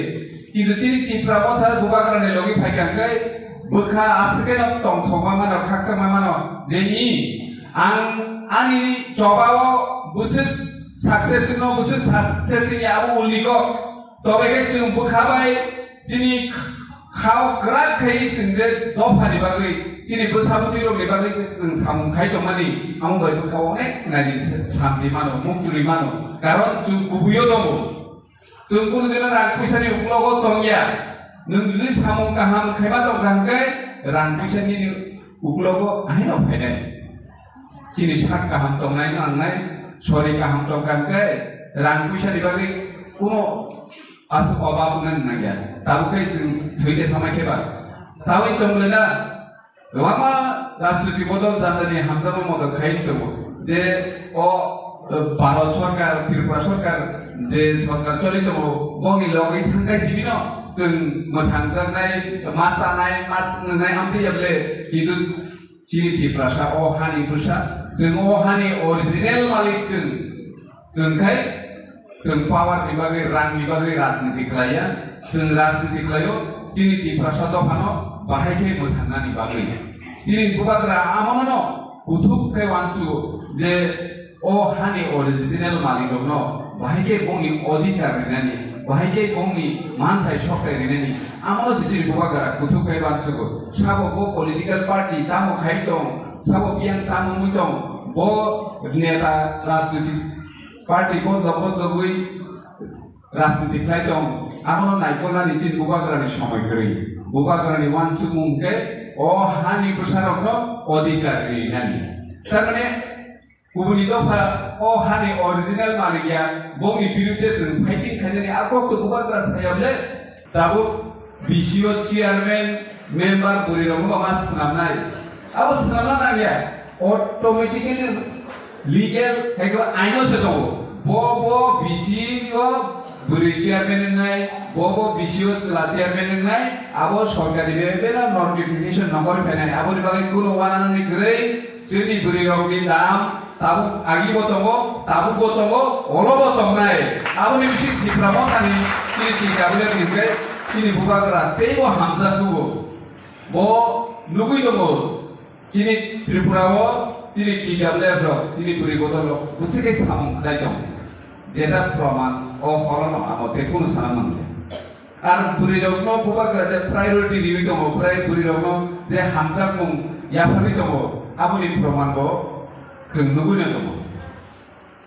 Kintu chini Tipra Motha bubagrani logi phaikha hwnkhe bwkha aswkeno tongthokma mano, khakchangma mano. Je i, ang ani chobao bwswk success wngno, bwswk success wngya abo ulni kok. Tobekhe chwng bwkha bai chini khao kwrak khai chwng je dophani bagwi, chini bwsa bwtwi rokni bagwi je chwng samung khai tongmani, amo bai bwkha onek naidi santi mano, muktwi mano. Karon chwng kubuio tongo. Chwng kunu dino rang puisani uklogo tongya. Nwng jodi samung kaham khaima tongkha hwnkhe rang puisani uklogo ahaino phainai. Chini sak kaham tongnai nangnai, sori kaham tongkha hwnkhe rang puisani bagwi kuno aswk obab wngna nangya. Tabuk khe chwng thwide thamai khe ba. Sawi tonglaina, kwbangma rajniti bodol janjani hamjakma modot khai tongo. Je o, eh, Bharat Sarkar, Tripura Sarkar, je sarkar choli tongo, bongni logwi thangkai sibino chwng mwthangjaknai, ma chanai, ma nwngnai amtwi yable, kintu chini Tiprasa o hani bwsa, chwng o hani original malik chwng. Chwng khai, chwng power ni bagwi, rang ni bagwi rajniti khlaiya, chwng rajniti khlaio, chini Tiprasa dophano bahai khe mwthangnani bagwi. Chini bubagra amono kuthuk khe uansugo je o hani original malik rokno bahai khe bongni odhikar rinani, bahai khe bongni manthai sokthai rinani, amono se chini bubagra kuthuk khe uansugo. Sabo bo political party tamo khai tong, sabo biyang tamo wngwi tong, bo neta rajniti party bojok bojogwi rajniti khlai tong, abono naikolnani chini bubagrani somoi kwrwi. Bubagrani uansukmung khe o hani bwsarokno odhikar rinani. Tarmane Kubuni dopha o hani original malik ya, bongni birudhe chwng fighting khainani a kok to bubagra sayable. Tabuk B C O chairman, member bwrwi rok no ma swnamnai. Abo swnamna nangya, automatically legal haigo aino se tongo. Bo bo B C O bwrwi chairman wngnai, bo bo B C O chwla chairman wngnai, abo sorkari bebela notification nongkhor phainai. Aboni bagwi kuno wananani kwrwi. Chini bwrwi rokni dam tabuk agi bo tongo, tabuk bo tongo, olo bo tongnai. Aboni bising Tipra Mothani chini T W F ni hwnkhe chini bubagra teibo hamjak tugo. Bo nugwi tongo, chini Tripura o chini T W F rok, chini bwrwi bodol rok bwswk khe samung khlai tong. Jeta proman o horono amo tei kunu sana mangya. Ar bwrwi rokno bubagra je priority riwi tongo, bwrwi bwrwi rokno je hamjakmung yapharwi tongo, aboni proman bo chwng nugwi no tongo.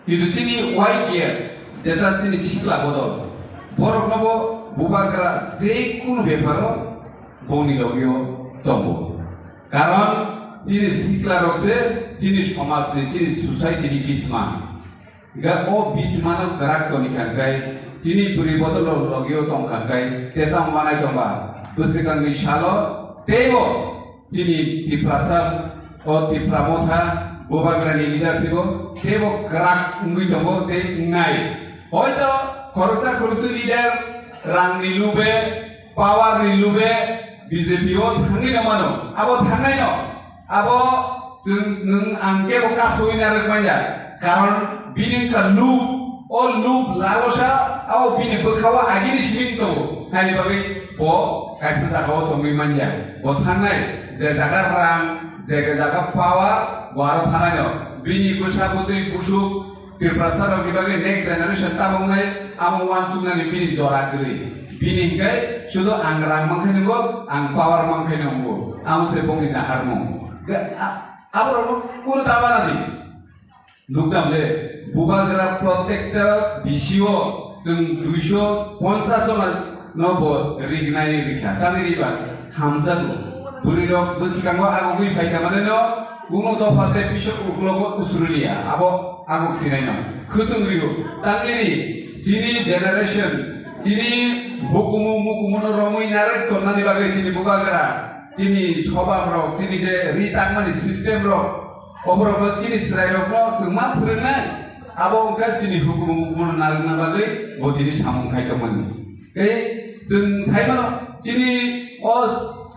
Kintu chini Y T F, jeta chini sikla bodol, borokno bo bubagra je kunu beparo bongni logio tongo. Karon chini sikla rok se chini somaj ni, chini society ni bisma. Ga o bismano kwrak toni kha hwnkhe, chini bwrwi bodol rok logio tong kha hwnkhe, tei tamo manai tong ba, bwswkangni salo teibo chini Tiprasa o Tipra Motha bubagrani leadership o teibo kwrak wngwi tongo tei wngnai. Hoito khoroksa khoroksa leader rangni lube, power ni lube B J P o thangwi no mano, abo thangnai no. Abo chwng, nwng ang kebo kasui narwk manya, karon bini wngkha lub, o lub lalosa, abo bini bwkha-o agini simi tongo, haini bagwi bo kaisa jaga-o tongwi manya. Bo thangnai, je jaga rang, je jaga power, bo aro thanai no. Bini bwsa bwtwi busuk, Tiprasa rokni bagwi next generation tabuk nai amo uansuknani bini jora kwrwi. Bini hwnkhe sudu ang rang mankhe nungo, ang power mankhe nungo. Amo se bongni naharmung. Ga-, a-, aborokno kunu ta banadi. Nukdam le, bubagra protector B C O chwng duiso ponchas jona no bo rignai rikha. Tamni riba hamjago. Bwrwi rok bwskango agogwi phaikha mane no, kuno dopha tei pisok uklogo usrwliya. Abo agok sinai no. Khwtwng rio. Tamni ri, chini generation, chini hukumu mukumu no romwi narwk tonnani bagwi chini bubagra, chini sobab rok, chini je ri takmani system rok, oborok no chini chwrai rok no chwng ma phwrwngnai. Abo wngkha chini hukumu mukumu no narwkna bagwi bo tini samung khai tongmani. Tei chwng sai mano, chini o,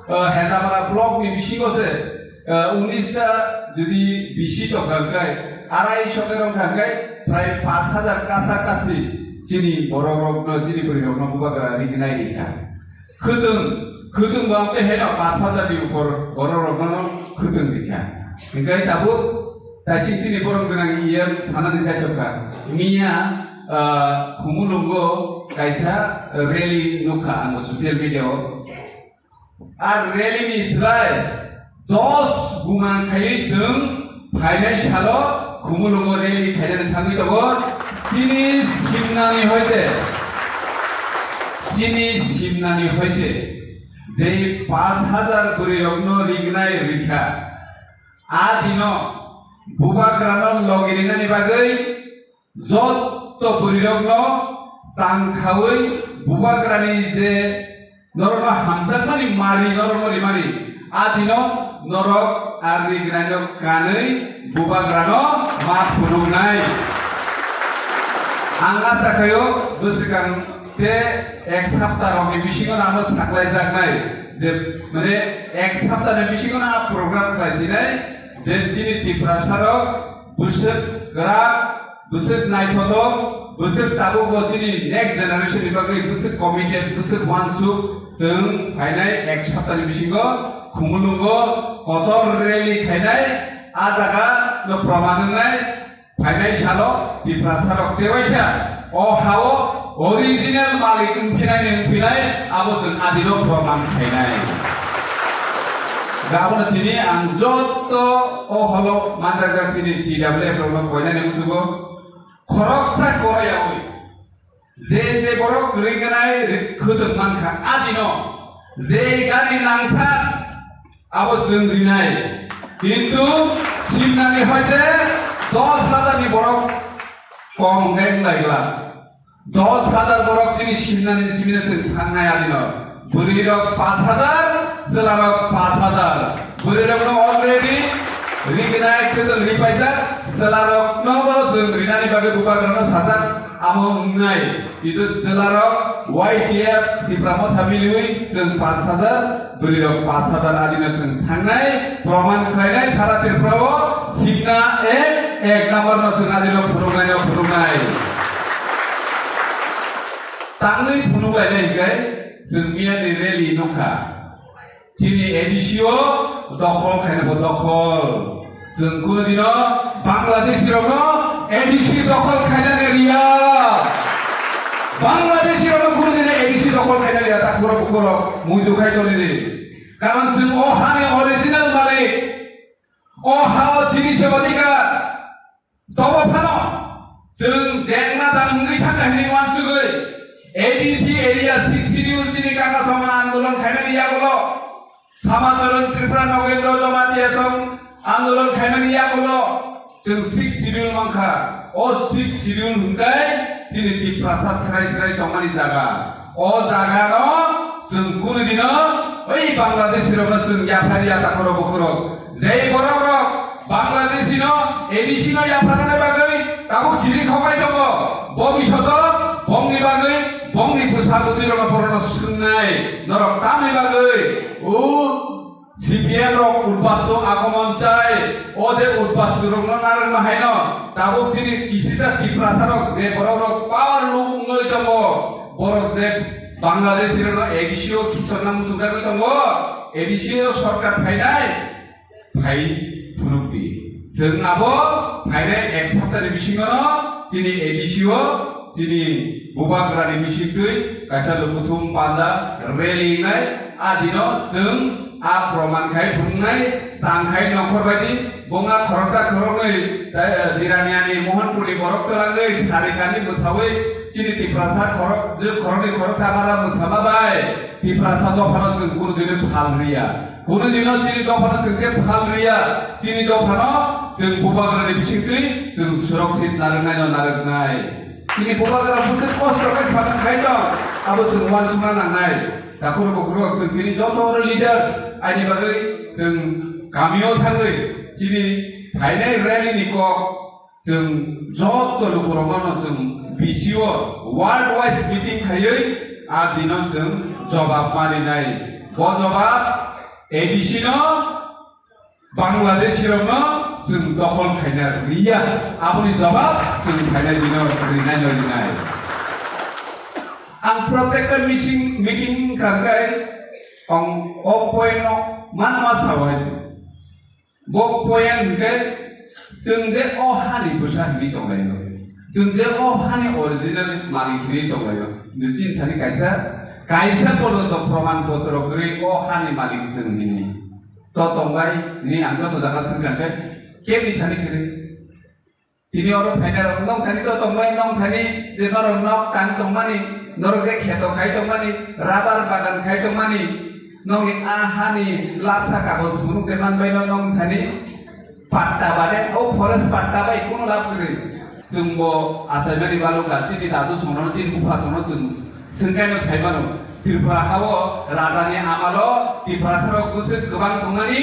o, Hedamara block ni bisingo se, o, unis ta jodi B C tongkha hwnkhe, arai sho khe rwngkha hwnkhe, prai pash hajar kasa kasi chini borok rokno, chini bwrwi rokno bubagra rignai rikha. Khwtwng, khwtwng bo tei heno pash hajar ni upor borok rokno khwtwng rikha. Hwnkhe tabuk Taisik chini borom gwnang E M sanani chaitokha. Miya, ah, Khumulwngo kaisa rally nukha ang social media o. A rally ni slai dos guna khaiwi chwng phainai salo Khumulwngo rally khainani thangwi tongo. Chini simnani hoite, chini simnani hoite je pash hajar bwrwi rokno rignai rikha. A dino bubagrano logi rinani bagwi jotto bwrwirokno tang khaui bubagrani je norokno hamjakmani mari norokno rimani, a dino norok a rignano kanwi bubagrano ma phunuknai. Ang acha khaio bwswkang Te ek sapta rokni bisingo ano saklaijaknai je, mane, ek saptani bisingo a program khlaisinai je chini Tiprasa rok bwswk kwrak, bwswk naithotok, bwswk tabukbo chini next generation ni bagwi bwswk committed, bwswk uansuk. Chwng phainai ek saptani bisingo Khumulwngo kotor rally khainai, a jaga no proman wngnai. Phainai salo Tiprasa rok tewaisa o hao original malik wngphinai ni wngphinai abo chwng adino proman khainai. Gabona tini ang jotto o holo manjakjak chini T W F rokno koinani muchugo khoroksa korayawi je je borok ringnai khwtwng mankha adino je gari nangsa abo chwng rinai. Kintu simnani hoite Dos hajar ni borok kom wngkha wnglaigla. Dos hajar borok chini simnani simina chwng thangnai adino. Bwrwi rok pash hajar, chwla rok pash hajar. Bwrwi rok no already rignai, chwng ripaijak, chwla rok no bo chwng rinani bagwi bubagra no sajak, amo wngnai. Kintu chwla rok Y T F Tipra Motha miliwi chwng pash hajar, bwrwi rok pash hajar adino chwng thangnai, proman khlainai sara Tripura o simna ek, ek number no chwng adino phunuknai no phunuknai. Tangwi phunuk lainai hinkhe chwng miyani rally nukha. Chini A D C o dokhol khaina bo dokhol. Chwng kunu dino Bangladeshi rokno A D C dokhol khaina riya. Bangladeshi rokno kunu dino A D C dokhol khaina riya, ta khoro khoro muidu khai toni di. Karon chwng o hani original malik. O ha o chini se odhikar. Tobo phano chwng jengna dam wngwi thangkha hwnwi uansugwi A D C area six schedule chini kaka songno andolon khaimani yagulo, Samacharan Tripura Nogendra Jamatia song andolon khaimani yagulo chwng six schedule mankha. O six schedule hwnkhe chini Tiprasa srai srai tongmani jaga. O jagano chwng kunu dino oi Bangladeshi rokno chwng yaphar ya ta khoro bukhurok. Jei borok rok Bangladeshi no A D C no yapharnani bagwi tabuk chiri khokai tongo. Bobishoto bongni bagwi bongni bwsa bwtwi rokno borokno swngnai norok tamni bagwi o C P M rok udbastu agomon chai, o je udbastu rokno narwkna haino tabuk chini kisisa Tiprasa rok je borok rok power luk wngwi tongo, borok je Bangladeshi rokno A D C o khichorna muchungjagwi tongo, A D C o sorkar phainai phai phunukdi. Chwng abo phainai ek saptani bisingono chini A D C o chini bubagrani bisingtwi kaisa lukuthum panda rally wngnai. A dino chwng a proman khai phunuknai, chang khai nongkhor baidi, bonga khoroksa khoroknwi, tai, eh, Jiraniani Mohanpurni borok twlangwi sarikani bwsawi chini Tiprasa khorok, je khoroknwi khoroksa mara bwsama bai Tiprasa dophano chwng kunu dino phal riya. Kunu dino chini dophano chwng khe phal riya, chini dophano chwng bubagrani bisingtwi chwng surakshit narwknaino narwknai. Chini bubagra bwswk kosto khe satung khai tong, abo chwng uansukna nangnai. Takhuk bukhuk rok chwng chini joto oro leaders aini bagwi chwng kamio thangwi chini phainai rally ni kok chwng joto lukurokno chwng B C O world wise meeting khaiwi a dino chwng jobab marinai. Bo jobab A D C no Bangladeshi rokno chwng dokhol khaina riya, aboni jobab chwng khaina dino rinai no rinai. Ang protekta meeting, meeting kangkai ang o point no manma sawai. Bo point hwnkhe chwng je o hani bwsa hwnwi tonglaio, chwng je o hani original malik hwnwi tonglaio. Nini thani kaisa, kaisa porjonto proman potro kwrwi o hani malik chwng hwnwi. To tongbai hwnwi ang joto jaga swngkha khe kebni thani kwrwi. Tini oro phainai rok nong thani to tongbai, nong thani je norok nok tang tongmani, norok je kheto khai tongmani, rabar bagan khai tongmani, nongni a hani lapsa kagoj phunuk de manbai no nong thani patta bade, o forest patta bai kunu lab kwrwi. Chwngbo achaimani balukha, chini dadu songno, chini bupha songno chwng swngkaino saimano. Tripura hao rajani amalo Tiprasa rok bwswk kwbang tongmani,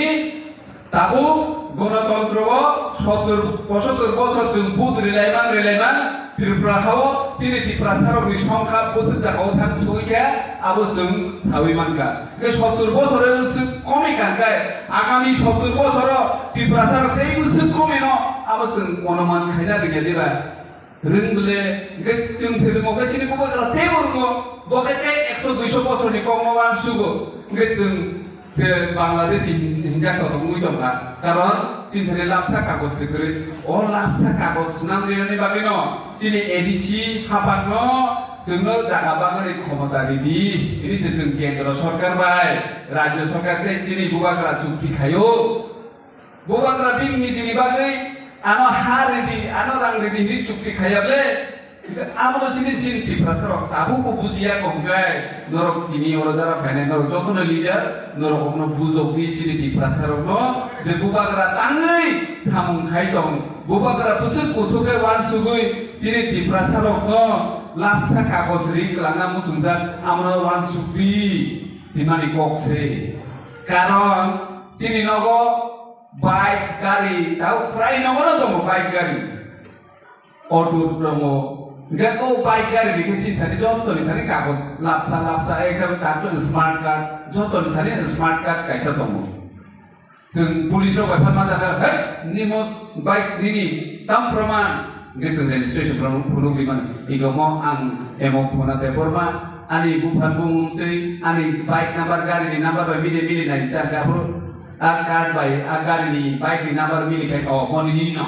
tabuk gonotontro o sottur pochottor bochor chwng vote rilaiman rilaiman Tripura hao chini Tiprasa rokni songkha bwswk jagao thang sogwi kha abo chwng sawi mankha. Hwnkhe sottur bochor o bwswk komi kangkhe agami sottur bochor o Tiprasa rok tei bwswk komi no abo chwng onuman khaina rwngya diba? Rwng bwle, hwnkhe chwng se rwngmo khe chini bubagra teibo rwngo, bo khe tei ekso duiso bosorni kokno uansugo. Hwnkhe chwng se Bangladeshi hin-, hinjak tongwi tongkha. Karon chini thani lapsa kagoj se kwrwi. O lapsa kagoj swnam rinani bagwino chini A D C haphangno chwngno jaga bagwi khomota ridi. Hini se chwng kendro sorkar bai, rajyo sorkar tei chini bubagra chukti khaio. Bubagra bini nijini bagwi ano ha ridi, ano rang ridi hinwi chukti khaiya ble. Abono chini chini Tiprasa rok tabukbo bujiya kongkai. Norok tini oro jara phainai norok jotono leader, norok okno bujokdi chini Tiprasa rokno je bubagra tangwi samung khai tong. Bubagra bwswk kuthuk khe uansugwi chini Tiprasarokno lapsa kagoj ri kwlangna muchungjak, amono uansukdi hinmani kok se. Karon chini nogo bike, gari, tau prai nogono tongo bike, gari, auto tongo. Hingkhe o bike, gari ni khe chini thani jotoni thani kagoj lapsa lapsa, ekdom kagoj smart card, jotoni thani smart card kaisa tongo. Chwng police rok bai phan ma jakha, "Hei, nimo bike nini, tam proman?" Hingke chwng registration rok phunuk ri mano. Ego mo ang emo Phona Debbarma, ani buphang bumung tei ani bike number, gari ni number bai mili mili nai ta, aphuru a card bai a gari ni, bike ni number mili khai, "O, mo nini no."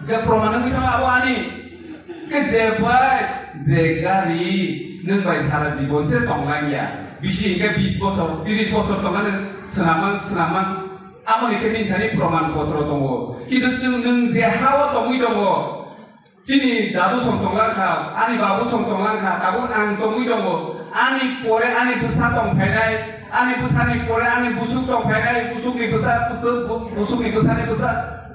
Hingke proman wngwi thango abo ani. Hingke je bike, je gari, nwng bai sara jibon se tonglang ya. Bisi hingke bis bosor, tris bosor tongmani swnamang, swnamang. Aboni khe nini thani proman potro tongo. Kintu chwng nwng je ha-o tongwi tongo, chini dadu song tonglang kha, ani babu song tonglang kha, tabuk ang tongwi tongo. Ani pore ani bwsa tong phainai, ani bwsani pore ani busuk tong phainai, busukni bwsa, busuk, bu-, busukni bwsani bwsa,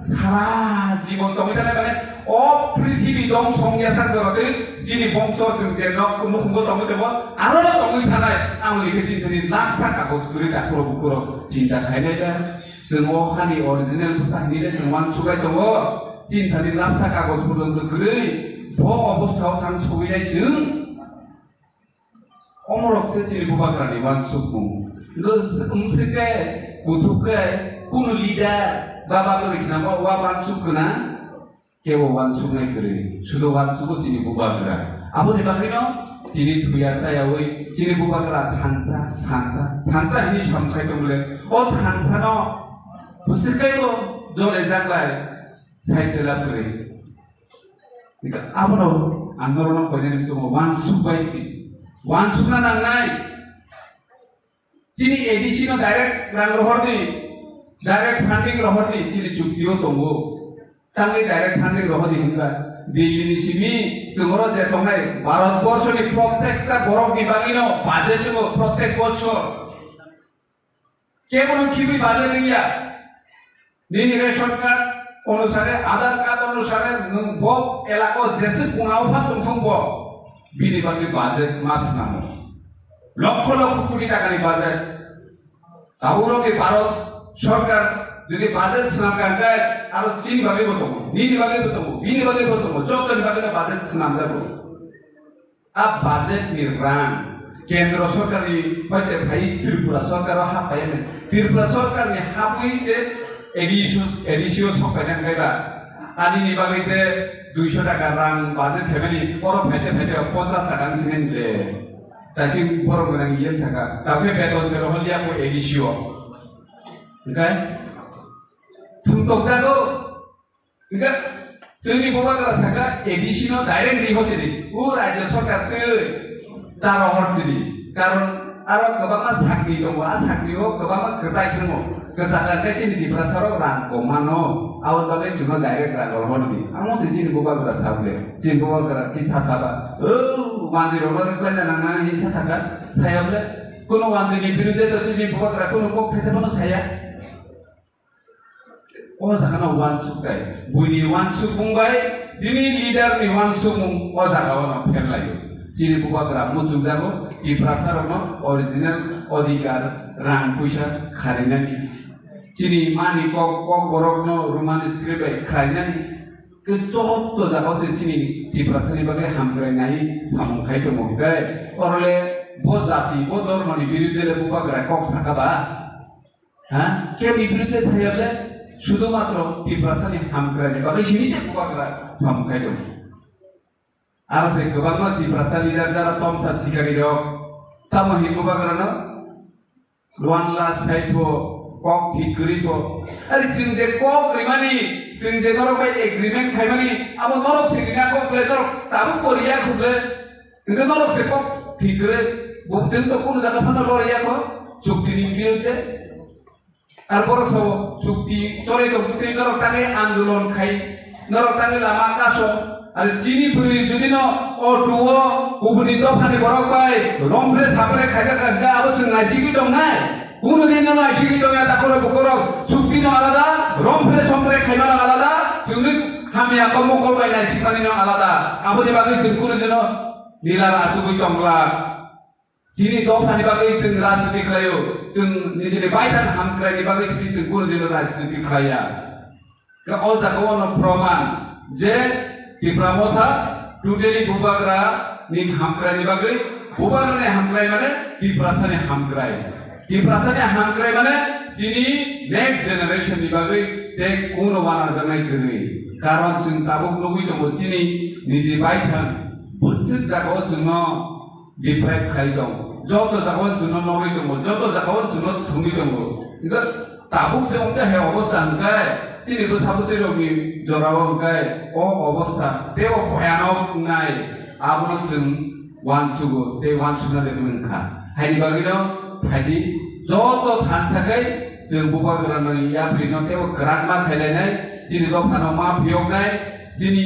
sara jibon tongwi thanai, mane, o prithibi dongso wngya sak jorotwi chini bongso chwng je nok nukhungo tongwi tongo, aro tongwi thanai, aboni khe chini thani laksa kagoj kwrwi takhurok bukhurok chinta khainai da. Chwng o hani original bwsa hinwi le chwng uansukbai tongo. Chini thani lapsa kagoj porjonto kwrwi bo obostha o thang sogwi nai chwng. Omorok se chini bubagra ni uansukmung. Hwnkhe wng se khe kuthuk khe kunu leader ba bagwi khna bo wa uansuk khna. Kebo uansuknai kwrwi, sudo uansugo chini bubagra. Aboni bagwino tini thuya chayawi chini bubagra thansa, thansa, thansa hinwi samkhai tongmole. O thansano bwswk kaibo jole jaklai sai chela kwrwi. Abono ang norokno koinani muchungo uansuk bai si. Uansukna nangnai. Chini A D C no direct rang rohor di, direct funding rohor di, chini chukti o tongo. Tangwi direct funding rohor di hinba. Delhi ni simi chwng oro je tongnai, Bharat borsho ni prottekta borok ni bagwi no budget tongo, prottek borsho. Kebono khibwi budget wngya. Nini ration card onusare, Aadhaar card onusare nwng bo elaka o jeswk kungao pha tongthung bo, bini bagwi budget ma swnamo. Lokho lokho koti takani budget. Tabuk rok ni Bharat sorkar jodi budget swnam kha hwnkhe aro chini bagwi bo tongo, nini bagwi bo tongo, bini bagwi bo tongo, jotoni bagwi no budget swnam jago. A budget ni rang kendro sorkar ni hoite phai Tripura sorkar o hap pai ani. Tripura sorkar ni hapwi te A D C, A D C o sok pai nang kaiba. Ani ni bagwi te duiso taka rang budget khaimani, oro phaite phaite ponchas taka wng sinai le. Taising borok gwnang iye saka. Tabukhe beton se rohor liya ko A D C o. Hwnkhe thung tok jago. Hingke chwngni bubagra saka A D C no direct ri hotiri, o rajya sarkar twi ta rohor tiri. Karon aro kwbangma sakni tongo, a sakni o kwbangma kwchai thango. Kwchak khe chini Tiprasa rok rang koma no, aboni bagwi chwngno direct rang rohor di. Amo se chini bubagra sa bole, chini bubagra kisa saba, o manjwi rok no rwkhlaina nang nang hinwi sa saka, saya bole. Kuno manjwi ni birude to chini bubagra kuno kok thaisa phano saya. O jaga no uansuk tai. Buini uansukmung bai, chini leader ni uansukmung o jaga o no pherlaio. Chini bubagra muchungjago, Tiprasa rok no original odhikar rang puisa kharinani. Chini mani kok, kok borok no Roman script bai kharinani. Ke joto jaga o se chini Tiprasa ni bagwi hamkrai nai samung khai tongo hwnkhe, orole bo jati, bo dhormo ni birude le bubagra kok saka ba? Ha? Keboni birude saya le, sudo matro Tiprasa ni hamkrai ni bagwi sini je bubagra samung khai tongo. Aro se kwbangma Tiprasa leader jara tomsa sikari rok, tamo hin bubagra no one last fight bo, kok thik kwrwi bo. Ari chwng je kok rimani, chwng je norok bai agreement khaimani, abo norok se rina kok le norok tabuk bo riya khuble. Hingke norok se kok thik kwrwi, bo chwng to kunu jaga phano loriya kho, chukti ni birude. Ar borok sabo chukti chole tong twi norok tangwi andolon khai, norok tangwi lama kaso. Ar chini bwrwi jodi no o tuo kubuni dophani borok bai romphre saphre khaijak kha hingke abo chwng naisigwi tongnai. Kunu din no naisigwi tongya takhoro bukhorok chukti no alada, romphre somphre khaimano alada, chwngni Hamya kok mokol bai naisikmani no alada. Aboni bagwi chwng kunu dino nilara achugwi tongla. Chini dophani bagwi chwng rajniti khlaio. Chwng nijini baithang hamkraini bagwi sini chwng kunu dino rajniti khlaiya. Khe o jaga o no proman je Tipra Motha totally Bubagra ni hamkraini bagwi, Bubagra ni hamkrai mane Tiprasa ni hamkrai. Tiprasa ni hamkrai mane chini next generation ni bagwi tei kuno wanarjaknai kwrwi. Karon chwng tabuk nugwi tongo chini niji baithang bwswk jaga o chwngno deprive khai tong. Joto jaga o chwngno nogwi tongo, joto jaga o chwngno thwngwi tongo. Hingkhe tabuk se wngkha hai obostha hingkhe chini bwsa bwtwi rokni jorao hingkhe o obostha tei o bhoyanok wngnai abono chwng uansugo tei uansukna le wngkha. Haini bagwino phaidi joto thansa khai chwng Bubagrani yaprino tei o kwrakma khailainai chini dophano ma phiyoknai. Chini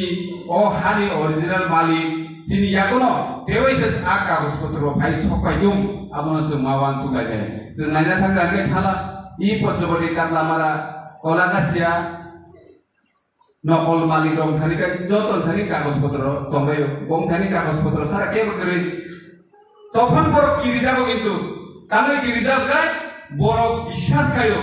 o hani original malik, chini yakono tewaisa a kagoj potro phai sokpaidung, abono chwng ma uansuk lainai. Chwng naina thangkha hwnkhe thala, i Panchwati, Katlamara, Kolakasia, nokol malik rok thani khe joto thani kagoj potro tongbaio. Bong thani kagoj potro sara kebo kwrwi. Tophang borok kirijago kintu, tamni kirijak khe borok biswas khaio,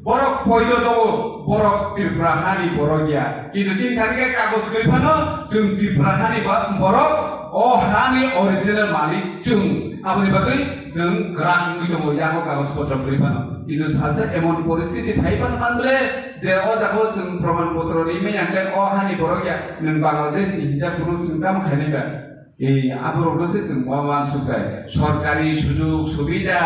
borok poito tongo, borok Tripura hani borok ya. Kintu chini thani khe kagoj kwrwi phano chwng Tripura hani ba borok, o hani original malik chwng. Aboni bagwi chwng kwrak wngwi tongo, yago kagoj potro kwrwi phano. Kintu salsa emon poristiti phai phano man bole je o jaga o chwng proman potro rimai yang khe o hani borok ya, nwng Bangladesh ni hinjak phuru chwng tamo khainai ba? Ei, aborokno se chwng ma uansuk khe. Sorkari sujug subida,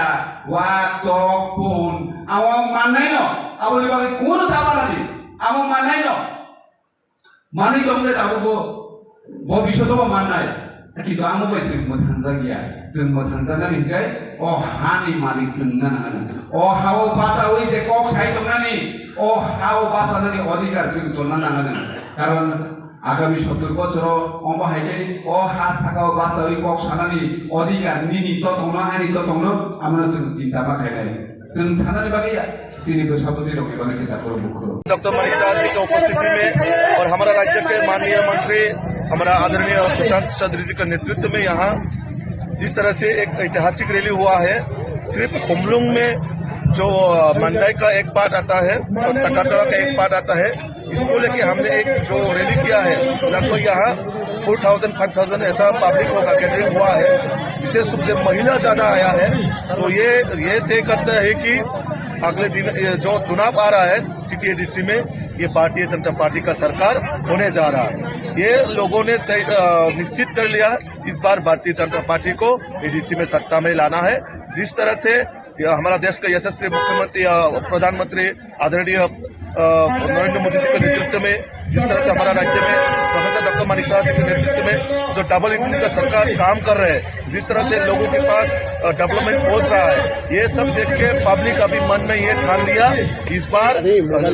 wak, tok, pun, amo mannai no. Aboni bagwi kunu ta manani, amo mannai no. Manwi tong le tabuk bo, bo bisoto bo mannai. Kintu amo bai chwng mwthangjak ya. Chwng mwthangjaknani hwnkhe o hani malik chwng wngna nangnai. O ha-o bachaui je kok sai tongnani, o ha-o bachanani odhikar chwng tonna nangnai. Karon Agami sottor bochoro omo hai khe o ha saka o bachaui kok sanani odhikar nini totongno, ani totongno, amano chwng chinta ma khainai. Chwng sanani bagwi ya, chini bwsa bwtwi rokni bagwi se takhoro bukhro. Doctor Manik साहब जी की उपस्थिति में और हमारा राज्य के माननीय मंत्री हमारा आदरणीय सुशांत चौधरी जी के नेतृत्व में यहाँ जिस तरह से एक ऐतिहासिक रैली हुआ है, सिर्फ खुमलुंग में जो, अ, मंडाई का एक पार्ट आता है और तकाचड़ा का एक पार्ट आता है, इसको लेके हमने एक जो रैली किया है, लगभग यहाँ फ़ोर थाउजेंड, फ़ाइव थाउजेंड ऐसा पब्लिक होगा, गैदरिंग हुआ है। विशेष रूप से महिला ज्यादा आया है, तो ये, ये तय करता है कि अगले दिन ये जो चुनाव आ रहा है टीटीएडीसी में, ये भारतीय जनता पार्टी का सरकार होने जा रहा है। ये लोगों ने तय, अ, निश्चित कर लिया है, इस बार भारतीय जनता पार्टी को एडीसी में सत्ता में लाना है। जिस तरह से ये हमारा देश का यशस्वी मुख्यमंत्री, अ, प्रधानमंत्री आदरणीय, अ, नरेंद्र मोदी जी के नेतृत्व में, जिस तरह से हमारा राज्य में प्रोफेसर डॉक्टर मानिक साहब जी के नेतृत्व में जो डबल इंजन का सरकार काम कर रहे हैं, जिस तरह से लोगों के पास, अ, डेवलपमेंट पहुंच रहा है, ये सब देख के पब्लिक अभी मन में ये ठान लिया, इस बार, अ,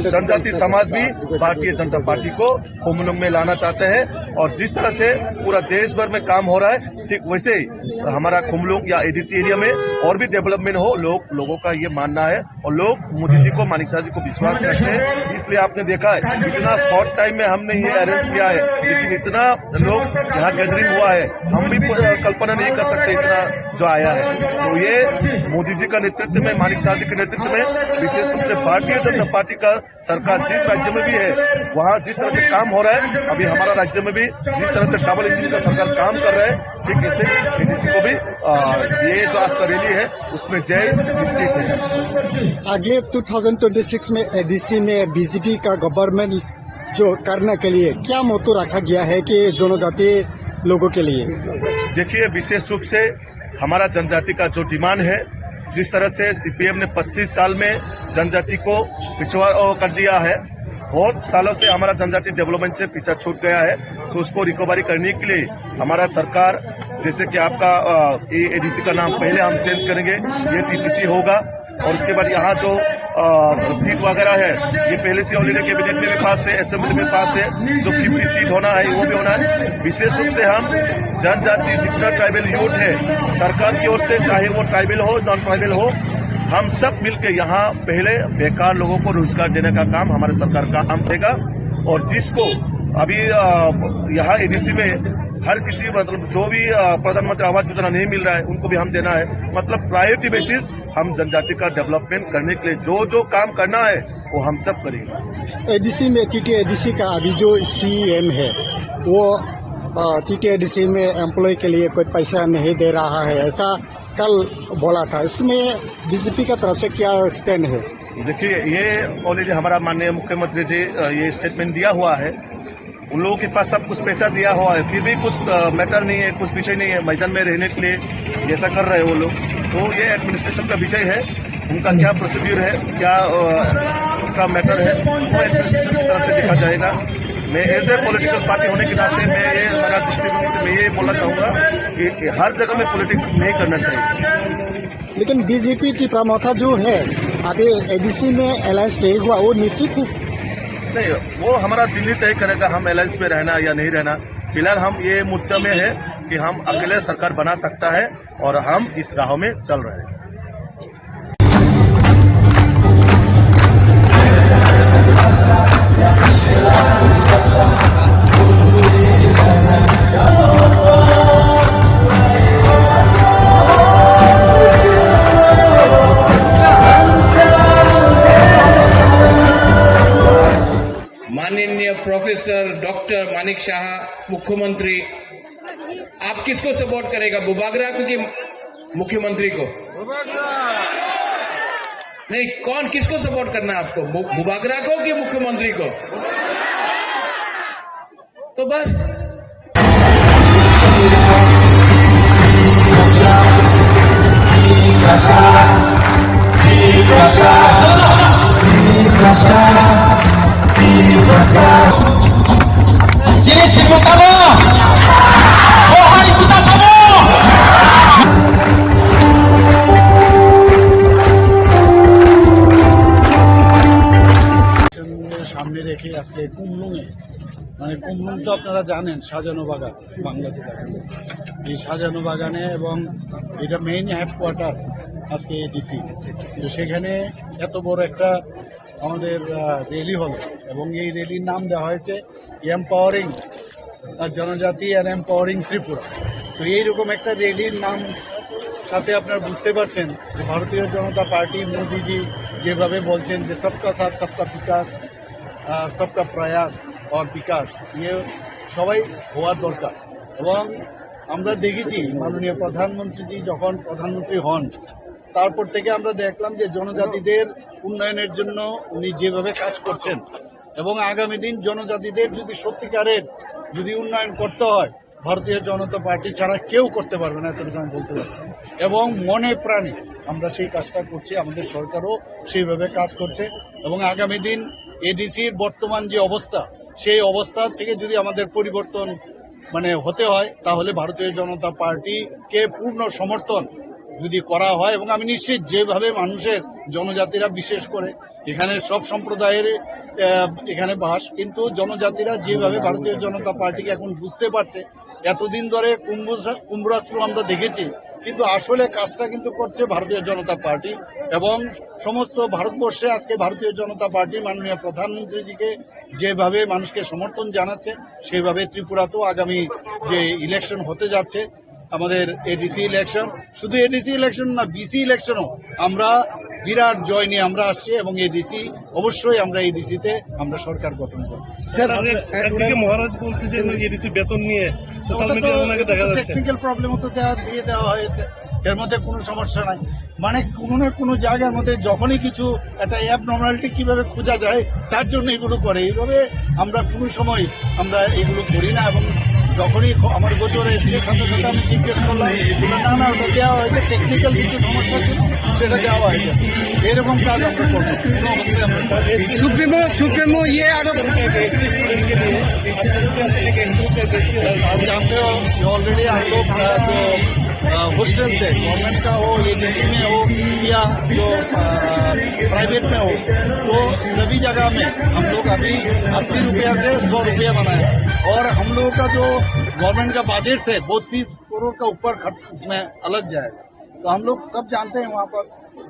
जनजाति समाज भी भारतीय जनता पार्टी को खुमलुंग में लाना चाहते हैं। और जिस तरह से पूरा देश भर में काम हो रहा है, ठीक वैसे ही हमारा खुमलुंग या एडीसी एरिया में और भी डेवलपमेंट हो, लोग, लोगों का ये मानना है। और लोग मोदी जी को, मानिक साहब जी को विश्वास करते हैं, इसलिए आपने देखा है इतना शॉर्ट टाइम में हमने ये अरेंज किया है, लेकिन इतना लोग यहाँ गैदरिंग हुआ है, हम भी प-, कल्पना नहीं कर सकते इतना जो आया है। तो ये मोदी जी का नेतृत्व में, मानिक साहब जी के नेतृत्व में, विशेष रूप से भारतीय जनता पार्टी का सरकार जिस राज्य में भी है, वहाँ जिस तरह से काम हो रहा है, अभी हमारा राज्य में भी जिस तरह से डबल इंजन का सरकार काम कर रहा है, ठीक ऐसे एडीसी को भी, अ, ये जो आज का रैली है, उसमें जय निश्चित है। आगे टू थाउजेंड ट्वेंटी सिक्स में एडीसी में बीजेपी का गवर्नमेंट जो करने के लिए क्या मोटो रखा गया है कि जनजाति लोगों के लिए? देखिए, विशेष रूप से हमारा जनजाति का जो डिमांड है, जिस तरह से सीपीएम ने पच्चीस साल में जनजाति को पिछड़ा, अ, कर दिया है, बहुत सालों से हमारा जनजाति डेवलपमेंट से पीछे छूट गया है, तो उसको रिकवरी करने के लिए हमारा सरकार, जैसे कि आपका, अ, ये एडीसी का नाम पहले हम चेंज करेंगे, ये टीटीसी होगा, और उसके बाद यहाँ जो, अ, सीट वगैरह है, ये पहले से ऑलरेडी कैबिनेट में भी पास है, असेंबली में पास है, जो फिफ्टी सीट होना है, वो भी होना है। विशेष रूप से हम जनजाति जितना ट्राइबल यूथ है, सरकार की ओर से, चाहे वो ट्राइबल हो, नॉन ट्राइबल हो, हम सब मिलके यहाँ पहले बेकार लोगों को रोजगार देने का काम हमारे सरकार का काम रहेगा। और जिसको अभी अ, यहाँ एडीसी में हर किसी, मतलब, जो भी अ, प्रधानमंत्री आवास योजना नहीं मिल रहा है, उनको भी हम देना है। मतलब, प्रायोरिटी बेसिस हम जनजाति का डेवलपमेंट करने के लिए जो जो काम करना है, वो हम सब करेंगे। एडीसी में, टीटीएडीसी का अभी जो सीएम है, वो टीटीएडीसी में एम्प्लॉय के लिए कोई पैसा नहीं दे रहा है, ऐसा कल बोला था। इसमें बीजेपी का तरफ से क्या स्टैंड है? देखिए, ये ऑलरेडी हमारा माननीय मुख्यमंत्री जी, अ, ये स्टेटमेंट दिया हुआ है। उन लोगों के पास सब कुछ पैसा दिया हुआ है, फिर भी कुछ, अ, मैटर नहीं है, कुछ विषय नहीं है मैदान में रहने के लिए, जैसा कर रहे हैं वो लोग। तो ये एडमिनिस्ट्रेशन का विषय है, उनका क्या प्रोसीड्यूर है, क्या, अ, उसका मैटर है, वो एडमिनिस्ट्रेशन की तरफ से देखा जाएगा। मैं एज ए पॉलिटिकल पार्टी होने के नाते मैं ये, मेरा दृष्टिकोण से मैं ये बोलना चाहूँगा कि, कि हर जगह में पॉलिटिक्स नहीं करना चाहिए। लेकिन बीजेपी टिप्रा मोर्चा जो है, अभी एडीसी में अलायंस नहीं हुआ, वो निश्चित ही नहीं, वो हमारा दिल्ली तय करेगा हम अलायंस में रहना या नहीं रहना। फिलहाल हम ये मुद्दा में है कि हम अकेले सरकार बना सकता है और हम इस राह में चल रहे हैं। माननीय प्रोफेसर डॉक्टर मानिक शाह, मुख्यमंत्री, आप किसको सपोर्ट करेगा, बुबागरा को कि मुख्यमंत्री को? नहीं, कौन, किसको सपोर्ट करना है आपको, बु-, बुबागरा को कि मुख्यमंत्री को? तो बस। সামনে রেখে আজকে কুমলুঙে, মানে, কুমলুং তো আপনারা জানেন, শাহজাহানু বাগান, বাংলাদেশ। এই শাহজাহানু বাগানে, এবং এটা মেইন হেডকোয়ার্টার আজকে এডিসি। তো সেখানে এত বড় একটা আমাদের, আহ, র্যালি হলো, এবং এই র্যালির নাম দেওয়া হয়েছে এম্পাওয়ারিং, আহ, জনজাতি অ্যান্ড এম্পাওয়ারিং ত্রিপুরা। তো এইরকম একটা র্যালির নাম সাথে আপনারা বুঝতে পারছেন যে ভারতীয় জনতা পার্টি, মোদিজি যেভাবে বলছেন যে সবকা সাথ সবকা বিকাশ, আহ, সবকা প্রয়াস অর বিকাশ, ইয়ে সবাই হওয়ার দরকার। এবং আমরা দেখেছি মাননীয় প্রধানমন্ত্রীজি যখন প্রধানমন্ত্রী হন, তারপর থেকে আমরা দেখলাম যে জনজাতিদের উন্নয়নের জন্য উনি যেভাবে কাজ করছেন, এবং আগামী দিন জনজাতিদের যদি সত্যিকারের যদি উন্নয়ন করতে হয়, ভারতীয় জনতা পার্টি ছাড়া কেউ করতে পারবে না, এতটুকু আমি বলতে পারি। এবং মনে প্রাণে আমরা সেই কাজটা করছি, আমাদের সরকারও সেইভাবে কাজ করছে। এবং আগামী দিন এডিসির বর্তমান যে অবস্থা, সেই অবস্থা থেকে যদি আমাদের পরিবর্তন, মানে, হতে হয়, তাহলে ভারতীয় জনতা পার্টিকে পূর্ণ সমর্থন যদি করা হয়, এবং আমি নিশ্চিত যেভাবে মানুষের, জনজাতিরা বিশেষ করে, এখানে সব সম্প্রদায়ের, আহ, এখানে বাস, কিন্তু জনজাতিরা যেভাবে ভারতীয় জনতা পার্টিকে এখন বুঝতে পারছে, এতদিন ধরে কুম্ভ-, কুম্ভরাষ্ট্র আমরা দেখেছি, কিন্তু আসলে কাজটা কিন্তু করছে ভারতীয় জনতা পার্টি। এবং সমস্ত ভারতবর্ষে আজকে ভারতীয় জনতা পার্টি মাননীয় প্রধানমন্ত্রীজিকে যেভাবে মানুষকে সমর্থন জানাচ্ছে, সেভাবে ত্রিপুরাতেও আগামী যে ইলেকশন হতে যাচ্ছে, আমাদের এডিসি ইলেকশন, শুধু এডিসি ইলেকশন না, বিসি ইলেকশনও আমরা বিরাট জয় নিয়ে আমরা আসছি, এবং এডিসি অবশ্যই আমরা এডিসিতে আমরা সরকার গঠন করব। স্যার, আপনি একদিকে মহারাজ বলছে যে এডিসি বেতন নিয়ে সোশ্যাল মিডিয়ায় ওনাকে দেখা যাচ্ছে। টেকনিক্যাল প্রবলেম তো দেওয়া, দিয়ে দেওয়া হয়েছে, এর মধ্যে কোনো সমস্যা নাই। মানে, কোনো না কোনো জায়গার মধ্যে যখনই কিছু একটা অ্যাবনর্মালিটি কিভাবে খোঁজা যায়, তার জন্য এগুলো করে। এইভাবে আমরা কোনো সময় আমরা এগুলো করি না। এবং যখনই খ-, আমার গোচরে এসে সাথে সাথে আমি জিজ্ঞেস করলাম, বললো, "না, না, ওটা দেওয়া হয়েছে, টেকনিক্যাল কিছু সমস্যা ছিল, সেটা দেওয়া হয়েছে।" এরকম কাজ আমরা করবো, কোনো অবস্থায় আমরা করবো না। সুপ্রিমো, সুপ্রিমো, ইয়ে আরো आप जानते हो कि ऑलरेडी हम लोग, अ, जो, अ, हॉस्टल थे, गवर्नमेंट का हो, एडीसी में हो या जो, अ, प्राइवेट में हो, तो सभी जगह में हम लोग अभी अस्सी रुपया से सौ रुपया बनाए। और हम लोगों का जो गवर्नमेंट का बजट है, बत्तीस करोड़ का ऊपर खर्च उसमें अलग जाएगा। तो हम लोग सब जानते हैं वहाँ पर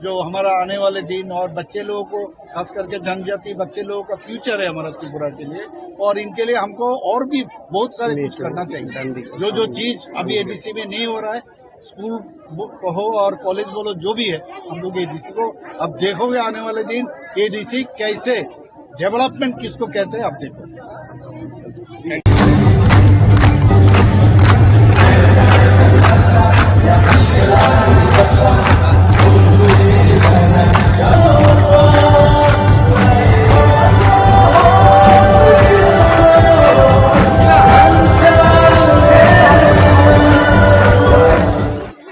जो हमारा आने वाले दिन और बच्चे लोगों को, खास करके जनजाति बच्चे लोगों का फ्यूचर है हमारा त्रिपुरा के लिए, और इनके लिए हमको और भी बहुत सारे कुछ करना चाहिए। जो जो चीज अभी एडीसी में नहीं हो रहा है, स्कूल बुक कहो और कॉलेज बोलो, जो भी है, हम लोग एडीसी को अब देखोगे आने वाले दिन, एडीसी कैसे, डेवलपमेंट किसको कहते हैं, आप देखो।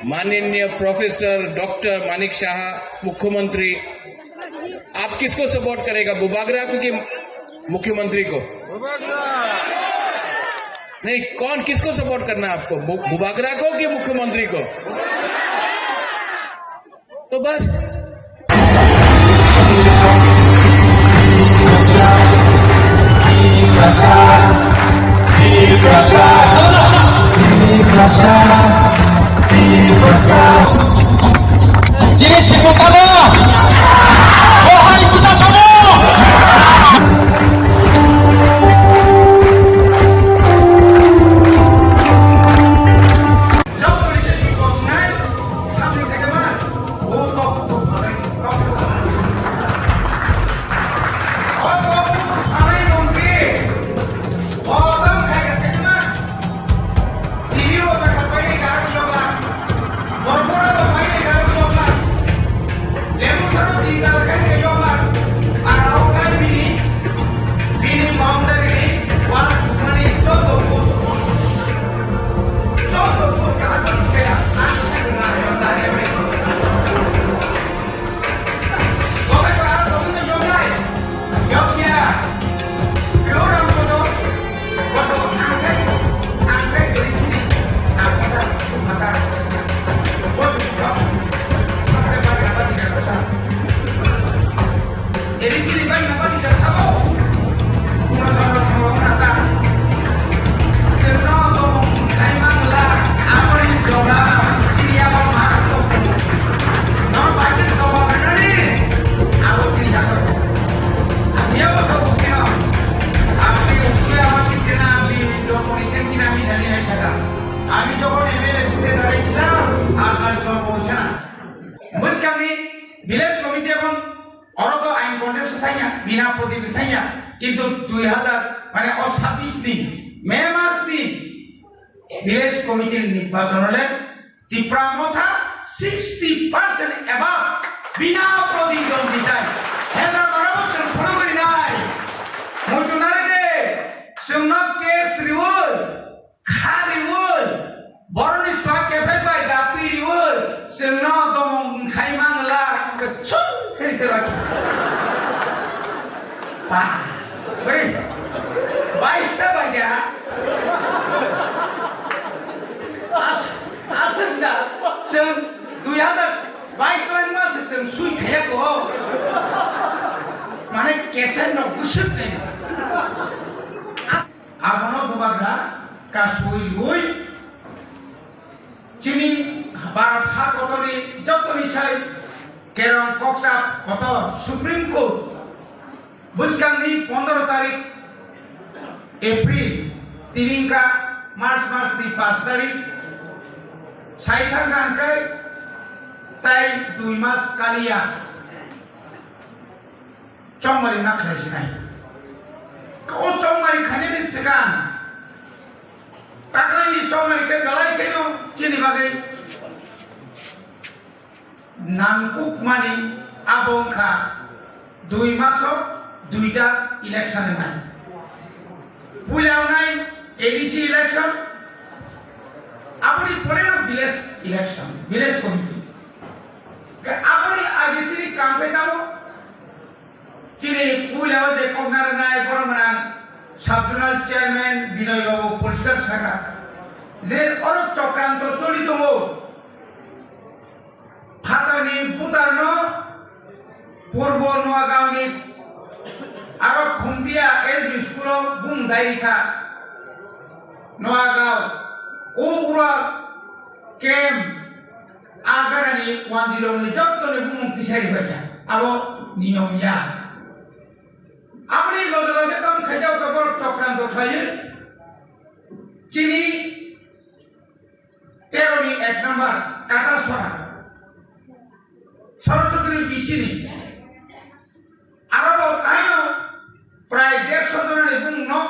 माननीय प्रोफेसर डॉक्टर मानिक साहा, मुख्यमंत्री, आप किसको सपोर्ट करेगा, बुबागरा को कि मुख्यमंत्री को? नहीं, कौन, किसको सपोर्ट करना है आपको, बु-, बुबागरा को कि मुख्यमंत्री को? तो बस। Chini siko tamo. Bohai puta tamo. আমি যখন এমএলএ হতে দাঁড়িয়েছিলাম, আপনার জন্ম হয়েছে না। বুঝকানি ভিলেজ কমিটি এবং Oro to ain contest thangya, bina prodip thangya, kintu dui hazar, mane o sabbish ni May mas ni village committee ni nirbachon le Tipra Motha sixty percent above bina proditwonditai. Hela marabo song phuru gori nai. Muchunari de, songno case riwoi. Kha riwoi, boroni sua kephai bai da twi riwoi, chwngno domong khai mangla, khe chum khe rite raki. Ba, bari, bais ta bai da. As, aswk da, chwng dui hazar bais twlangma se chwng sui khaiya ko. Mane keser no bwswk nai. Abono bubagra kasui ui chini Bharat ha kotorni jotoni sai kerong koksa kotor Supreme Court bwskangni pondro tarik April, tini wngkha March masni pash tarik, sai thangkha hwnkhe tai dui mas kaliya. Chongmari ma khlai sinai. O chongmari khainani swkang. Taklai ni chongmari khe belai kheno chini bagwi nangkukmani abo wngkha dui maso duita election wngnai. Puila wngnai A D C election, aboni pore no village election, village committee. Khe aboni age chini kam khe tamo? Chini puila o je kokna rwnai borok gwnang sub zonal chairman Binoy Babu poriskar sakha je oro chokranto choli tongo. Phatarni butarno Purbo Noagaon ni aro Khumtia S B school o bung dai rikha. Noagaon o ura camp A ganani one zero ni jottoni bumung tisari paikha. Abo niyom ya. Aboni loge loge tamo khaijak khe borok chokranto khlaiwi chini tero ni ek number Katasora. Sorochokri bisini. Aro bo taino prai dersho jonani bumungno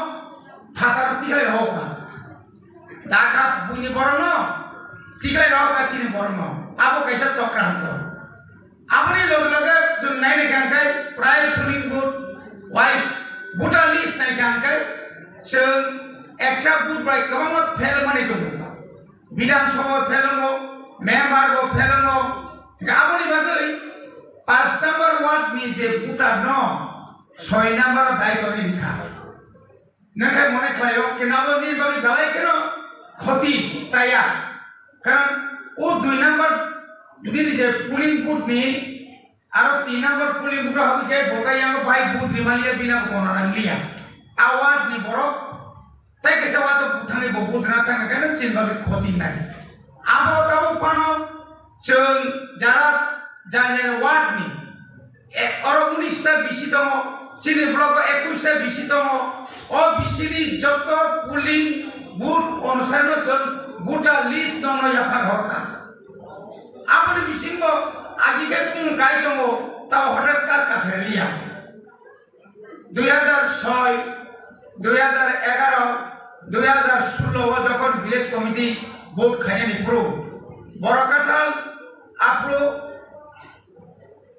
phataro tiklai rohokha. Dakha buini borokno tiklai rohokha chini borokno. Abo kaisa chokranto. Aboni loge loge chwng nainaikha hwnkhe prai polling booth wise voter list naikha hwnkhe chwng ekta booth bai kwbangma fail manwi tongo. Bidhan Sabha phelongo, member bo phelongo. Aboni bagwi paanch number ward ni je voter no soi number o dai toni rikha. Nangkhe mone khlaio, kenabo nini bagwi dalai kheno khoti chaya. Karon o dui number nini je polling booth ni Aro tin number polling booth o habwi khe bo tai yango bai booth rimaliya bina bo gona nangliya. A ward ni borok tai kaisa ward o booth thangwi bo booth rina thangna khe chini bagwi khoti nai. Abo tabuk phano chwng jara jani jani ward ni e, oro unis ta bisi tongo, chini block o ekush ta bisi tongo. O bisini joto polling booth onusai no chwng voter list no no yaphar horkha. Aboni bisingo agi khe kung kai tongo, tao hwthak kar kasari liya. Dui hazar soi, dui hazar egaro, dui hazar sullo o jokhon village committee vote khainani phuru, borok kathal aphuru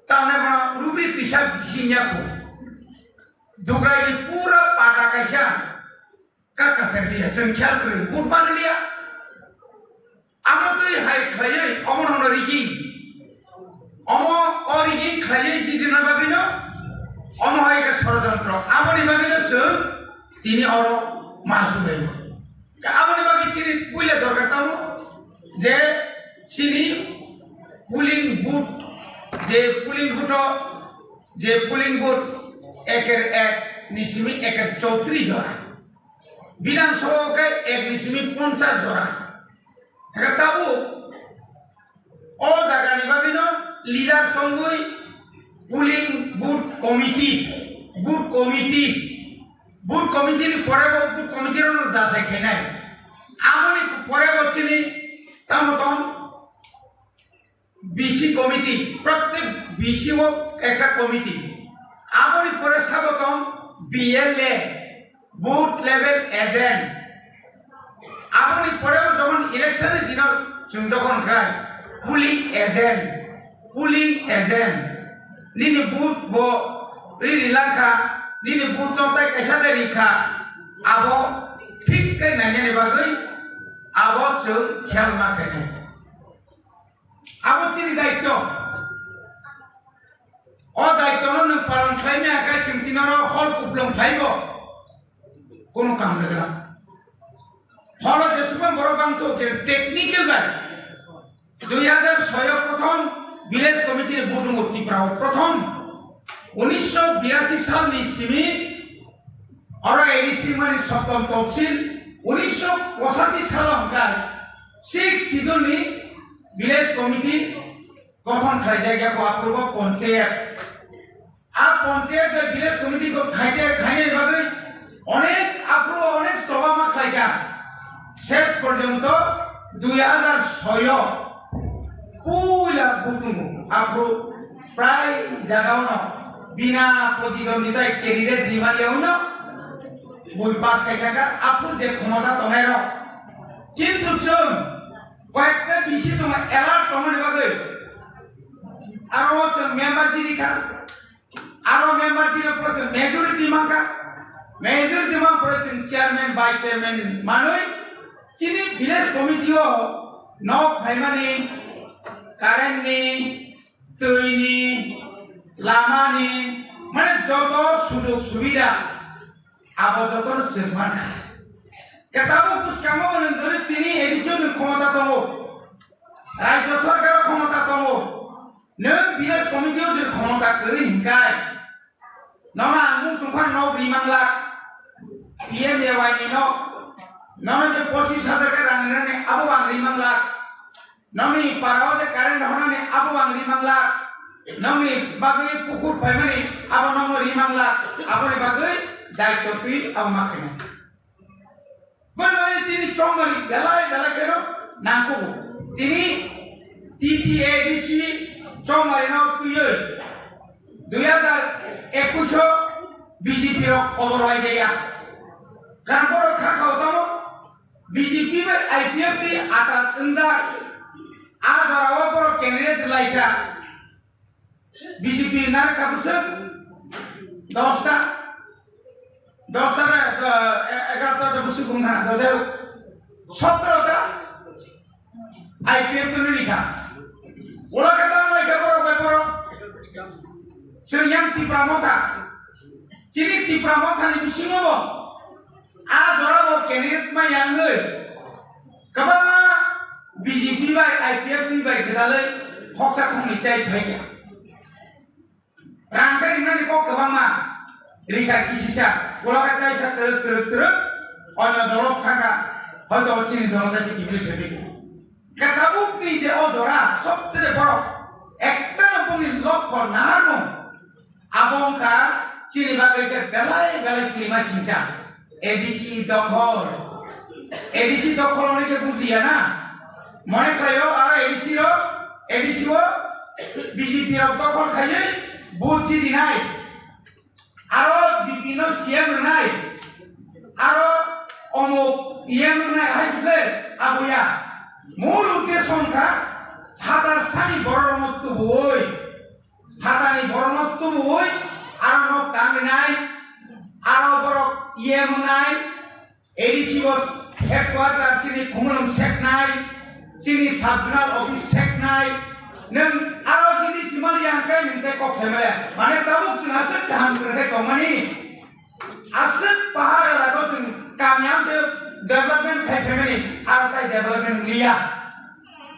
tamne bono rubri tisa bising ya kho. Dugrai ni pura pata kaisa. Kaka sari liya, chwng khel kwrwi, vote man liya. Amo twi hai khlaiwi, omo no rigging. Omo o rigging khlaiwi jidina bagwino, omo hai khe sorojontro. Aboni bagwino chwng tini oro ma subai. Aboni bagwi chini puila dorkar tamo je chini polling booth, je polling booth o, je polling booth eker ek ni simi eker chowtris jora. Bidhan Sabha o khe ek ni simi ponchas jora. Eka tabuk o jaga ni bagwi no leader songwi polling booth committee, booth committee, booth committee ni pore bo booth committee rok no jasai khainai. Aboni pore bo chini tamo tong B C committee, prottek B C o ekta committee. Aboni pore sabo tong B L A, booth level agent. Aboni pore o jokhon election ni dino chwng jokhon khai polling agent, polling agent. Nini booth bo ri ri langkha, nini booth no tai kaisa de rikha, abo thik khe nainani bagwi abo chwng khel ma khainai. Abo chini daityo. O daityo no nwng palon khlai maya khe chwng tini oro hol kuplung phaibo. Kono kam rwgwla. Holo jesukma borok bang to khe technical bai. Dui hazar soi o prothom village committee ni vote wngo Tripura o prothom. Unisho birasi sal ni simi oro A D C mani soptom topsil. Unisho pochashi sal o hwnkhe six schedule ni village committee gothon khlaijak ya bo aphuru bo ponchayat. A ponchayat bai village committee kok khaite khainani bagwi onek aphuru onek choba ma khlaikha. Ses porjonto dui hazar soi o puila butungo aphuru prai jagao no bina protidondita candidate rimaliya uno bui pass khaikha aphuru je khomota tongnai rok. Kintu chwng koyekta bisi tongo alert tongmani bagwi. Aro chwng member chini kha. Aro member chini pore chwng majority mankha. Majority man pore chwng chairman, vice chairman manwi chini village committee o nok phaimani, current ni, twi ni, lama ni, mane joto sujog subida abo jotono chwng mankha. Khe tabuk bwskango bo nwng jodi tini A D C o nwng khomota tongo, Rajya Sarkar o khomota tongo, nwng village committee o jodi khomota kwrwi hinkai, nono ang mung chwng phano nok ri manglak, P M A Y ni nok, nono je pochis hajar khe rang rinani abo bo ang ri manglak. Nokni para o je current honani abo ang ri manglak. Nokni bagwi pukur paimani abo nokno ri manglak. Aboni bagwi daityo twi abo ma khainai. Boni bagwi tini chongmani belai belai kheno nangkugo. Tini T T A D C chongmani no twiwi dui hazar ekush o B J P rok kobor waijaya. Karon borok kha khao tamo B J P bai I P F ni atat wngjak. A jora o borok candidate laikha. B J P narwkha bwswk dosta, dosta na, eh, egarota ta bwswk wngkha, dojak sotro ta I P F ni rikha. Ola khe tamo laikha borok bai borok. Chwng yang Tipra Motha. Chini Tipra Mothani bisingo bo a jora bo candidate ma yangwi kwbangma B J P bai I P F ni bai gwdalwi khoksa khoknwi chai phaikha. Rang khe rinani kok kwbangma rikha kisisa, ulo khe kaisa twrwk twrwk twrwk onyo dolo thangkha, hoito chini dolo kaisa kiphilwi sadi. Khe tabukni je o jora sobcheye borok ekta no boni lokho naharmung Abo wngkha chini bagwi khe belai belai klima singsa. A D C dokhol. A D C dokhol hwnwi khe bujiya na? Mone khlaio aro A D C rok, A D C o B J P rok dokhol khaiwi vote chidinai. Aro B P no C M rwnai. Aro omuk E M rwnai hai khe aboya. Mul uddesho wngkha phatar sani bororokno tubuwi. Phatani borokno tubuwi, aro nok tangwi nai, aro borok E M wngnai, A D C o headquarter chini Khumulwng seknai, chini sub zonal office seknai, nwng aro chini simali yang kai nwng tei kok sai maya. Mane tabuk chwng aswk kaham kwrwngkhe tongmani. Aswk pahar elago chwng kamiyam tei development khai phaimani, aro tai development liya.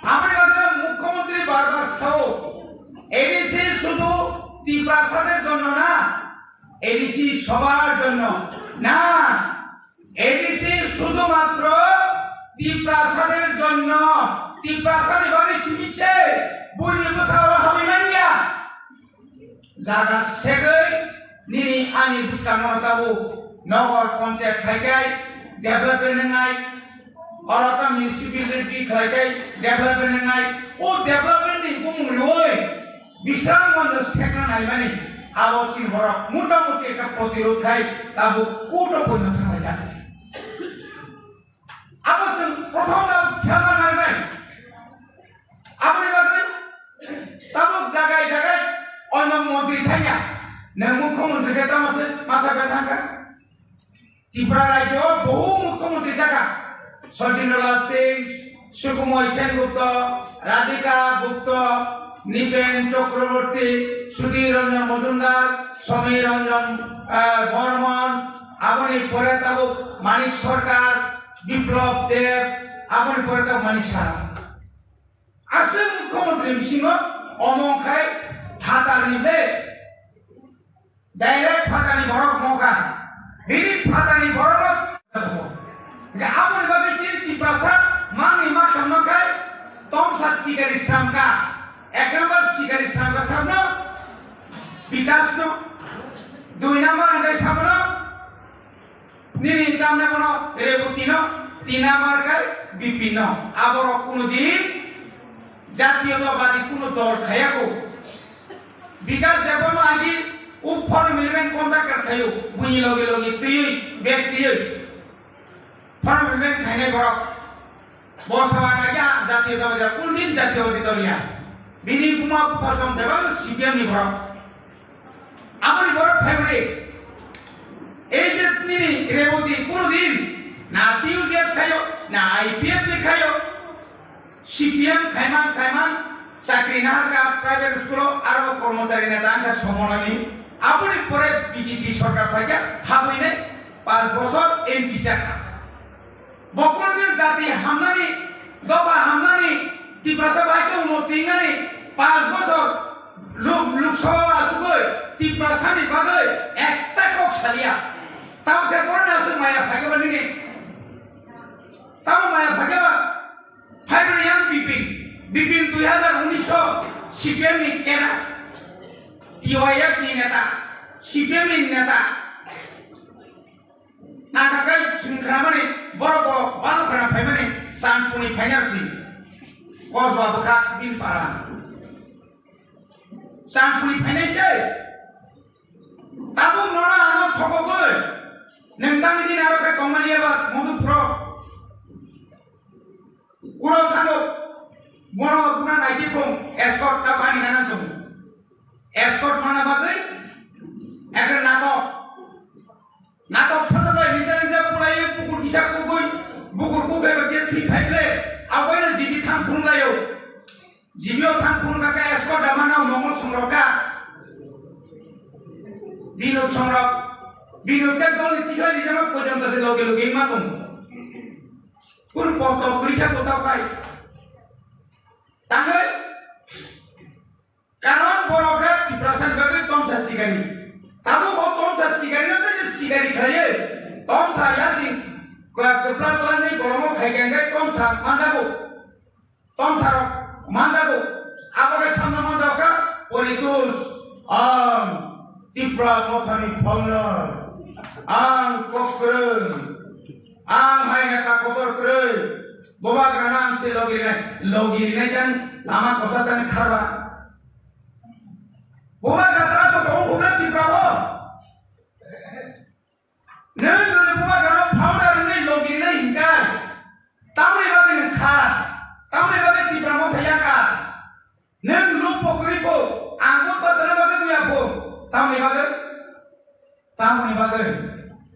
Aboni bagwi mukhyamantri bar bar sao, A D C শুধু তিপ্রাসাদের জন্য না, A D C সবার জন্য না, A D C শুধুমাত্র তিপ্রাসাদের জন্য। তিপ্রাসানি bagwi simi se, buri bwsa oro hamwi manya. Jaga segwi nini ani bwskango tabuk nogor ponchayat khaikhai development wngnai, oro ta municipality khaikhai development wngnai, o development ni bumung riwi Bisramganj sekna naimani abo chini borok mota moti ekta protirod khai tabuk court o poino thanglaijak. Abo chwng prothom no khema narinai. Aboni bagwi tabuk jagai jagai onyo montri thangya. Nwng mukhyamantri khe tamo se matha bethang kha. Tripura rajyo o bohu mukhyamantri jakha. Sachindralal Singh, Sukumoy Sengupta, Radhika Gupta, Nipen Chakraborty, Sudhir Ranjan Majumdar, Samir Ranjan, ah, Barman, aboni pore tabuk Manik Sarkar, Biplab Deb, aboni pore tabuk Manik Saha. Aswk mukhyamantri bisingo omo khai phatarni ble direct phatarni borok mokha. Bini phatarni borok no. Hingke aboni bagwi chini Tiprasa mangni ma samno khai tomsa sikari sramka. Ek number sikari sramka sabno Bikash no. Dui number hingke sabno Nini tamne bono Reboti no, tin number khe Bipin no. Aborok kuno din jatiyotabadi kuno dol khayako. Bikash Debbarma agi o form eleven contractor khayo, buini loge loge twiwi, bag twiwi. Form eleven khainai borok. Bo sawa kaya jatiyotabadi, kuno din jatiyotabadi dol ya. Bini buma bupha song bebak C P M ni borok. Aboni borok phaibrwi. Ei je nini Reboti kuno din na T U J S khayo, na I P F ni khayo, C P M khaimang khaimang chakri naharka private school o, aro kormochari neta wngkha somonani. Aboni pore B J P sorkar phaikha, habwini panch bochor M P chakha. Bo kuno din jati hamnani, dopha hamnani, Tiprasa bai khe uno tingnani, panch bochor Lok, Lok Sabha o achugwi Tiprasani bagwi ekta kok saliya. Tamo khe bono aswk maya phaikhe ba nini? Tamo maya phaikhe ba? Phaibrwi yang Bipin. Bipin dui hazar unis o C P M ni kena, T Y F ni neta, C P M ni neta. Nakakai chwng khnamani, borok bo balo khna phaimani, Chandpurni phaina rwdi. Kosba bwkha bini para. Chandpurni phainai se. Tabuk nono ano thokogwi. Nwng tangni din aro khe tongmani eba Madhupro. Uro thango. Bono buna naiti phung. Escort ta bani nana tung. Escort mana bagwi. Ekre natok. Natok sajabai nija nija pulaiwi bukur kisa kugui, bukur kukhai ba je thwi phaible, abaino jibi thang phunuglaio. Jibio thang phunugkha khe escort dama nao mongol songrokha. Binod songrok, binod khe dolni tikhlai rijama porjonto se loge loge wngma tongo. Kunu poto kwrwi khe bo tao khai. Tangwi Karon borok khe Tiprasa ni bagwi tomsa sikari. Tabuk bo tomsa sikari no tei sikari khlaiwi tomsa yasing kwpla twlangwi bolongo khai khe hwnkhe tomsa manjago. Tomsa rok manjago. Abo khe samno manjak kha Poritus. Ang Tipra mothani founder. Ang kok kwrwng. Ang hai neta kotor kwrwi. Bubagrano ang se logi rinai, logi rinai khe ang lama kosa tani kharba. Bubagra tara bo tong hubna Tipra bo. Nwng jodi bubagrano founder wngwi logi rinai hinkhe, tamni bagwi nwng kha, tamni bagwi Tipra motha ya kha. Nwng lupo kwrwi pho, ang bo bachana bagwi nuya pho, tamni bagwi? Tamni bagwi?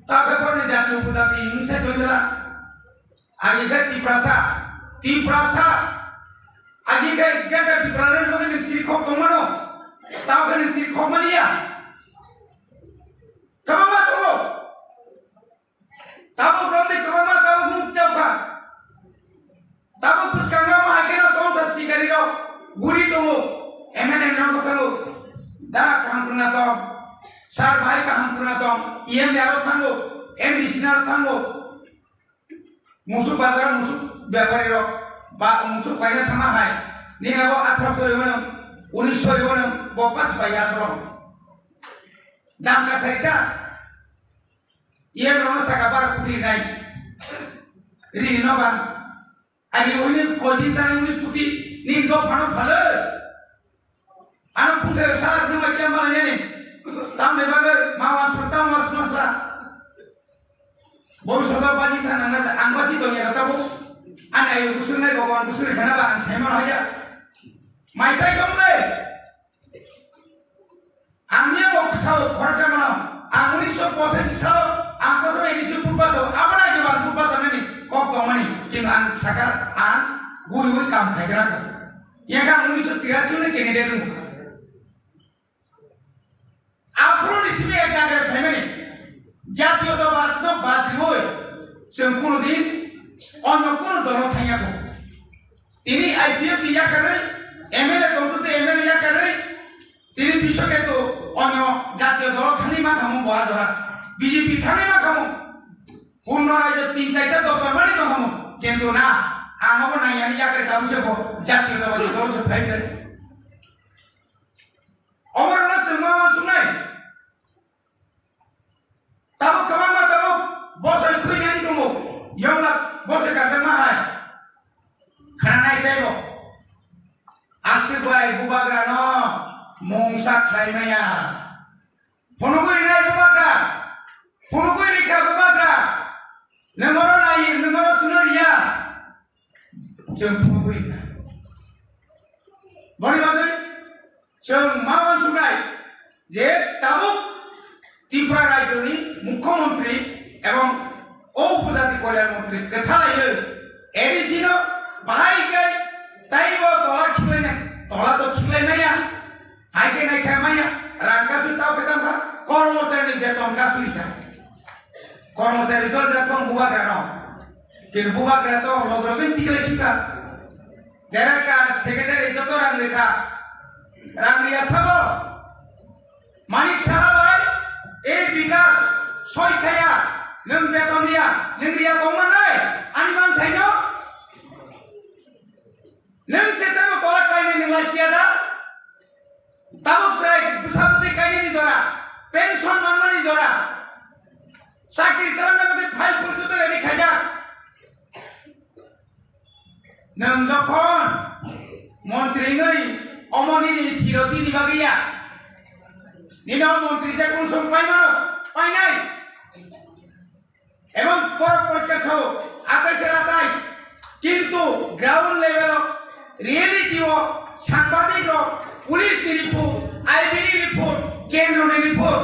Takhe porni jati upojati wngse joindela. Agi khe Tiprasa, Tiprasa. Agi khe Greater Tipraland ni bagwi nwng siri khok tongmano. Tamo khe nwng siri khok mani ya. Kwbangma tongo. Tabuk romni kwbangma tabuk nuk tei kha. Tabuk bwskango ma hai kheno tongsa sikari rok guri tongo. M L A rok tongo. Da kaham kwrwngna tong. Sir bahai kaham kwrwngna tong. E M A rok thango. M D C na rok thango. Musuk bazar musuk bepari rok ba musuk paina thangma hai. Nini abo atharoso riwano, unisho riwano, bo pas bai asoro. Dam kasarita. Iyang rokno saka bar kuri nai. Rini no ba. Ani uni koi din sana unis kuti nin do phano phale. Ano phungkhe sa rwma kya mala yani. Tamni bagwi ma wansuk tam wansuk masla. Bobiswt o baji thana na ang baji tongya na tabo. Ani ayo gusur nai Bhagwan gusur khana ba ang saimano haya. Mai sai tong le. Ang niya bo khao khoroksa mano. Ang unisho pochashi salo ang kotor edisi purbato abana jiban purbato nani kok tongmani. Kintu ang saka ang guri ui kam khaigra ko. Yaka unisho tirasi ni candidate rung. Aphuru ni simi ek nagar phaimani. Jatiyotabad no bad riui. Chwng kuno din onno kuno dolo thangya ko. Tini I P F ni yakarwi, M L A tongtwtwi M L A yakarwi, tini bishoke to onno jatiyo dolo thangwi mankhamu bo ajora. B J P thangwi mankhamu. Punno raijo tin chaita doptor mani tongkhamu. Kintu na, ang obo naiyani yakre tabuk se bo jatiyo dolo dolo se phai phai. Oborokno chwng ma uansuknai. Tabuk kwbangma tabuk bosoi khwinani tongo. Yongla bosoi kajakma hai. Khananai teibo. Aswk bai bubagrano mungsa khlai maya. Phunugwi rinai bubagra. Phunugwi rikha bubagra. Nwng oro nai, nwng oro chwngno riya. Chwng phunugwi rikha. Boni bagwi chwng ma uansuknai je tabuk Tripura rajyoni mukhyamantri ebong o upojati kalyan mantri kwthalaiwi A D C no bahai khe taibo tola khiklaina, tola to khiklai maya, hai khe nai khe maya, rang kasui tao khe tamo kha, kormochari ni beton kasui kha. Kormochari jol jak tong bubagra no. Kir bubagra to log login tiklai sukha. Director, secretary joto rang rikha. Rang riya sabo. Manik Saha bai, e Bikas, soi khaya, nwng beton riya, nwng riya tongma nai, ani manthaino? Nwng se tamo Nwng jokhon montri wngwi omo nini thiro tini bagwi ya. Nini o montri je kung sung pai mano, pai nai. Ebong borok porikka sao, atais er atais. Kintu ground level o, reality o, sangbadik rok, police ni report, I B ni report, kendro ni report,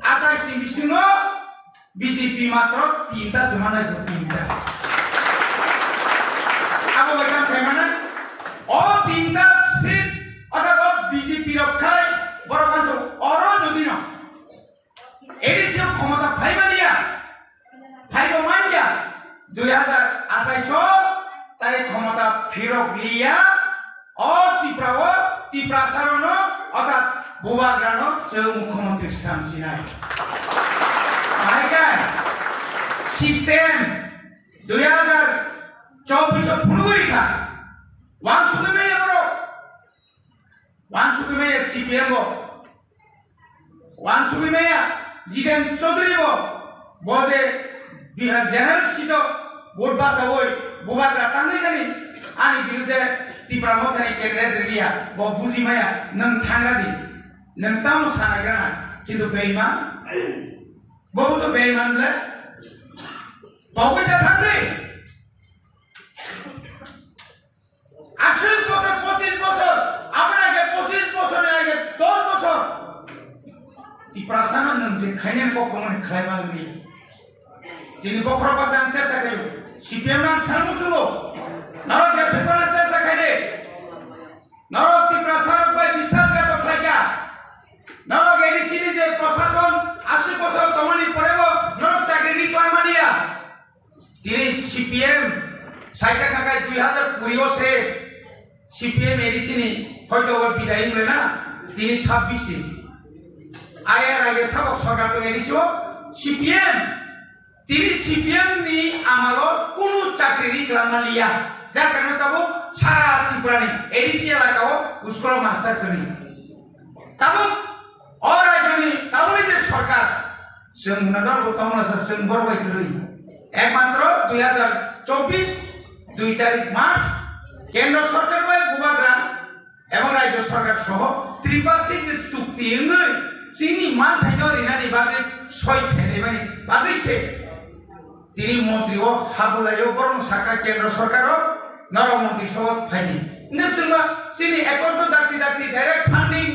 atais ni bisingo B J P matro tinta se manai ko tinta. Abo bai kam khaimana, o tinta seat, oda o B J P rok khai, borok anso oro jodi no. A D C o khomota phai manya, phaibo manya, dui hazar atais o tai khomota phirok liya, o Tripura o, Tiprasa rokno, orthat Bubagrano chwng mukhyamantri swnam sinai. Bahai khe system dui hazar chobbish o phunugwi kha, wansugwi manya borok, wansugwi manya C P M bo. Wansugwi maya Jiten Chaudhary bo, bo je Bihar general seat o vote bachawi Bubagra tangwi thani ani birudhe Tipra Mothani candidate rwya, bo buji maya nwng thangra di, nwng tamo sanaigra na, kintu beiman, bo to beiman le, bo koi ta thangdi. Aswk bosor, pochis bosor, aboni age pochis bosor, age dos bosor. Tiprasano nwng je khainani kok tongmani khlai ma wngwi. Chini bokhorok bachani chesa khaio. C P M nang sal muchungo. Norok je phipano chesa khaide. Norok Tiprasarok bai biswasghatok khlaikha. Norok A D C ni je prosason aswk bosor tongmani porebo norok chakri ri khlai maliya. Tini C P M saita khakai dui hazar kuri o se C P M A D C ni hoito o bidai wngla na tini sabbish ni. Ayar age sabok sorkar tong A D C o C P M. Tini C P M ni amalo kunu chakri ri kwlangma liya. Jar karone tabuk sara Tripura ni A D C elaka o school o master kwrwi. Tabuk o rajyoni tabukni je sorkar, chwng hwnador bo tongmasa chwng borok bai kwrwi. Ekmatro dui hazar chobbish dui tarik March kendro sorkar bai Bubagra ebong rajyo sorkar soho tripartite je chukti wngwi chini manthaino rinani bagwi soi phainaimani bagwi se. Tini montri o habulai o borok saka kendro sorkar o norok montri sobo phaidi. Hwnwi chwngba chini account o dakti dakti direct funding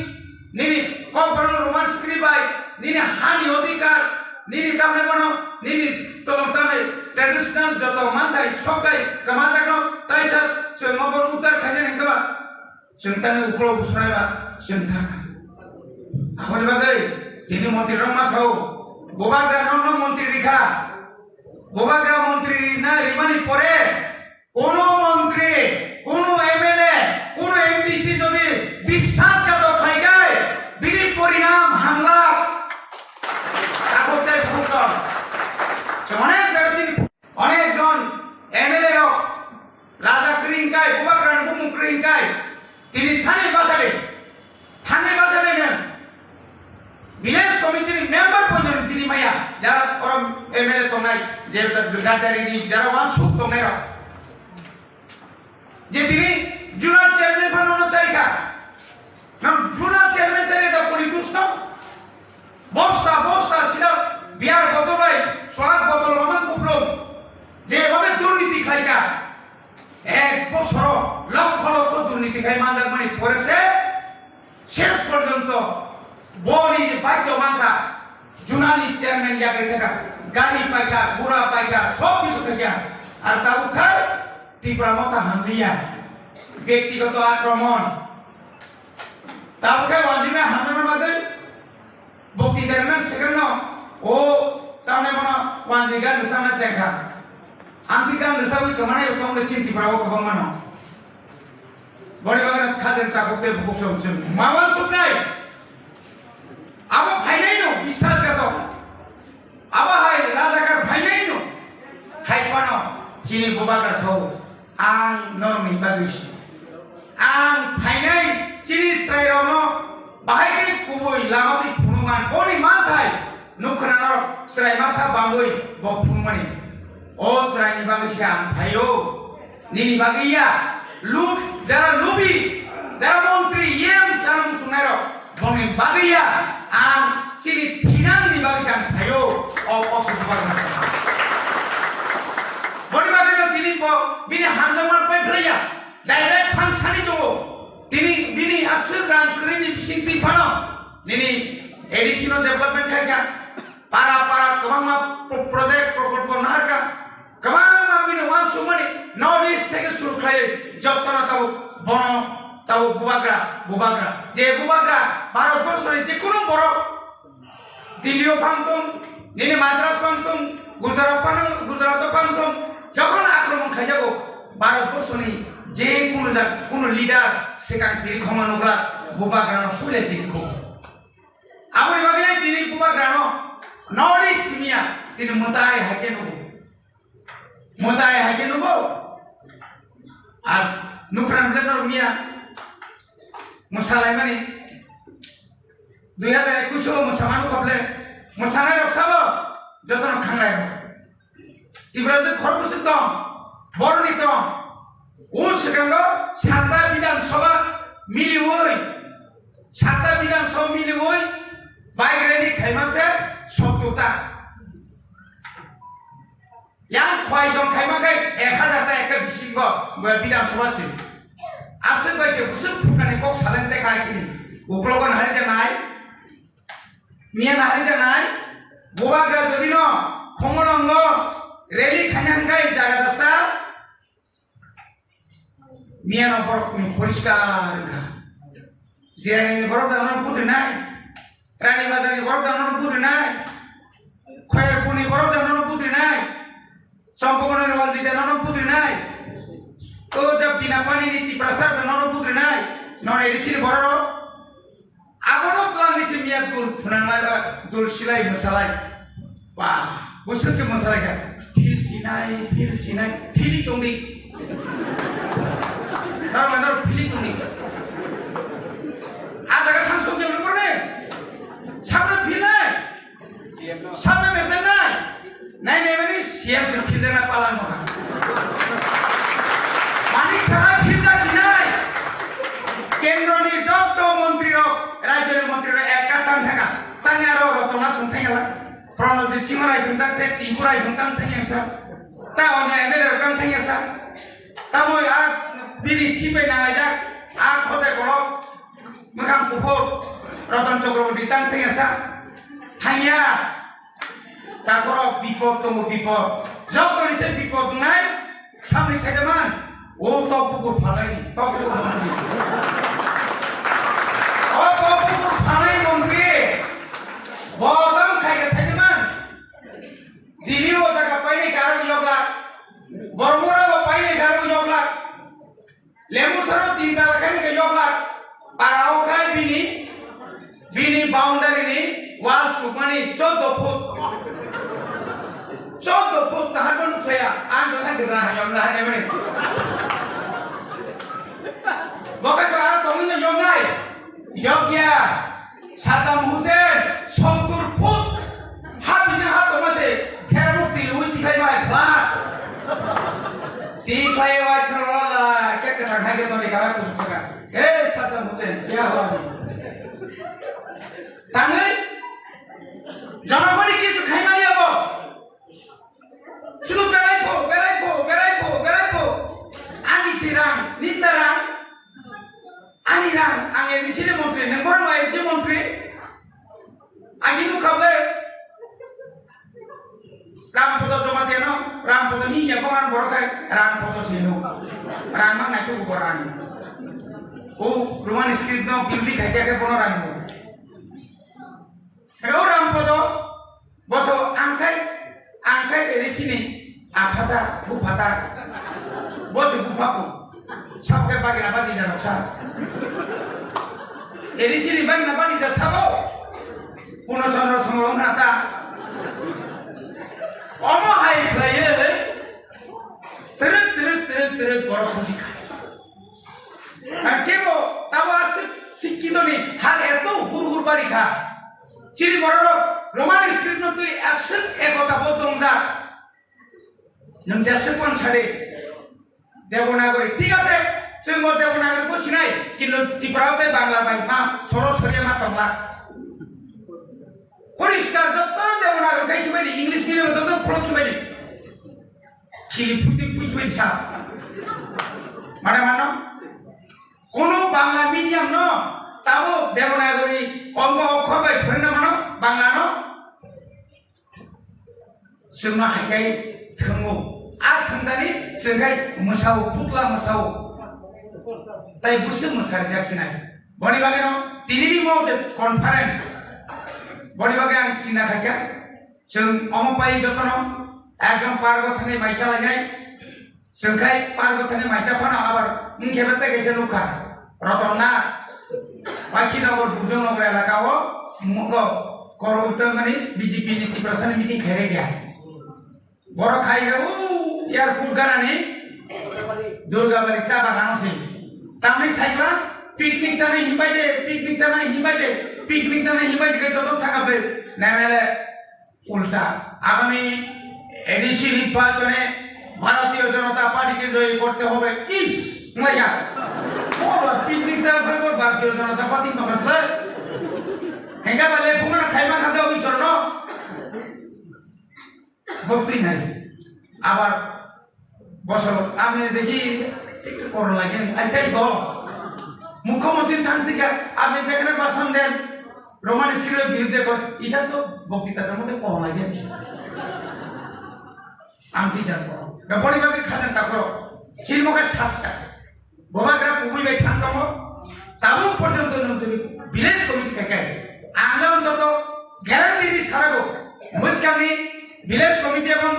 nini kok borok no roman script bai nini hani odhikar nini tamni bono nini tong tamni traditional joto manthai soktai kwmajakno taisa chwng obo uttar khainani hwnkhe ba. Chwng tangwi uklok bwswraiba chwng thangkha. Aboni bagwi tini montri rok ma sao, Bubagra nokno montri rikha. Bubagra montri rina rimani pore kono montri, kono M L A, kono M D C jodi biswasghatok khlai khe bini porinam hamlak. Takhuk tei bukhuk tong. Chwng onek jaga chini onek jon M L A rok Raja kwrwi hwnkhai, Bubagrani bumung kwrwi hwnkhai, tini thani bachade, thani bachade nwng village committee ni member poito nwng chini maya, jara oro M L A tongnai, je Gaddarini jara wansuk tongnai rok. Je tini zonal chairman phano no chaikha, Nang juna chairman chari da pori dusno. Bosta, bosta, sida beer bottle bai, sorak bottle mamang kuplung. Je bhabe durniti khlaika. Ek bosoro lokho lokho durniti khai manjak mani pore se, ses porjonto boni je baidyo mankha, junani chairman yagri thaka, gari paikha, gura paikha, sob kichu khaikha. Ar tabuk khai Tipra Motha hamliya. Byaktigoto akromon. Tabuk khe wanjwi bai hamjakna bagwi bokti derna second no o tamne bono wanjwi gan rwchapna chengkha. Amtwi gan rwchapwi kwmanai rok tongmani chini Tripura o kwbangma no. Boni bagwi no khatir tabuk tei bukhuk chwng chwng ma wansuknai. Abo phainai no biswasghatok. Abo hai rajakar phainai no. Hai phano chini Bubagra sao. Ang norokni bagwi se. Ang phainai chini chwrairokno bahai khe kubui lama twi phunukman. Boni manthai nukha norok chwrai masa bangwi bo phunukmani. O chwraini bagwi se ang phaio. Nini bagwi ya, lub, jara lubi, jara montri, E M chana muchungnai rok, bongni bagwi ya, ang chini thinang ni bagwi ang phaio, o, o, o, boni bagwi no tini bo, bini hamjakma pai phlai ya, direct phang sani tongo, tini, bini aswk rang kwrwi ni bising twi phano, nini A D C no development khai kha, para, para kwbangma pro-, project, prokolpo nahar kha, Kwbangma bini uansukmani North East theke suru khlaiwi jotono tabuk bono tabuk bubagra, bubagra. Je bubagra Bharat borso ni jekunu borok Delhi o phang thung, nini Madras phang thung, Gujarat phang, Gujarat o phang thung, jokhon akromon khaijago Bharat borso ni jekunu jak, kunu leader swkang siri khoma nukla bubagra no sule siri khu. Aboni bagwi tini bubagra no North East miya tini mwtai hai khe nugo. Mwtai hai khe nugo. Ar nukran ble norok miya mwsalaimani dui hazar ekush o mwsamano kople mwsanai rok sabo jotono khanglai rok. Tiprasa khorokbwswk tong, boroni tong. O swkango sata Bidhan Sabha miliwi, sata Bidhan Sabha miliwi bike rally khaima se sottor ta. Yang khwai jong khaima khe ek hazar ta ekta bisingo Bidhan Sabha se. Aswk bai se bwswk phukani kok saleng te khai chini. Uklogo nahari de nai. Miya nahari de nai. Bubagra jodi no khongonongo rally khaina hwnkhe jaga dasa. Miya no borok ni poriskar wngkha. Jirani ni borok da nono putri nai. Rani Bazar ni borok da nono putri nai. Khoyerpur ni borok da nono putri nai. Champakona ni wal jita nono putri nai. To da bina pani ni Tiprasa da nono putri nai. Non A D C ni borok. Abono twlangwi se miya dul phwnanglai ba dul silai mwsalai. Ba, bwswk khe mwsalai kha. Phil sinai, phil sinai, phili tongdi. Nar ma nar phili tongdi. A jaga thang sok jebri porne. Sabra phil nai. Sabra mesen nai. Nai nai mani C M khe philjakna palang mokha. Manik saha philjak sinai. Kendroni jotto montri rok, rajyoni montri rok ekka tang thangkha. Tangya aro rotona song thangya la. Pranojit Singh rai song tang the, Tinku rai song tang thangya sa. Ta onyo M L A rok tang thangya sa. Tamo a bini sipai nangaijak, a khotai kolok, mwkhang kuphur, Roton Chakraborty tang thangya sa. Thangya. Takhorok bipod tongo, bipod. Jotoni se bipod wngnai, samni saidaman. O tok bukur phalai, tok bukur phalai. O tok bukur phalai montri. Bo tamo khaika saidaman. Delhi o jaga painai karo yoglak. Bormura o painai karo yoglak. Lemu saro tin tala khe wngkha yoklak, para o khai bini, bini boundary ni wall sukmani chauddho foot. Chauddho foot tahar bo nuksa ya, ang bo khai sitra hayom na hayom ni. Bo khai to ang tongwi no yom nai, yom ya. Saddam Hussein sottor foot ha bising ha tongma se kherok tilwi tikhai bai ba. Tikhai wai khoro la ke ke thang hai ke toni kara tu saka. He Saddam Hussein kya hua ni? Tangwi jonogoni kichu khai mani abo. Sudu berai pho, berai pho, berai pho, berai pho. Ani sirang, ninda rang. Ani rang, ang A D C ni montri, nang borok A D C montri? Agi nukha ble. Ram poto joma tiano, ram poto hi ya kongan borok hai, ram poto sino. Ram mang nai tu borang. O, Roman script no, Hindi khai kya ke bono rang. Heo ram poto, boso angkai, angkai A D C ni aphata, buphata, boso buphaku, sabke bagina badi janok sa. A D C ni bagina badi ja sabo, Puno Chandra Songro khana ta. Omo hai khlaiye, terek, terek, terek, terek, borok buji kha. Ar kebo tabo aswk sikkito ni har eto hur hur bari kha. Chini borok rok Roman script no twi aswk ekota bo tongjak. Nwng jeswk wan sadi. Devanagari, thik ase, chwngbo Devanagari bo sinai, kintu Tripura tei Bangla bai ma soro soria ma tongla. Poriskar jotto Devanagari khai khibai di, English medium jotto phoro khibai di. Chili phuti phuti phuti sa. Mane mano? Kono Bangla medium no, tabo Devanagari ongko okhor bai phorina mano, Bangla no? Chwngno hai khai thwngo. A thwngdani chwng khai mwsao, putla mwsao. Tai busi mwsarijak sinai. Boni bagwi no tinini mo je conference. Boni bagwi ang sinna khaikha. Chwng omo pai jotono ekdom pargo thangwi maisa lainai. Chwng khai pargo thangwi maisa phano abar wngkhe bete kaisa nukha. Roton Nath. Pakhinagar, Bujongnagar elaka o, mo-, o, Korokto mani B J P ni Tiprasa ni meeting khairek ya. Borok khai khe u airport ganani Durgabari cha bagano se. Tamni saikla picnic chana himbai de, picnic chana himbai de, picnic chana himbai de khe joto thaka bai. Nemele উল্টা, আগামী এডিসি নির্বাচনে ভারতীয় জনতা পার্টিকে জয়ী করতে হবে। ইস, মজা। ও বাবা, picnic sir ভাই, ওর ভারতীয় জনতা পার্টি তো আসলে। হেঙ্গা বলে, ভুঙানো খাইমা খাবে অফিসর ন। ভক্তি নাই। আবার বছর আমি দেখি একটু করোনা লাগে, এটাই তো। মুখ্যমন্ত্রী থাকছে কি, আপনি যেখানে ভাষণ দেন, রোমান স্ক্রিপ্টের বিরুদ্ধে কর, এটা তো বক্তৃতার মধ্যে কম লাগে। আমি কি জানবো? ব্যাপারী ভাবে খাজান তারপর চিলমুখে শ্বাসটা বোবাগ্রা কুবুই ভাই থাকতাম, তাবু পর্যন্ত নতুন ভিলেজ কমিটি থেকে আনলে অন্তত গ্যারান্টি দিয়ে সারাবো। বুঝকানি ভিলেজ কমিটি এবং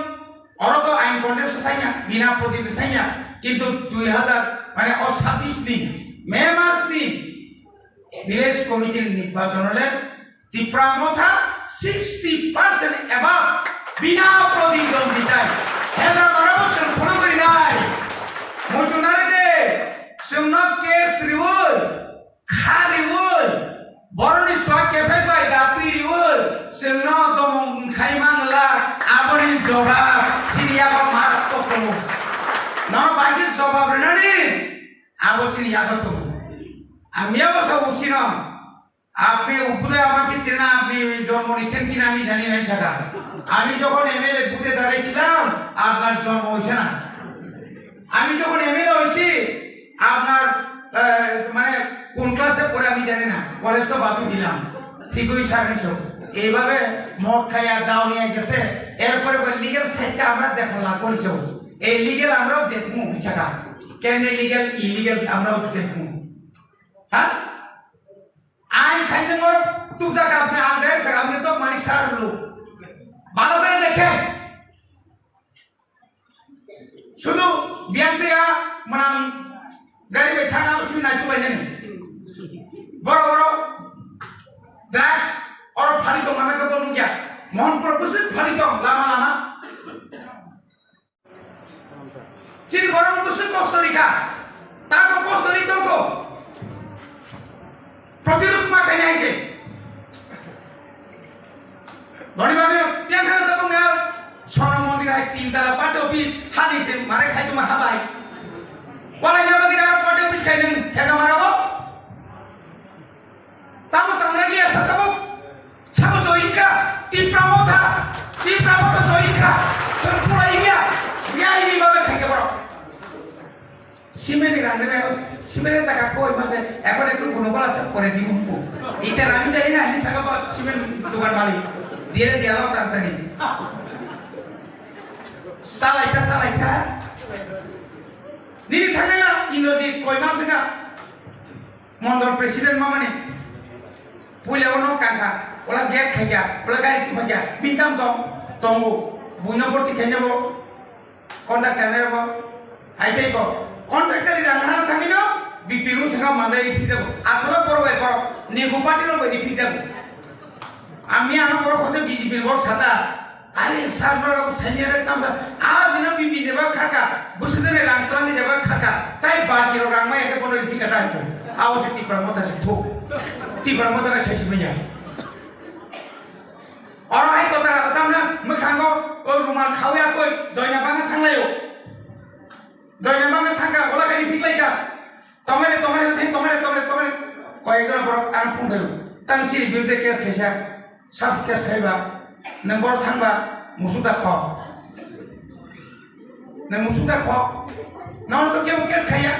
অরত আইন কন্টেস্ট থাইনা, বিনা প্রতিনিধি থাইনা, কিন্তু দুই হাজার, মানে, ও ছাব্বিশ দিন, মে মাস দিন, ভিলেজ কমিটির নির্বাচন হলে ত্রিপুরা মথা সিক্সটি পার্সেন্ট এবাব বিনা প্রতিদ্বন্দ্বিতায় হেজার বারো বছর ফলো করি নাই। মজুনারে দে, সুন্নত কেস রিউল, খারিউল, বরনি সোয়া কেফে বাই দাতুই রিউল, সুন্নত দমং খাইমাংলা, আবরি জবাব, সিরিয়া বা মারাত্মক প্রমুখ। নর বাইকে জবাব রেনানি, আবো সিরিয়া তো প্রমুখ। আমি আবো সব উসিনা। আপনি উপরে আমাকে চেনা, আপনি জন্ম নিয়েছেন কিনা আমি জানি না, সেটা। আমি যখন এমএলএ ভোটে দাঁড়িয়েছিলাম, আপনার জন্ম হয়েছে না। আমি যখন এমএলএ হয়েছি, আপনার, আহ, মানে, কোন ক্লাসে পড়ে আমি জানি না, কলেজ তো বাদই দিলাম। ঠিক ওই সার্ভিস হোক। এইভাবে মদ খাইয়া দাও নিয়ে গেছে, এরপরে লিগ্যাল সাইডটা আমরা দেখা লাভ করেছি। এই লিগ্যাল আমরাও দেখবো, সেটা। কেন লিগ্যাল, ইলিগ্যাল আমরাও দেখবো। হ্যাঁ? আইন খাইতে মর তুকজা কাপনে আগে সে আপনি তো মানিক সার লো। ভালো করে দেখেন। শুধু বিয়ান দিয়া মানে গাড়ি বে থানা উঠি নাই তুলে নেন। বড় বড় ড্রাগস ওর ফালি তো মানে তো বলুন গিয়া। মোহনপুর বুঝে ফালি তো লামা Lama. Chini borok bwswk kosto rikha, tako kosto ri tongkho. Protirud ma khaina hai se. Boni bagwi tiang kha jabong ya, sono mondir hai tin tala party office, hani se mare khai tuma habai. Walai na bagwi aro party office khai nang, thega mara bo. Tamo tangra liya sa tabuk. Sabo join kha, Tipra motha, Tipra motha join kha. Sir pura iya, iya ini babe khaike borok. Cement ni rang nebe, cement ni taka koi mase, ekon ekon kono bala se pore di mumpu. Ita rami jani na, ini saka ba cement dukan malik. Dia dia lo tar tadi. Salai ta, salai ta. Nini thangna Indrajit koi mase ka. Mondol president mamani puila ono kangkha, ola gate khaikha, ola gari tu khaikha, bintam tong, tongo, buino borti khaina bo, contractor ne bo, hai tei bo, contractor ni rang hana thangino, B P L saka mandai ri phikjago, asolo borok bai borok, nigo party rok bai ri phikjago. Ang ni ano borok hote B J P ni borok sata, Are sir, norok saimya rek tamsa, a dino bibi jeba khaka, bwswk jani rang twlangwi jeba khaka, tai baki rok rang maya khe bono riphi kata hinwi. Abo se Tipra motha se thuk. Tipra motha khe saisi manya. Oro hai kotara tamna mwkhango o rumal khawi akoi doina bangma thanglaio. Doina bangma Tang siri birde case khaisa, sab case khaiba, nang boro thangba, musuk da kho. Nang musuk da kho. Nang to kebo case khaiya.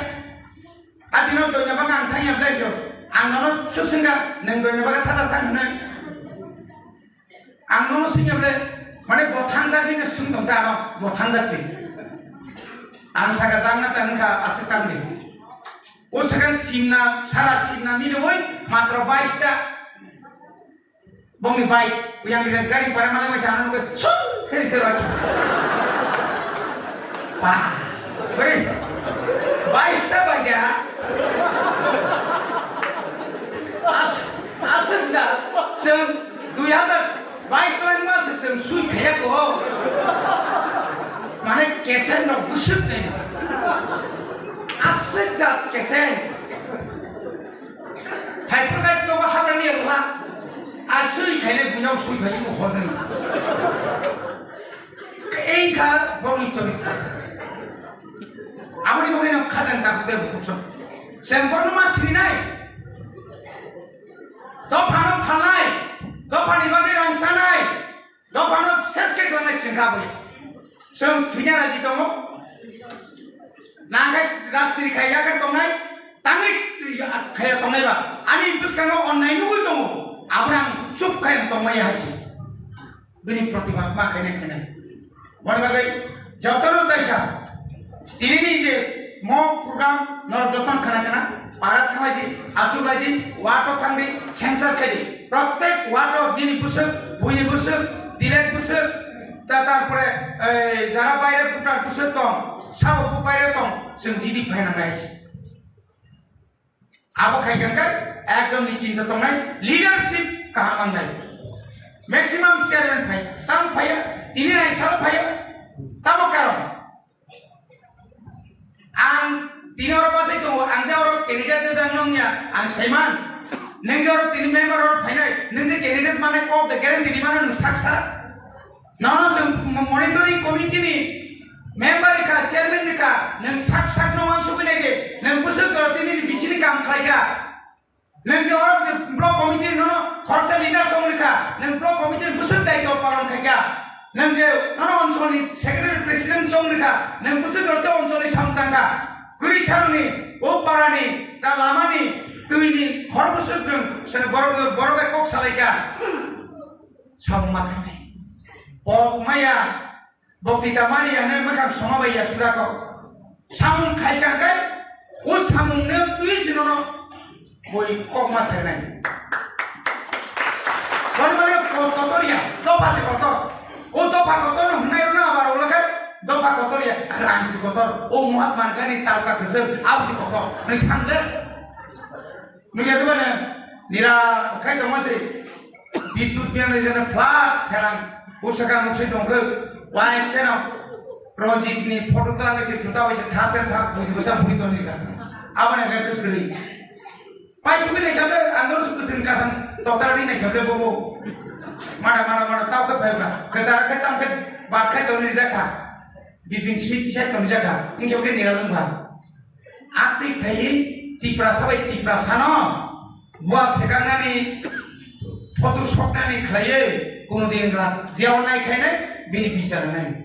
Adino doina baga ang thangya blai jo. Ang nono susungga, nang doina baga thada thang hwnwi. Ang nono singya blai, mane bo thangjak ni sung tong ta no, bo thangjak si. Ang saka jang na tang kha asuk tang di. O second simna, sara simna mili oi, matro bais ta. Bongni bai, uyang ni gari para mala mai jana nuke, chum, heri tero aja. Pa, beri, bais ta bai ya. As, asuk da, chum, dui hazar bais ta ma se chum sui khaya ko. Mane kesen no busuk ne. Asuk da kesen. Hai pura kai to ba hadar ni Allah. Asui khaile bunyau sui khaile ko hor ni. Ei kha boni chori. Aboni bagwi no khajang ta de bukso. Sem kono ma sri nai. Dophano phalnai. Dophani bagwi rang sanai. Dophano ses khe tongnai chwng kha bui. Chwng thwina raji tongo. Nangkhe rajniti khai yakhar tongnai, tangwi khaya tongnai ba. Ani bwskango onnai nugwi tongo. Abono ang chup khai ang tongmaya hai se. Bini protibad ma khainai khainai. Boni bagwi jotono taisa. Tinini je mo program no joton khana khana, para thanglai di, asuk lai di, ward o thang di, census khai di. Prottek ward o bini bwswk, buini bwswk, dilek bwswk, ta-, tarpore, eh, jara baire voter bwswk tong, sabo bo baire tong, chwng jidi phaina nai se. Abo khai khe ekdom ni chinta tongnai, leadership kaham wngnai. Maximum chairman phai, tamo phaiya, tini nai salo phaiya, tamo karon. Ang tini oro bachai tongo, ang je oro candidate je jang nongya, ang saiman. Neng je oro tini member oro phainai, neng je candidate mane kok de guarantee ni mano nung saksa. Nono chwng mo-, monitoring committee ni member rikha, chairman rikha, nwng sak sak no wansugwi nai de, nwng bwswk jora tini ni bisini kam khlai kha. Nwng je oro block committee ni nono khoroksa leader chong rikha, nwng block committee ni bwswk daitw palon khai kha. Nwng je nono onchol ni secretary president chong rikha, nwng bwswk jora tei onchol ni samung tang kha. Kwrwi saroni, o para ni, ta lama ni, twi ni, khor bwswk nwng se borok, borok bai kok salai kha. Samung ma khainai. Pok maya, bokti ta mani ya, nai mwkhang soma bai ya sura ko. Samung khai kha kai, o samung ne twi sinono boi kok ma sainai. Bor mane ko-, kotor ya, dopha se kotor. O dopha kotor no hwnai rwna abar ulo kai, dopha kotor ya, rang se kotor. O Mahatma Gandhi talka kwchwng, abo se kotor. Nai thang le. Nukya khe bana nira khai tongma se. Bidyut biang rijana flat pherang. Usaka muksai tongkhe. Wai cheno. Ranjit ni photo tang se juta bai se thap thap thap bui bwsa bui tong nira. Abana ga kus kri. Pai chukwi nai khamle andor su kutung kathang toktar ri nai khamle bobo. Mada mada mada tau khe phai ba. Khedar khe tam khe bat khe tong ni jakha. Bipin Smith tisai tong ni jakha. Ingkhe khe nira lung ba. Atwi khaiwi Tiprasa bai Tiprasano bua sekangnani photo soknani khlaiwi kuno din glak jeo nai khainai bini bichar nai.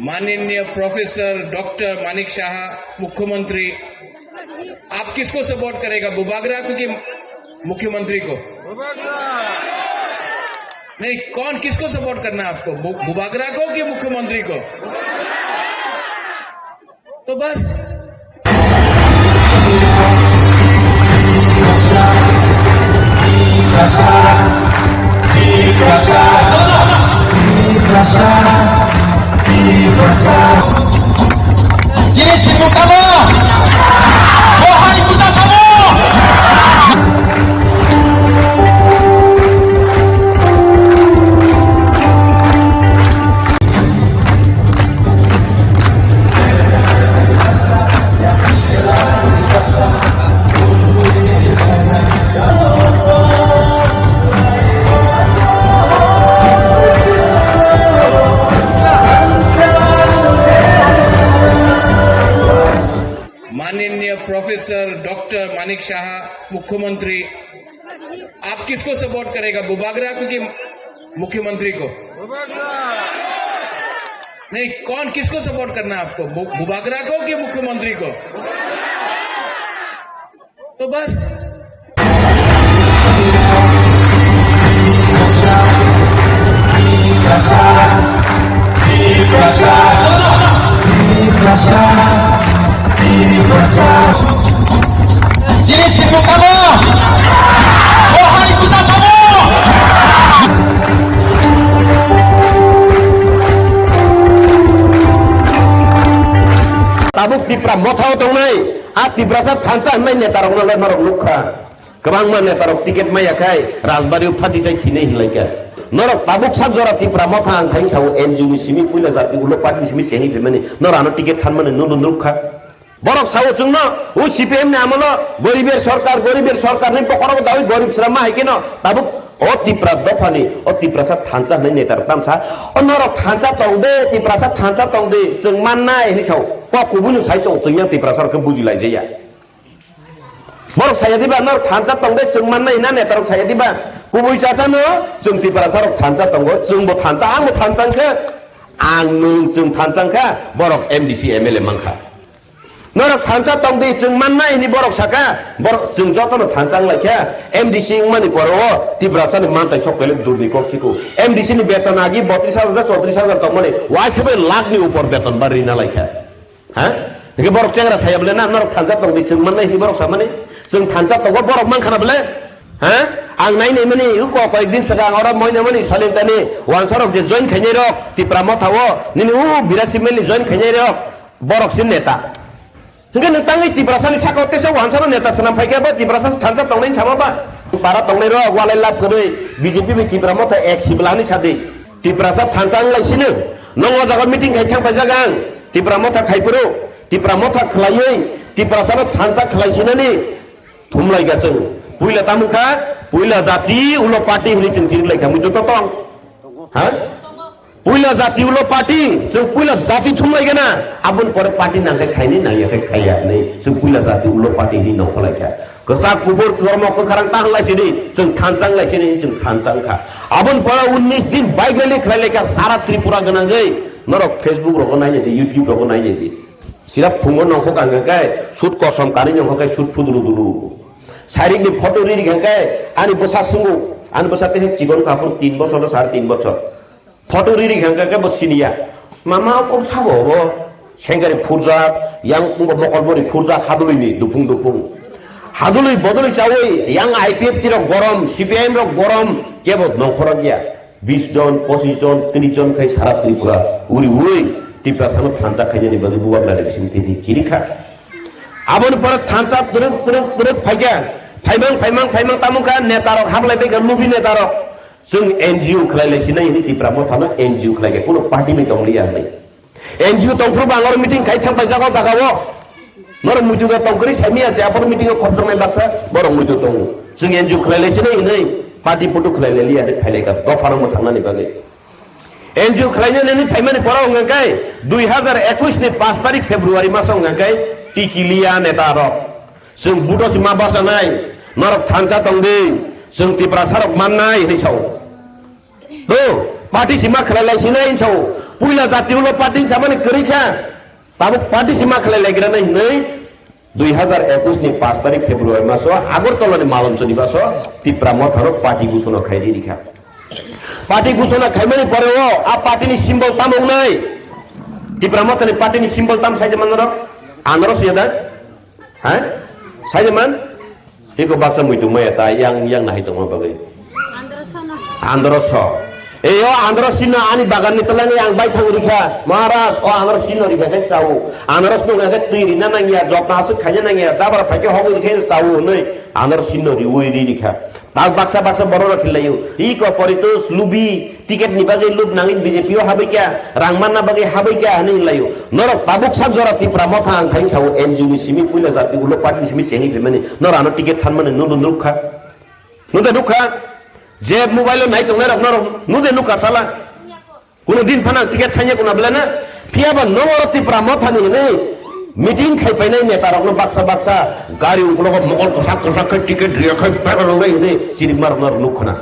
माननीय professor doctor Manik साहा, मुख्यमंत्री, आप किसको सपोर्ट करेगा, बुबागरा को कि मुख्यमंत्री को? नहीं, कौन, किसको सपोर्ट करना है आपको, बु-, बुबागरा को कि मुख्यमंत्री को? तो बस। प्रोफेसर डॉक्टर मानिक शाह मुख्यमंत्री, आप किसको सपोर्ट करेगा, बुबागरा को कि मुख्यमंत्री को? नहीं, कौन, किसको सपोर्ट करना है आपको, बु- बुबागरा को कि मुख्यमंत्री को? तो बस। Chini sipung tamo. Bohani puja tamo. Tabuk Tipra Motha o tongnai, a Tiprasa thansa hwnwi netarokno le norok nukha. Kwbangma netarok ticket maya khai Rajbari o phatisai thinai hinlaikha. Norok tabuk sak jora Tipra Motha ang thai sao N G O ni simi puila jati ulo party ni simi chengwi phaimani norok ano ticket sanmani nunu nukha. Borok sao chwngno o C P M ni amolo goriber sorkar, goriber sorkar ni bokorok dawi gorib srama hai keno tabuk o Tipra dophani o Tiprasa thansa hwnwi netarok tamsa o norok thansa tong de, Tiprasa thansa tong de, chwng mannai hinwi sao kok kubui no sai tong chwng yang Tiprasa rok khe buji laijaya. Borok saya diba, norok thansa tong de chwng mannai hina netarok saya diba. Kubui chasano chwng Tiprasa rok thansa tongo, chwngbo thansa, angbo thansa wngkha, ang nwng chwng thansa wngkha, borok M D C M L A mankha. Norok thansa tong de chwng mannai hini borok saka, borok chwng jotono thansa wnglaikha, M D C wngmani poro o Tiprasa ni mantai sok pele durni kok siko. M D C ni beton agi botris hajar chotris hajar tongmani, waisube lakh ni upor beton ba rina laikha. Ha? Hingke borok chengra saya bole na, norok thansa tong di, chwng mannai hini borok samani. Chwng thansa tongo borok mankha na bole? Ha? Ang nai nai mani, u ko koi din saka ang oro moi nai mani, Salim tani, wansarok je join khainai rok, Tipra Motha o, nini u Birasi meli join khainai rok, borok sin neta. Hingke nwng tangwi Tiprasa ni saka o tesa wansaro neta swnam phaikha ba, Tiprasa thansa tongnai sama ba? Para tongnai rok, walai lab kwrwi, B J P bai Tipra Motha ek sibla hani sadi. Tiprasa thansa wng lai sino. Nong o jaga meeting khai thang paijak ang. Tipra Motha khai phuru. Tipra Motha khlaiwi Tiprasano thansa khlai sinani thumlai ga chwng. Puila tamo kha, puila jati ulo party hwnwi chwng chiri lai kha. Mui joto tong. Ha? Puila jati ulo party, chwng puila jati thumlai gana. Aboni pore party nang khai khaini, nang ya khai khaiya hwnwi. Chwng puila jati ulo party hwnwi nongkholai kha. Kwchak kubur kormo kwkharang ta hwnlai sini, chwng thansa wng lai sini, chwng thansa wng kha. Aboni pore unnish din bike rally khlai lai kha sara Tripura gwnangwi. Norok Facebook rogo nai nai di, YouTube rogo nai nai di. Sira phungo nongkhok ang khe sut kosom kanwi nongkhok khe sut phudulu dulu. Sairik ni photo ri ri khe ani bwsa sungo, ani bwsa tei chikon kaphur tin bochor na sare tin bochor. Photo riri khe hwnkhe bo siniya. Mama kok sabo bo sengkari phurjak, yang wngkha mokol bori phurjak, hadulwi ni dupung dupung. Hadulwi bodolwi chawi yang I P F T rok gorom, C P I M rok gorom, kebo nongkhorok ya. Bis jon, pochis jon, tris jon khai sara Tripura uri uri Tiprasano thansa khainani bagwi bubagra ni bising tini chirikha. Aboni pore thansa twrwk twrwk twrwk phaikha. Phaimang phaimang phaimang tamungkha netarok hablai baikha lubi netarok. Chwng N G O khlai lai sinai hwnwi Tipra Mothano N G O khlai khe, kuno party ni tong liya hwnwi. N G O tong phuru bo ang oro meeting khai thang paijak o jaga o. Norok muitu da tong kwrwi sai miya je aphuru meeting o khopjoknai baksa borok muitu tongo. Chwng N G O khlai lai sinai hwnwi party putu khlai lai liya hwnwi phai lai kha dopha rok mwthang nani bagwi. N G O khlai nani phaimani pora wngkha khe dui hazar ekush ni pash tarik February maso wngkha khe tiki liya neta rok. Chwng buto si ma bachanai, norok thansa tong di, chwng Tiprasa rok mannai hinwi sao. To, party si ma khlai lai sinai hinwi sao. Puila jati ulo party hinwi samani kwrwi kha. Tabuk party si ma khlai lai gra nai hinwi dui hazar ekush ni pash tarik February maso Agartala ni Malomchori baso Tipra Motha rok party gusuna khai ri kha. Party gusuna khaimani pore o a party ni symbol tamo wngnai? Tipra Motha ni party ni symbol tam sai de man norok? Anoro siya da? Ha? Sai de man? Hiko baksa muitu maya ta yang, yang nahai tongma bagwi. Andro so. Eyo andro sino ani bagan ni tolani ang bai thang rikha. Maharaj, o andro sino rikha khe chao. Andro sino rikha khe twi rina nangya, jotna aswk khaina nangya, jabar phaikhe hogwi rikha chao hwnwi andro sino riwi ri rikha. Tak baksa baksa borok rok khilaio. Iko poritos lubi. Ticket ni bagwi lub nangwi B J P o habwi kha, rang manna bagwi habwi kha hinwi hinlaio. Norok tabuk sak jora Tipra Motha ang thai sao N G O ni simi puila jati ulo party ni simi chengwi phaimani. Norok ano ticket sanmani nunu nukha. Nukha nukha. Je mobile o nai tongnai rok norok nude nukha sala. Kuno din phano ang ticket sanya kuna belai na. Phiya ba nong oro Tipra Motha ni hinwi Meeting khai painai neta rokno baksa baksa gari uklogo mokol kwsak kwsak khe ticket riya khai bera rwnai hwnwi chirikma rokno nukkhna.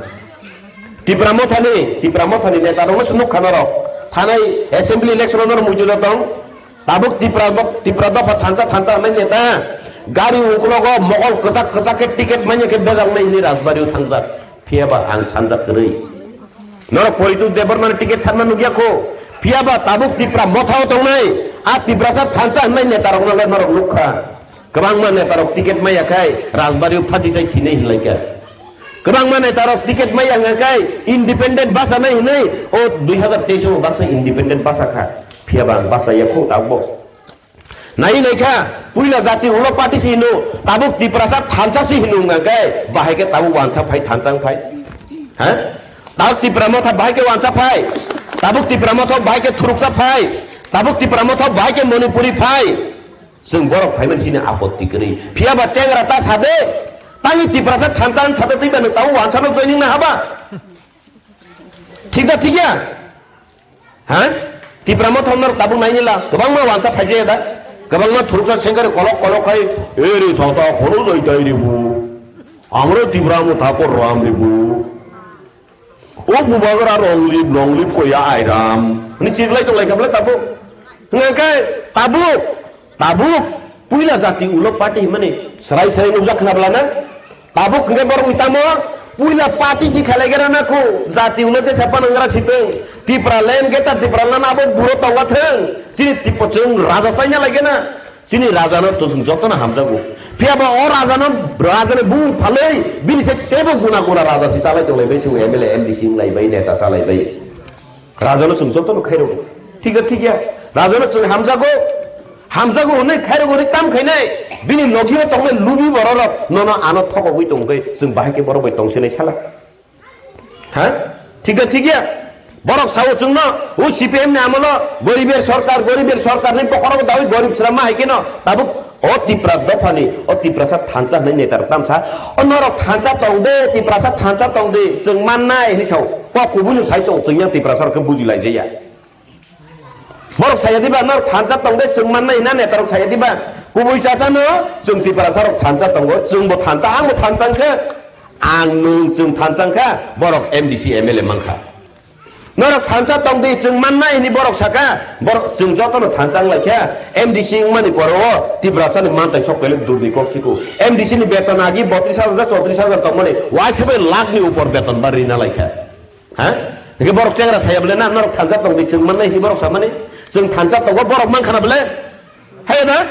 Tipra Mothani, Tipra Mothani neta rokno se nukha norok. Thanai assembly election norok muitu tong. Tabuk Tipra, Tipra dopha thansa thansa hwnwi neta. Gari uklogo mokol kwsak kwsak khe ticket manya khe bejaknai hwnwi Rajbari o thangjak. Phiya ba ang sanjak kwrwi. Norok Poritu Debbarmani ticket sanma nukya kho. Phiya ba tabuk Tipra Mothao tongnai. A Tiprasa thansa hwnwi neta rokno le norok nukha. Kwbangma neta rok ticket maya khai Rajbari o phachi sai thinai hinlai kha. Kwbangma neta rok ticket maya wngkha khai independent basa nai hinwi o dui hazar teis o baksa independent basa kha. Phiya ba ang basa ya kho tabuk. Nai nai kha, puila jati ulo party si hino, tabuk Tiprasa thansa si hino wngkha khai, bahai khe tabuk wansa phai thansa phai. Ha? Tabuk Tipra Motha bahai khe wansa phai. Tabuk Tipra Motha bahai khe thuruksa phai. Tabuk Tipra Motha bahai khe Manipuri phai. Chwng borok phaimani sini apotti kwrwi. Phiya ba chengra ta sade, tangwi Tiprasa thansa sade twi ba nwng tabuk wansa no joining na haba. Thik da thik ya? Ha? Tipra Motha norok tabuk nainila, kwbangma wansa phaijaya da? Kwbangma thuruksa sengkari kolok kolok khai, "Eri sasa khoro jaitai ribu. Amro Tipra Motha kor ram ribu. O bubagra ronglip, ronglip koya airam." Hwnwi chiriklai tonglai kha bwle tabuk. Hwnka khe tabuk. Tabuk puila jati ulo party himani serai serai nukjak khna bwlana. Tabuk hwnkhe borok ni tamo puila party si khalai gana na khu jati ulo jesa panangra sitwng Tipra land geta Tipra land abo buro tongwa thwng chini tipo chwng raja chaina lai gana chini raja no to chwng joto no hamjago. Phiya ba o raja no raja ni bung phalwi bini se tebo guna guna raja si chalai tonglai bai se M L A M D C wnglai bai neta chalai bai. Rajano chwng jotono khairogwi. Thik da thik ya? Rajano chwng hamjago. Hamjago hwnwi khairogwi hwnwi tam khainai. Bini logi-o tongnai lubi bororok nono ano thokogwi tongkhe chwng bahai khe borok bai tongsinai sala. Ha? Thik da thik ya? Borok sao chwngno, o C P M ni amolo goriber sorkar, goriber sorkar ni bokhorogo dawi gorib srama hai kheno tabuk O Tipra dophani, o Tiprasa thansa hwnwi netarok tamsa, o norok thansa tong de, Tiprasa thansa tong de, chwng mannai hwnwi sao. Kok kubui no sai tong, chwng yang Tiprasa rok khe buji lai jaya. Borok saya diba, norok thansa tong de, chwng mannai hwnna netarok saya diba. Kubui chasa no, chwng Tiprasa rok thansa tongo, chwng bo thansa, ang bo thansa wngkha, ang nwng chwng thansa wngkha, borok M D C M L A mankha. Norok thansa tong di, chwng mannai hwnwi borok saka, borok chwng jotono thansa wng lai kha. M D C wngmani pore o Tiprasani mantai sok pele durni kok siko. M D C ni beton agi botris hajar, chotris hajar tongmani, uaisa bai lakh ni upor beton ba rina lai kha. Ha? Hingke borok chengra saya bole na, norok thansa tong di, chwng mannai hwnwi borok samani. Chwng thansa tongo, borok man khana bole. Hai da?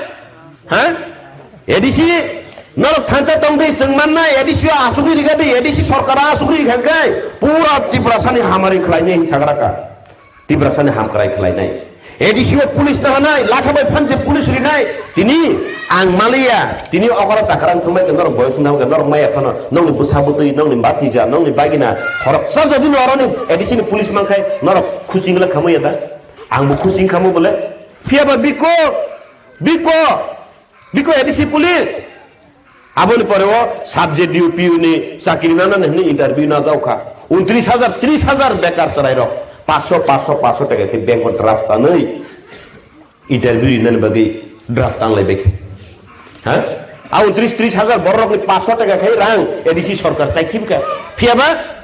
Ha? A D C norok thansa tong di, chwng manna A D C o asugwi rikha di, A D C sorkar asugwi rikha khe pura Tiprasani hamari khlainai hinwi sagra ka. Tiprasani hamkrai khlainai. A D C o police nahanai, latha bai phanse police rinai. Tini ang maliya, tini okora chakrang thumbai khe norok boyos wngna hwnkhe norok maya phano nongni bwsa bwtwi, nongni batija, nongni bagina khoroksa jodi no oroni A D C ni police mankhai norok khusi wngla khamaya da? Ang bo khusi wngkhamu bole. Phiya ba biko, biko, biko A D C police. Aboni pore o sub J D U P U ni chakri nana hwnwi interview na jaukha. Untris hajar, tris hajar bekar chwrairok. Paanch sho, paanch sho, paanch sho taka khe bank o draft tanwi interview rinani bagwi draft tanglai bai khe. Ha? A untris, tris hajar bororokni paanch sho taka khe rang A D C sorkar chai khibkha. Phiya ba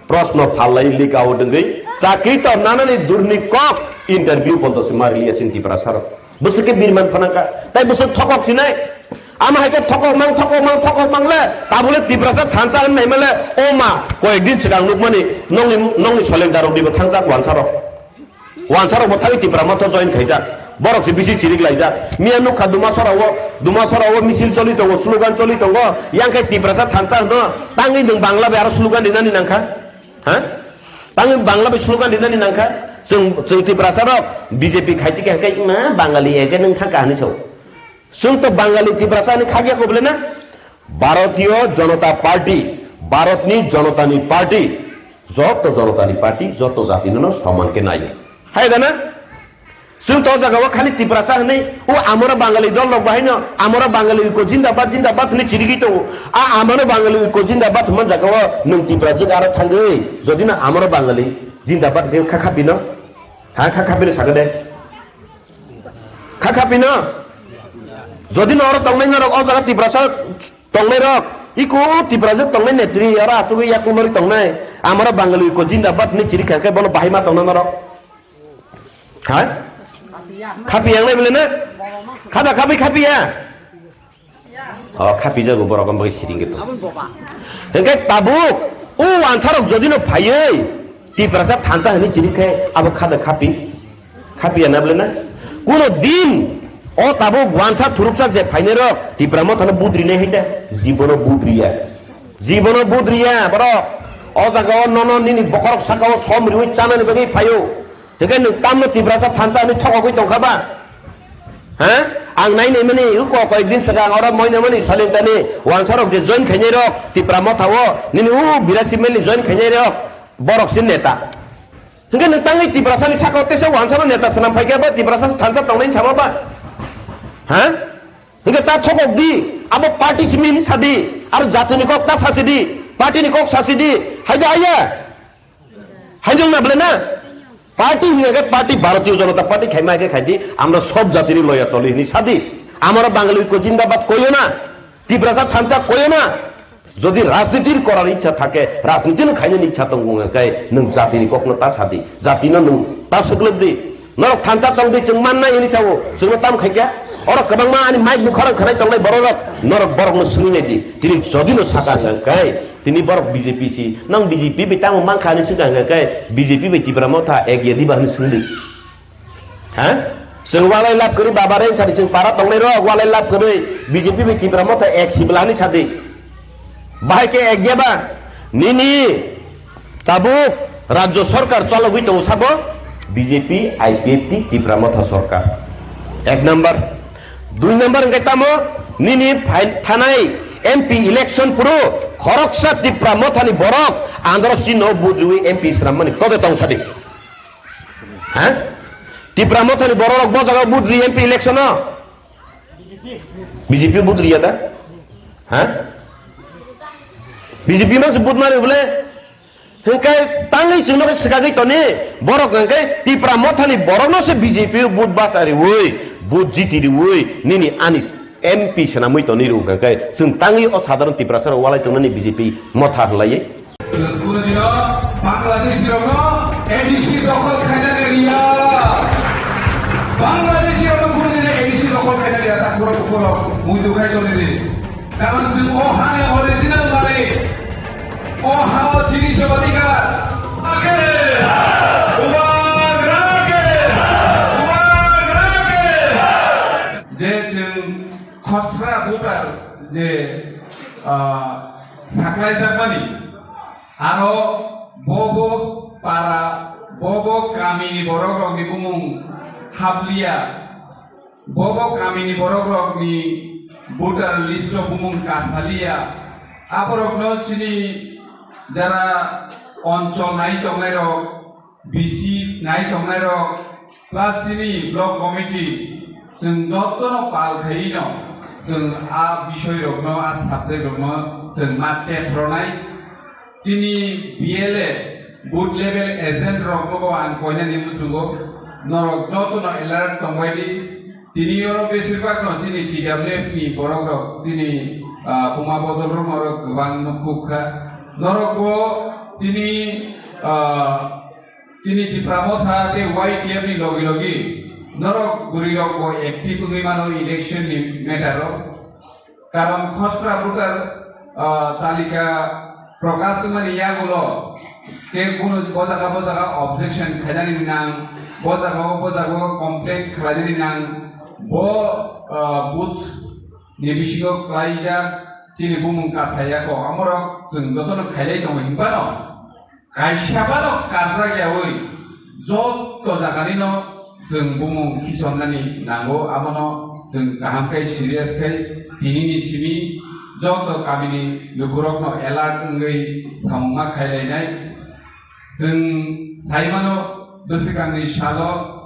Proshno phalai leak out wngwi chakri to nanani durni kok interview pondo se ma riliya chini Tiprasa rok. Bwswk khe birman phanangkha, tai bwswk thokok sinai. Ama hai khe thokok mang, thokok mang, thokok mang le, tabule Tiprasa thansa hwn naima le, o ma, koyek din swkang nukmani, nongni, nongni soleng darok dibo thangjak wansa rok. Wansa rok bo thangwi Tipra Motha join khaijak. Borok se bisi chirik laijak. Miya nukha Dumasora o, Dumasora o misil choli tongo, slogan choli tongo. Yang khe Tiprasa thansa hwno, tangwi nwng Bangla bai aro slogan rinani nangkha. Ha? Tangwi Bangla bai slogan rinani nangkha. Chwng, chwng Tiprasa rok B J P khaiti khe hwnkhe wngna Bangali agent wng thangkha hinwi sao. Chwng to Bangali Tiprasa hinwi khakya kho bole na? Bharatiya Janata Party, Bharatni Janatani Party, joto Janatani Party, joto jatino no soman khe naio. Hai da na? Chwng to jaga o khali Tiprasa hinwi, o amoro Bangali dol rok bahai no, amoro Bangali uiko jindabad, jindabad hinwi chirigwi tongo. A amoro Bangali uiko jindabad hwnma jaga o nwng Tiprajwk aro thangwi, jodi no amoro Bangali jindabad hinwi kha kha pino, ha kha kha pino sakha de. Kha kha pino. Jodi no oro tongnai norok o jaga Tiprasa tongnai rok, iko Tiprasa tongnai netri oro asugwi yakumari tongnai, amaro Bangali ko jindabad ni chiri kha khe bono bahai ma tongna norok. Ha? Khapi yang nai bole na? Khada khapi khapi ya? O khapi jago borok am bai siring gitu. Hingke tabuk o wansarok jodi no phaiwi Tiprasa thansa hini chiri khe abo khada khapi. Khapiya na bole na? Kuno din o tabuk wansa thuruksa je phainai rok Tipra Mothano budri nai haita, jibono budriya. Jibono budriya borok. O jaga o nono nini bokorok saka o som riwi chanani bagwi phaio. Hingke nwng tamno Tiprasa thansa hwnwi thokogwi tongkha ba? Ha? Ang nainai mani uko koyek din swkang oro moina mani salintani wansarok je join khainai rok Tipra Motha o nini u birasi mani join khainai rok borok sin neta. Hingke nwng tangwi Tiprasani sakao teisa wansano neta swnam phaikhe ba Tiprasa thansa tongnai sama ba? Ha? Hingke ta thokok di, abo party simi sadi, aro jatini kok ta sasidi, party ni kok sasidi, haida haya? Haida na bole na? Party hingke party Bharatiya Janata Party khaima ke khaidi, amra sob jatini loya choli hini sadi. Amara Bangali ko jindabad koyo na, Tiprasa thansa koyo na. Jodi rajnitir korar ichha thake, rajniti no khainani ichha tongo hwnka khe, nwng jatini kokno ta sadi, jatino nwng ta swklwk di. Norok thansa tong di, chwng mannai hwnwi sao, chwngno tam khaikha. Oro kwbangma ani mic ni khorang khanai tongnai bororok, norok borokno swngwi nai di. Tini jodi no saka hwnka khe, tini borok B J P si, nang B J P bai tamo mankha hwnwi swngkha hwnka khe, B J P bai Tipra Motha ek ya diba hwnwi swng di. Ha? Chwng walai lab kwrwi baba reng sadi chwng para tongnai rok walai lab kwrwi B J P bai Tipra Motha ek sibla hwnwi sadi. Bahai khe ek ya ba? Nini tabuk rajyo sarkar chologwi tongo sabo B J P, I P F T, Tipra Motha sarkar. Ek number. Dui number hwnkhe tamo nini phai-, thanai M P election phuru khoroksa Tipra Mothani borok andro sino budriwi M P swrammani tode tong sadi. Ha? Tipra Mothani bororok bo jaga budri M P election o? B J P budri ya da? Ha? B J P ma se bud mari bole? Hingkai tangwi chwngno khe swkagwi toni, borok hingkai Tipra Mothani borokno se B J P bud basa riwi, bud jiti riwi, nini ani M P swnamwi toni rw hingkai chwng tangwi o sadharon Tiprasa rok walai tongnani B J P Motha hwnlaiwi. Chwng kunu dino Bangladeshi rokno A D C dokhol khainani riya. Bangladeshi rokno kunu dino A D C dokhol khainani riya, ta khorok khorok muitu khai tongni di. Karon chwng o hani original malik. O hao chini chobatikar. Bubagra ke! Bubagra ke! Je chwng khosra voter je, ah, saklaijakmani, aro bobo para, bobo kamini borokrokni bumung hapliya, bobo kamini borokrokni voter list-o bumung kasaliya, aborokno chini jara onchol nai tongnairok, B C nai tongnairok, plus chini block committee, chwng jotono pal khaiwi no, chwng a bisoi rokno, a subject rokno chwng ma chetronai. Chini B L A, booth level agent rokno bo ang koinani muchungo, norok jotono alert tongbai di. Tini oro besir bak no chini T W F ni borok rok, chini, ah, Puma Bodol rok norok kwbang no kuk kha. Norok bo chini, ah, Chini Tipra Motha tei Y T F ni logi logi norok bwrwi rok bo active wngwi mano election ni matter o. Karon khosra voter, ah, talika prokash wngmani yagulo tei kunu bo jaga bo jaga objection khainani nang, bo jaga o bo jaga o complaint khlainani nang, bo, ah, booth ni bisingo klaijak chini bumung kasaya ko amorok chwng jotono khailai tongo hinphano. Kaisa bano karjak yaui joto jaganino chwng bumung khisomnani nango, abono chwng kaham khe serious khe tinini simi joto kamini lukurokno alert wngwi samungma khailainai. Chwng saimano bwswkangni salo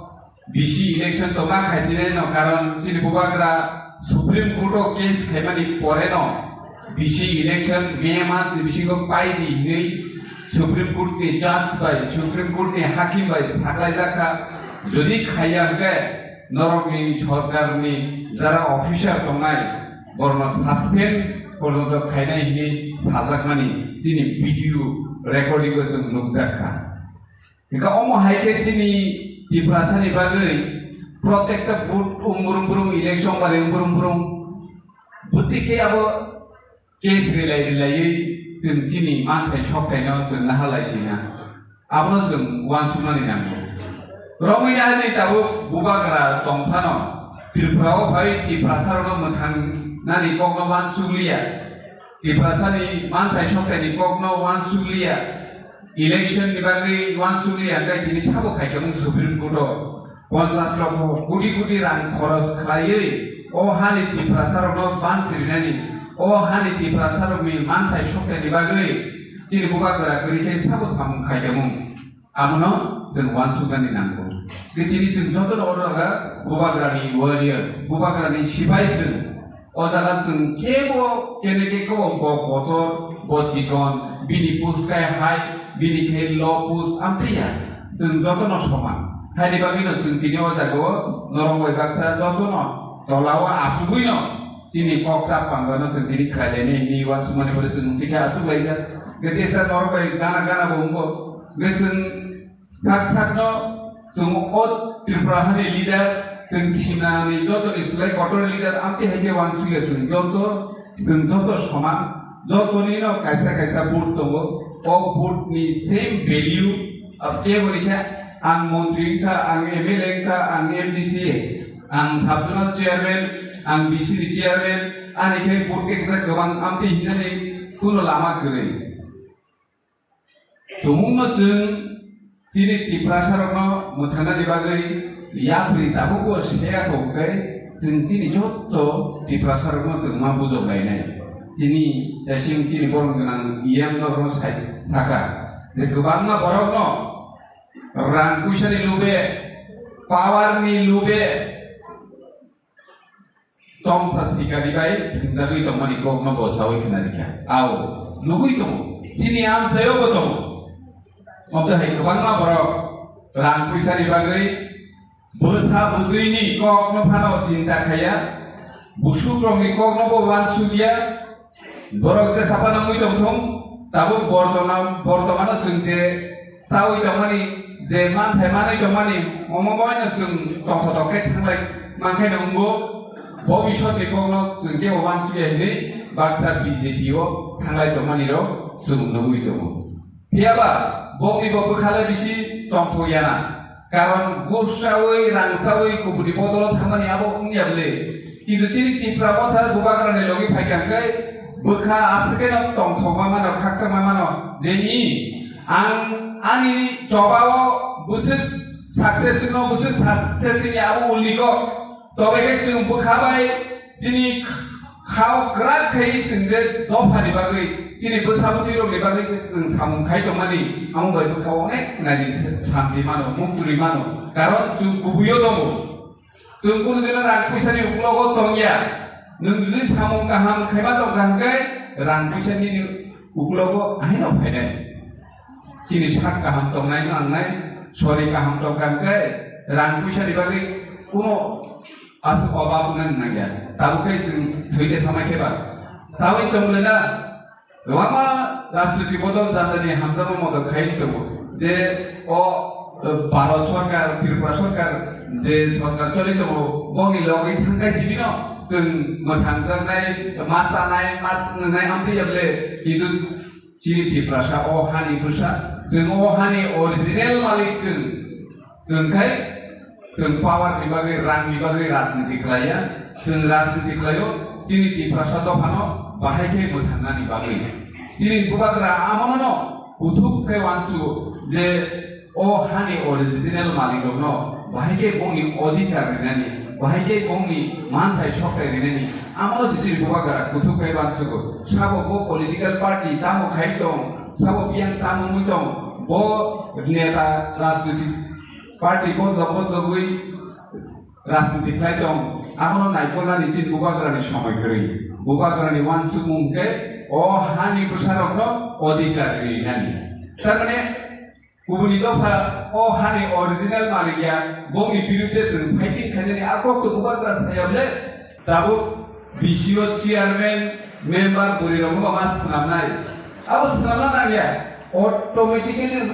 B C election tongma khaisinaino, karon chini bubagra Supreme Court o case khaimani poreno B C election May mas ni bisingo paidi hinwi Supreme Court ni judge bai, Supreme Court ni hakim bai saklaijakha. Jodi khaiya hwnkhe norokni sorkarni jara officer tongnai, borokno suspend porjonto khainai hinwi sajakmani chini video recording-o chwng nukjak kha. Hingkhe omo hai khe chini Tiprasani bagwi protekta vote umbrumbrung, election bari umbrumbrung, bwtwi khe abo case rilai rilaiwi chwng chini manthai soktaino chwng naharlaisina. Abono chwng uansuknani nango. Romwi ani tabuk bubagra tongphano Tripura-o phai Tiprasarokno mwthangnani kokno uansukliya. Tiprasani manthai soktaini kokno uansukliya. Election ni bagwi uansukliya, hwnkhe tini sabo khaikhe mung Supreme Court-o. Ponchash lokho koti koti rang khoros khlaiwi o hani Tiprasarokno bansi rinani, o hani Tiprasarokni manthai soktaini bagwi chini bubagra kwrwi khe sabo samung khaijamung. Abono chwng uansuknani nango. Tei tini chwng jotono oro jaga bubagrani warriors, bubagrani sipai chwng. O jaga chwng kebo kene khe kebo bo kotor, bo chikon, bini post khe high, bini khe low post, amtwi ya. Chwng jotono soman. Haini bagwino chwng tini o jagao norok bai baksa jotono tolao achugwino chini kok chap panjano chwng tini khlailaini hinwi uansukmani pore chwng tini achuklaijak. Tei teisa norok bai gana gana bo wngo. Hwnkhe chwng sak sakno chwng o Tripura hani leader, chwng sinani jotoni slai kotor leader, amtwi hai khe uansukya chwng joto, chwng joto soman, jotonino kaisa kaisa vote tongo. O vote ni same value, ab kebo ni khe ang montri wngkha, ang M L A wngkha, ang M D C, ang sub zonal chairman, ang B C ni chairman, ani khe vote khe kwbang amtwi hinani kuno lama kwrwi. Tumungno chwng chini Tiprasarokno mwthangnani bagwi yapri tabukbo seya kok khe chwng chini jotto Tiprasarokno chwng ma bujok lainai. Chini jasing chini borom gwnang E M norokno sai saka je kwbangma borokno rang puisani lube, power ni lube, tongsa sikari bai thwngjagwi tongmani kokno bo saui khna rikha. Ao, nugui tongo. Chini amchaio bo tongo. Omo hai kwbangma borok rang puisani bagwi bwsa bwtwini kokno phano chinta khaiya. Busukrokni kokno bo uansukya. Borok je sapa nangwi tongthung, tabuk bortona-, bortomano chwng je chaui tongmani, je manthai manwi tongmani, omo boino chwng tongthotok khe thanglai mankhaino wngbo, bobisotni kokno chwng kebo uansukya hinwi baksa B J P o thanglai tongmanirok chwng nugwi tongo. Phiyaba bongni bo bwkhalai bisi tongthok yana. Karon gursaui, rangsaui, kubuni bodolo thamani abo wngya bwle. Kintu chini Tipra motha bubagrani logi phaikha hwnkhe bwkha aswkeno tongthokma mano, khakchangma mano. Je i ang ani chobao bwswk success wngno, bwswk success wngya abo uliko. Tobekhe chwng bwkha bai chini khao kwrak khe chwng je dophani bagwi, chini bwsa bwtwi rokni bagwi je chwng samung khai tongmani, amo bai bwkha onek naidi santi mano, muktwi mano. Karon chwng kubuio tongo. Chwng kunu dino rang puisani uklogo tongya. Nwng jodi samung kaham khaima tongkha hwnkhe rang puisani uklogo ahino phainai. Chini sak kaham tongnai nangnai, sori kaham tongkha hwnkhe rang puisani bagwi kuno aswk obab wngna nangya. Tabuk khe chwng thwide thamai khe ba. Saui tong le na, kwbangma rajniti bodol jajani hamjakma modot khai tongo. Je o, eh, Bharat sorkar, Tripura sorkar, je sorkar choli tongo, bongni logwi thangkai sibino chwng mwthangjaknai, ma chanai, ma nwngnai amtwi yable, kintu chini Tiprasa o hani bwsa, chwng o hani original malik chwng, chwng khai chwng power ni bagwi, rang ni bagwi rajniti khlaiya, chwng rajniti khlaio, chini Tiprasa dophano bahai khe mwthangnani bagwi. Chini bubagra amono kuthuk khe uansukgo je o hani original malik rokno bahai khe bongni odhikar rinani, bahai khe bongni manthai sokthai rinani, amono se chini bubagra kuthuk khe uansukgo. Sabo bo political party tamo khai tong, sabo biyang tamo wngwi tong, bo neta rajniti party bondok bondogwi rajniti khlai tong, abono naikolnani chini bubagrani somoi kwrwi. Bubagrani uansukmung khe o hani bwsarokno odhikar rinani. Tarmane Kubuni dopha o hani original malik ya, bongni birudde chwng fighting khainani a kokto bubagra sayable. Tabuk B C O chairman, member bwrwi rokno ma swnamnai. Abo swnamna nangya, automatically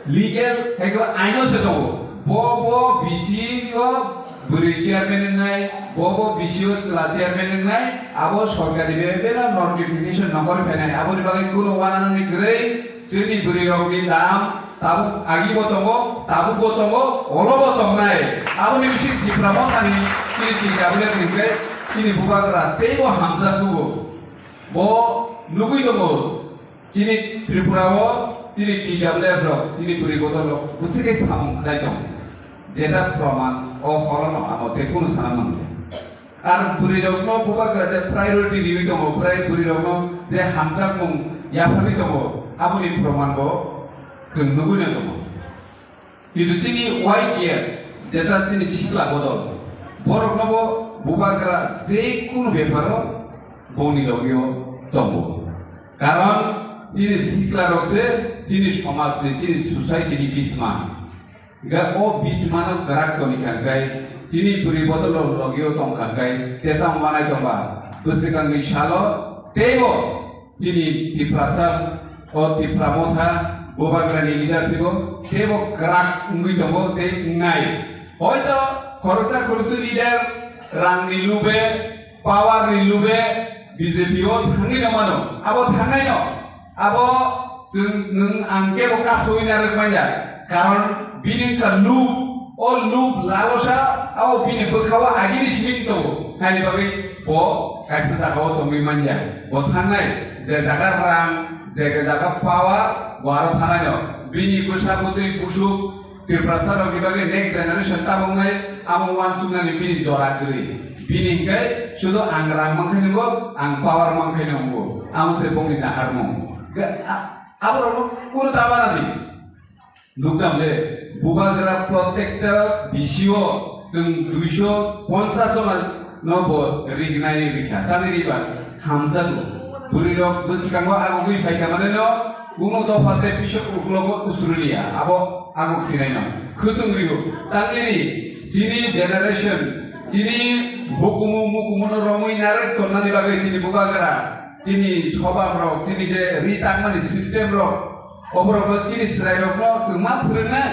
legal hai khe aino se tongo. Bo, bo B C O bwrwi chairman wngnai, bo, bo B C O chwla chairman wngnai, abo sorkari bebak bebak notification nongkhor phainai. Aboni bagwi kuno uananani kwrwi, chini bwrwi rokni dam tabuk agibo tongo, tabukbo tongo, olobo tongnai. Aboni bising Tipra Mothani chini T W F ni hwnkhe chini bubagra teibo hamjak tubu. Bo nugwi tongo, chini Tripura o chini T W F rok, chini bwrwi bodol rok bwswk khe samung khlai tong. Jeta proman o horo no amo tei kunu sana mangya. Ar bwrwi rokno bubagra je priority riwi tongo, bwrwi, bwrwi rokno je hamjakmung yapharwi tongo, aboni proman bo chwng nugwi no tongo. Kintu chini Y T F, jeta chini sikla bodol, borokno bo bubagra je kunu beparo bongni logio tongo. Karon chini sikla rok se chini somaj ni, chini society ni bisma. Ga o bismano kwrak toni kangkai, chini bwrwi bodol rok logio tong kangkai, teta manai tongba, bwswkangni salo teibo chini Tiprasa o Tipra Motha bubagrani leadership o teibo kwrak wngwi tongo tei wngnai. Hoito khoroksa khoroksa leader rangni lube, power ni lube B J P o thangwi no mano, abo thangnai no. Abo chwng, nwng ang kebo kasui narwk manya, karon bini wngkha lub, o lub lalosa, abo bini bwkha-o agini simi tongo, haini bagwi bo kaisa jaga-o tongwi manya. Bo thangnai, je jaga rang, je jaga power, bo aro thangnai no. Bini bwsa bwtwi busuk, Tiprasa rokni bagwi next generation tabuknai amo uansuknani bini jora kwrwi. Bini hwnkhe sudu ang rang mankhe nungo, ang power mankhe nungo. Amo se bongni naharmung. Ga-, a-, aborokno kunu ta banani. Nukdam le, bubagra protector B C O chwng duiso ponchas jona no bo rignai rikha. Tani riba hamjago. Bwrwi rok bwskango agogwi phaikha mane no, kuno dopha tei pisok uklogo usriliya. Abo agok sinai no. Khwtwng rio. Tangiri chini generation, chini hukumu mukumu no romwi narwk tonnani bagwi chini bubagra, chini sobab rok, chini je ri tangmani system rok, oborok no chini chwrai rok no chwng ma phwrwngnai.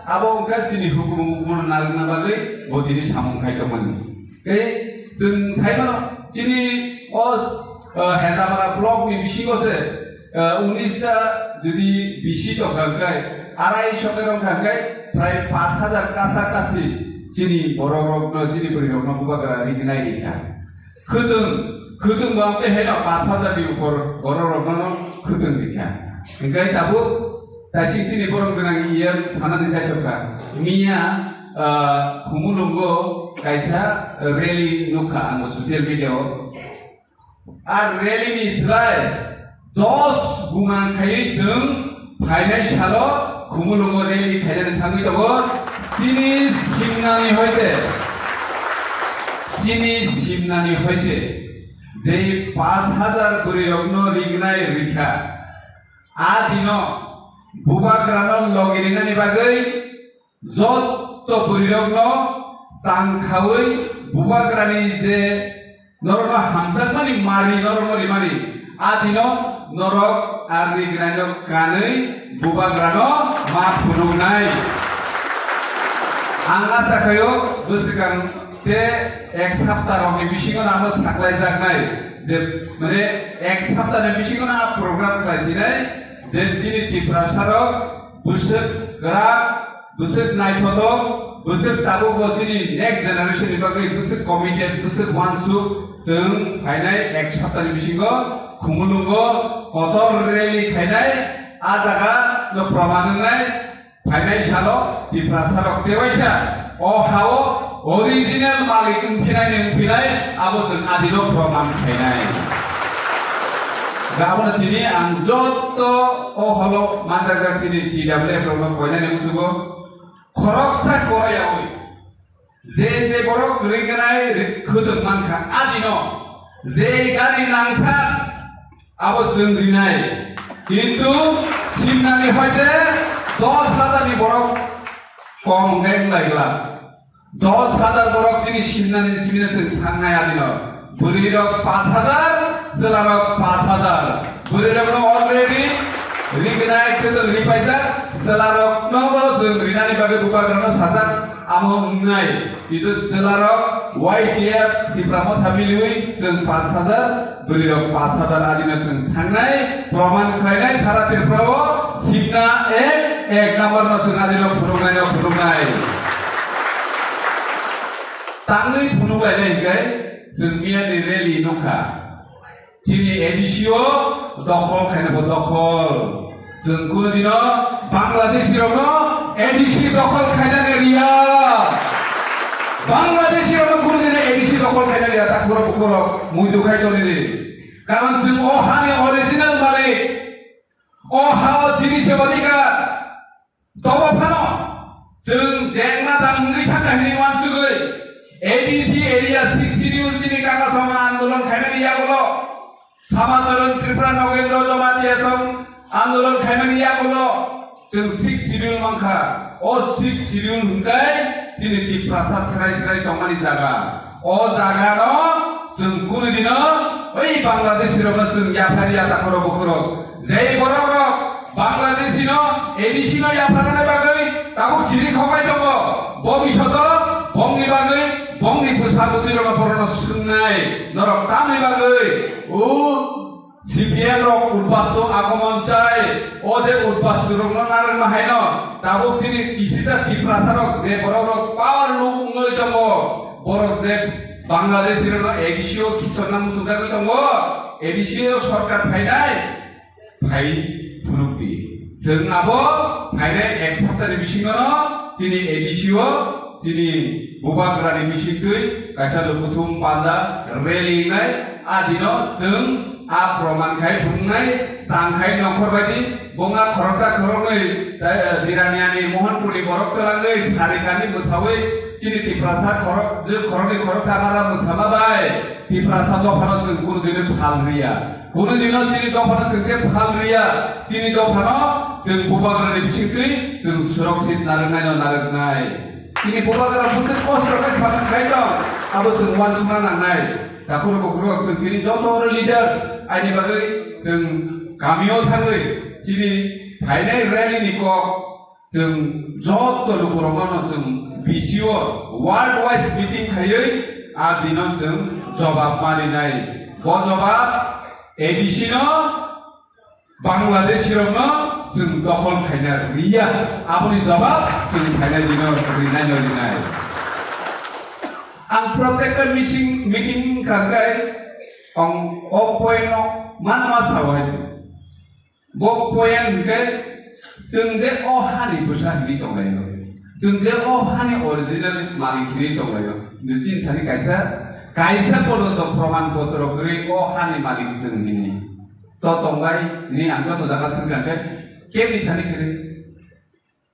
Abo wngkha chini hukumu mukumu no narwkna bagwi bo tini samung khai tongmani. Tei chwng sai mano, chini o, o, Hedamara block ni bisingo se, o, unis ta jodi B C tongkha hwnkhe, arai sho khe rwngkha hwnkhe, prai pash hajar kasa kasi chini borok rokno, chini bwrwi rokno bubagra rignai rikha. Khwtwng, khwtwng bo amtwi haino pash hajar ni upor borok rokno khwtwng rikha. Hwnkhe tabuk Taisik chini borom gwnang E M sanani chaithokha. Miya, ah, Khumulwngo kaisa rally nukha ang social media o. A rally ni slai dos guna khaiwi chwng phainai salo Khumulwngo rally khainani thangwi tongo. Chini simnani hoite, chini simnani hoite je pash hajar bwrwi rokno rignai rikha. A dino bubagrano logi rinani bagwi jotto bwrwirokno tangkhawi bubagrani je norokno hamjakmani mari norokno rimani, a dino norok a rignai no kanwi bubagrano ma phunuknai. Ang acha khaio bwswkang te ek sapta rokni bisingo namo saklaijaknai je, mane, ek saptani bisingo na program khlaisinai je chini Tiprasa rok bwswk kwrak, bwswk naithotok, bwswk tabukbo chini next generation ni bagwi bwswk committed, bwswk uansuk, chwng phainai ek saptani bisingo Khumulwngo kotor rally khainai, a jaga no proman wngnai. Phainai salo Tiprasa rok tewaisa o hao original malik wngphinai ni wngphinai abo chwng adino proman khainai. Ga abono tini ang jotto o holo manjakjak chini T W F rokno koinani muchugo khoroksa koroyawi je je borok rignai ri-, khwtwng mankha adino je gari nangsa abo chwng rinai. Kintu simnani hoite Dos hajar ni borok kom hwnkhe wng lai glak. Dos hajar borok chini simnani simina chwng thangnai adino. Bwrwi rok pash hajar, chwla rok pash hajar. Bwrwi rok no already rignai, chwla ripaijak, chwla rok no bo chwng rinani bagwi bubagra no sajak, amo wngnai. Kintu chwla rok Y T F Tipra Motha miliwi chwng pash hajar, bwrwi rok pash hajar adino chwng thangnai, proman khlainai sara Tripura o simna ek, ek number no chwng adino phunuknai no phunuknai. Tangwi phunuk lainai hwnkhe chwng miyani rally nukha. Chini A D C o dokhol khaina bo dokhol. Chwng kunu dino Bangladeshi rokno A D C dokhol khaina riya. Bangladeshi rokno kunu dino A D C dokhol khaina riya, ta khoro khoro muitu khai toni di. Karon chwng o hani original malik. O ha o chini se odhikar. Tobo phano chwng jengma tang wngwi thangkha hwnwi uansugwi A D C area six schedule chini kaka songma andolon khaimani yagulo, Samacharan Tripura Nagendra Jamatia song andolon khaimani yagulo chwng six schedule mankha. O six schedule hwnkhe chini Tiprasa srai srai tongmani jaga. O jagano chwng kunu dino oi Bangladeshi rokno chwng yaphari ya takhoro bukhurok. Jei borok rok Bangladeshi no A D C no yapharnani bagwi tabuk chiri khokai tongo. Bobishoto bongni bagwi bongni bwsa bwtwi rokno borokno swngnai norok tamni bagwi o C P M rok udbastu agomon chai, o je udbastu rokno narwkma haino, tabuk chini kisisa Tiprasa rok je borok rok power luk wngwi tongo, borok je Bangladeshi rokno A D C o kisorna muchungjagwi tongo, A D C o sorkar phainai, phai phunukdi. Chwng abo phainai ek saptani bisingono chini A D C o chini bubagrani bisingtwi kaisa lukuthum panda rally wngnai, a dino chwng a proman khai phunuknai, chang khai nongkhor baidi, bonga khoroksa khoroknwi, tai, eh, Jiraniani Mohanpurni borok twlangwi sarikani bwsawi chini Tiprasa khorok, je khoroknwi khoroksa amara bwsama bai Tiprasa dophano chwng kunu dino phal riya. Kunu dino chini dophano chwng khe phal riya, chini dophano chwng bubagrani bisingtwi chwng surakshit narwknaino narwknai. Chini bubagra bwswk kosto khe sasak khai tong, abo chwng uansukna nangnai. Takhurok bukhurok chwng chini joto leaders aini bagwi chwng kamio thangwi chini phainai rally ni kok chwng joto lukurokno chwng B C O world wise meeting khaiwi a dino chwng jobab maninai. Bo jobab A D C no Bangladeshi rokno chwng dokhol khaina riya, aboni jobab chwng phainai dino rinai no rinai. Ang protekta meeting, meeting wngkha khe ang o point no mana ma sao hai. Bo point hwnkhe chwng je o hani bwsa hwnwi tonglaio, chwng je o hani original malik hwnwi tonglaio, chini thani kaisa, kaisa porjonto proman potro kwrwi o hani malik chwng hwnwi. To tongbai hwnwi ang joto jaga swngkha khe kebni thani kwrwi.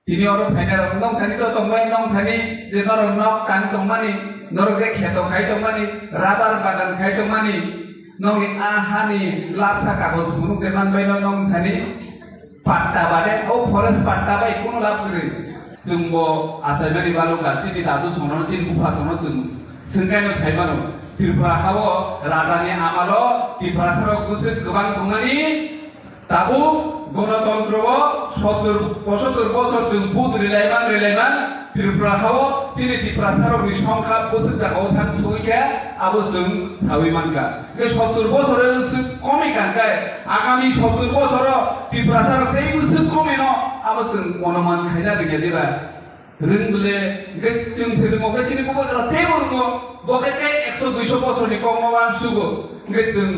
Tini oro phainai rok nong thani to tongbai, nong thani je norok nok tang tongmani, norok je kheto khai tongmani, rabar bagan khai tongmani, nongni a hani lapsa kagoj phunuk de manbai no nong thani patta bade, o forest patta bai kuno lab kwrwi. Chwngbo achaimani balukha, chini dadu songno, chini bupha songno chwng swngkaino saimano. Tripura hao rajani amalo Tiprasarok bwswk kwbang tongmani, tabuk gonotontro o sottur pochottor bochor chwng vote rilaiman rilaiman Tripura hao chini Tiprasarokni songkha bwswk jagao thang sogwi khe abo chwng sawi mankha. Hwnkhe sottur bochor o chwng komi kankhe agami sottur bochor o Tiprasarok tei bwswk komino abo chwng onuman khaina rwngya diba? Rwng bole, hwnkhe chwng se rwngmo khe chini bubagra teibo rwngo, bo khe tei ekso duiso bosorni kokno uansugo. Hwnkhe chwng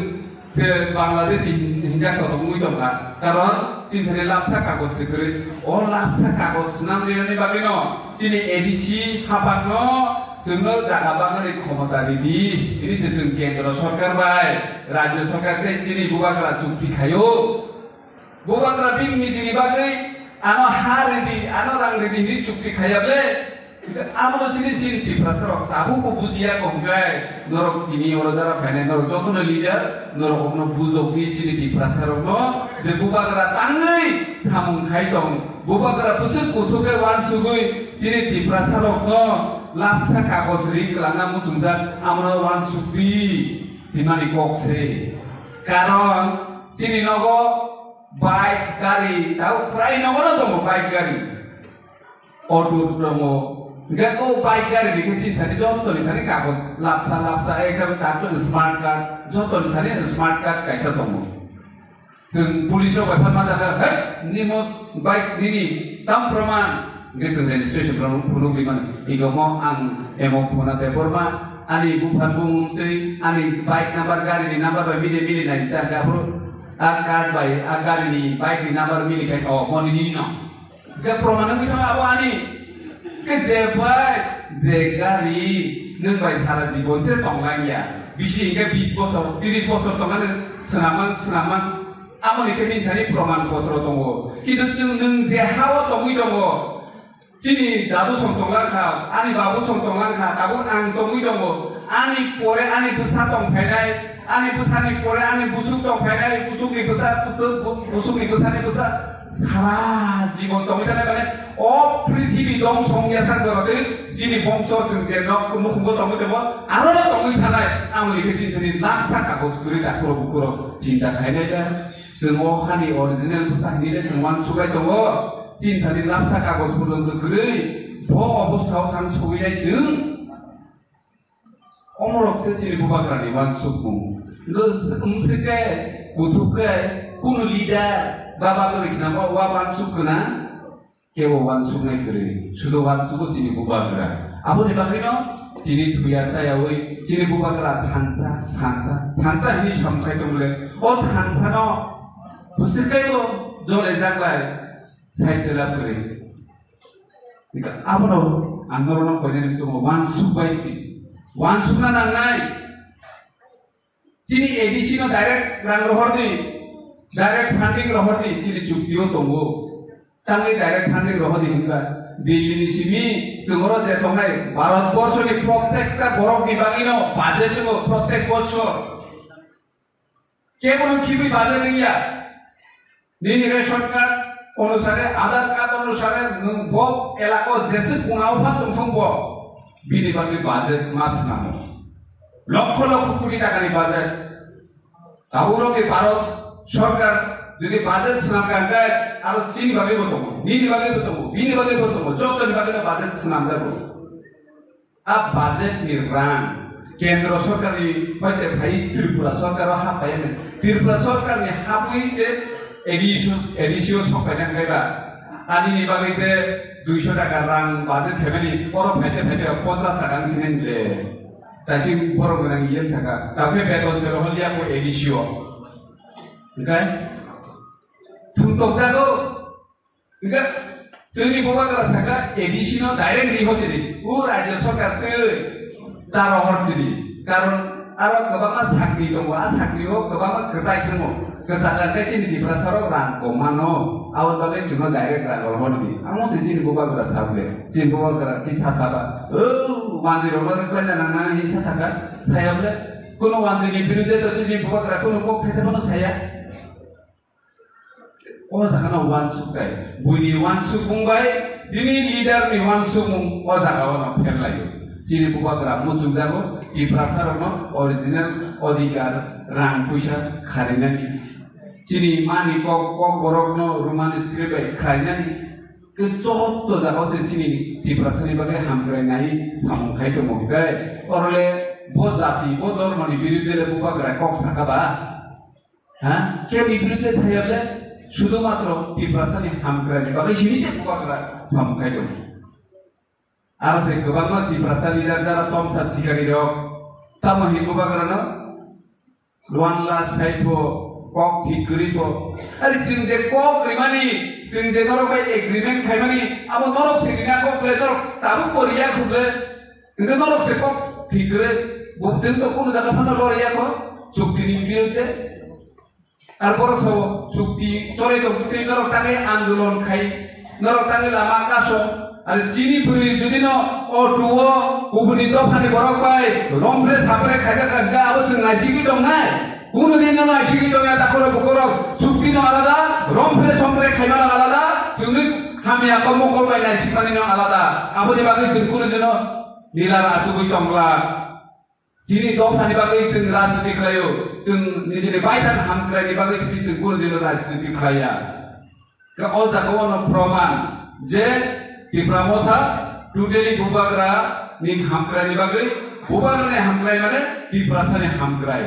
se Bangladeshi hin-, hinjak kotor wngwi tongkha. Karon chini thani lapsa kagoj se kwrwi. O lapsa kagoj swnam rinani bagwino chini A D C hapangno chwngno jaga bangnani khomota ridi. Hini se chwng kendro sorkar bai, rajyo sorkar tei chini bubagra chukti khaio. Bubagra bini nijini bagwi ano ha ridi, ano rang ridi hinwi chukti khaiya ble. Abono chini chini Tiprasarok tabukbo bujiya kongkai. Norok tini oro jara phainai, norok jotono leader, norok okno bujokdi chini Tiprasarokno je bubagra tangwi samung khai tong. Bubagra bwswk kuthuk khe uansugwi chini Tiprasarokno lapsa kagoj ri kwlangna muchungjak, amono uansukdi hinmani kok se. Karon chini nogo bike, gari, tau prai nogono tongo bike, gari, auto tongo. Hingkhe o bike, gari ni khe chini thani jotoni thani kagoj lapsa lapsa, ekdom takhuk smart card, jotoni thani smart card kaisa tongo. Chwng police rok bai phan ma jaga, "Hei, nimo bike nini tam proman?" Hingke chwng registration rok phunuk ri mani. Iko mo ang emo phone a Debbarma, ani buphang bumung tei ani bike number, gari ni number bai mili mili nai ta, aphuru a card bai a gari ni, bike ni number mili khai, "O, mo nini no." Hingke proman wngwi thango abo ani. Hingke je bike, je gari, nwng bai sara jibon se tonglang ya. Bisi hingke bis bosor, tiris bosor tongna nwng swnamang, swnamang. Aboni khe nini thani proman potro tongo. Kintu chwng nwng je ha-o tongwi tongo, chini dadu song tonglang kha, ani babu song tonglang kha, tabuk ang tongwi tongo. Ani pore ani bwsa tong phainai, ani bwsani pore ani busuk tong phainai, busukni bwsa, busuk, bu-, busukni bwsani bwsa, sara jibon tongwi thanai, mane o prithibi dongso wngya sak jora twi chini bongso chwng je nok nukhungo tongwi tongo, aro no tongwi thanai, aboni khe chini thani laksa kagoj kwrwi dakhoro bukhoro chinta khainai da. Chwng o hani original bwsa hinwi le chwng uansuk bai tongo. Chini thani lapsa kagoj porjonto kwrwi bo obostha o thang sogwi nai chwng. Omorok se chini bubagra ni uansukmung. Hwnkhe wngsi khe, kuthuk khe, kunu leader ba bagwi khna bo wa uansuk khna. Kebo uansuknai kwrwi, sudo uansugo chini bubagra. Aboni bagwino tini thuya chayawi chini bubagra thansa, thansa, thansa hinwi samkhai tongmole. O thansano bwswk kaibo jole jaklai sai chwla kwrwi. Abono ang norokno koinani muchungo uansuk bai si. Uansukna nangnai. Chini A D C no direct rang rohor di, direct funding rohor di, chini chukti o tongo. Tangwi direct funding rohor di hinba. Delhi ni simi chwng oro je tongnai Bharat borsho ni prottekta borok ni bagwi no budget tongo, prottek borsho. Kebono khibwi budget wngya. Nini ration card onusare, Aadhaar card onusare nwng bo elaka o jeswk kungao pha tongthung bo, bini bagwi budget ma swnamo. Lokho lokho koti takani budget. Tabukno khe Bharat Sarkar jodi budget swnamkha hwnkhe aro chini bagwi bo tongo, nini bagwi bo tongo, bini bagwi bo tongo, jotoni bagwino budget swnamjago. A budget ni rang Kendra Sarkar ni hoite phai Tripura Sarkar o happai mani. Tripura Sarkar ni habwi je A D C o, A D C o sok paina hwnkhe ba, ani ni bagwi je duiso taka rang budget khaimani, oro phaite phaite ponchas taka wng sinai le. Taising borok gwnang iye saka, "Tabukhe beton se rohor liya ko A D C o." Hwnkhe thum tokjago. Hingke chwngni bubagra sakha A D C no direct riho chini. O rajya sarkar twi ta rohor chini. Karon aro kwbangma sakri tongo, a sakri o kwbangma kwchai thango. Kwchak khe chini Tiprasa rok rang koma no, aboni bagwi chwngno direct rang rohor di. Amo se chini bubagra sabole. Chini bubagra kisa saba. O manjwi rok no kwlaina nang nang hinwi sa sakha. Sayable. Kuno manjwi ni birude to chini bubagra kuno kok thaisa phano saya. O jaga no uansuk bai, buini uansukmung bai, chini leader ni uansukmung o jaga o no pherlaio. Chini bubagra muchungjago, Tiprasa rok no original odhikar rang puisa kharinani. Chini mani kok, kok borok no Roman script bai khlainani. Khe joto jaga o se chini Tiprasa ni bagwi hamkrai nai samung khai tongo hwnkhe, oro le bo jati, bo dhormo ni birude le bubagra kok sakha ba? Ha? Khe ni birude sayable sudu matro Tiprasa ni hamkrai ni bagwi sini je bubagra samung khai tongo. Aro se kwbangma Tiprasa leader jara tomsa sikari rok tamo hin bubagra no one lakh sai pho, kok thik kwrwi pho. Ari chwng je kok rimani, chwng je norok bai agreement khaimani, abo norok se rina kok le norok tabuk bo riya khuk le. Hingke norok se kok thik kwrwi, bo chwng to kunu jaga phano loriya kho, chukti ni birude. Ar borok sabo chukti chole tong twi norok tangwi andolon khai, norok tangwi lama kaso. Ar chini bwrwi jodi no o tuo kubuni dophani borok bai romphre saphre khaijak kha hwnkhe abo chwng naisigwi tongnai? Kunu din no naisigwi tongya takhoro bukhorok chukti no alada, romphre somphre khaimano alada, chwngni Hamya komo kolbai nai sipani no alada. Aboni bagwi chwng kunu dino nilara achugwi tongla. Chini dophani bagwi chwng rajniti khlaio. Chwng nijini baithang hamkraini bagwi sini chwng kunu dino rajniti khlaiya. Ka o jaga o no proman je Tipra Motha totally Bubagra ni hamkraini bagwi, Bubagra ni hamkrai mane Tiprasa ni hamkrai.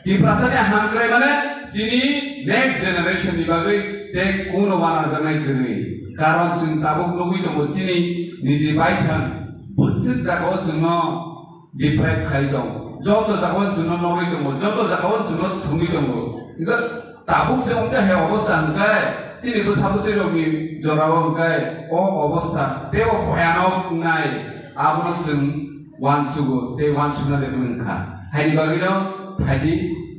Tiprasa ni hamkrai mane chini next generation ni bagwi tei kuno wana janai kwrwi. Karon chwng tabuk nugwi tongo chini niji baithang bwswk jaga o chwngno deprive khai tong. Joto jaga o chwngno nogwi tongo, joto jaga o chwngno thwngwi tongo. Hingkhe tabuk se wngkha he obostha hingkhe chini bwsa bwtwi rokni jorao hingkhe o obostha tei o bhayanok wngnai abono chwng uansugo tei uansukna de wngkha. Haini bagwino phaidi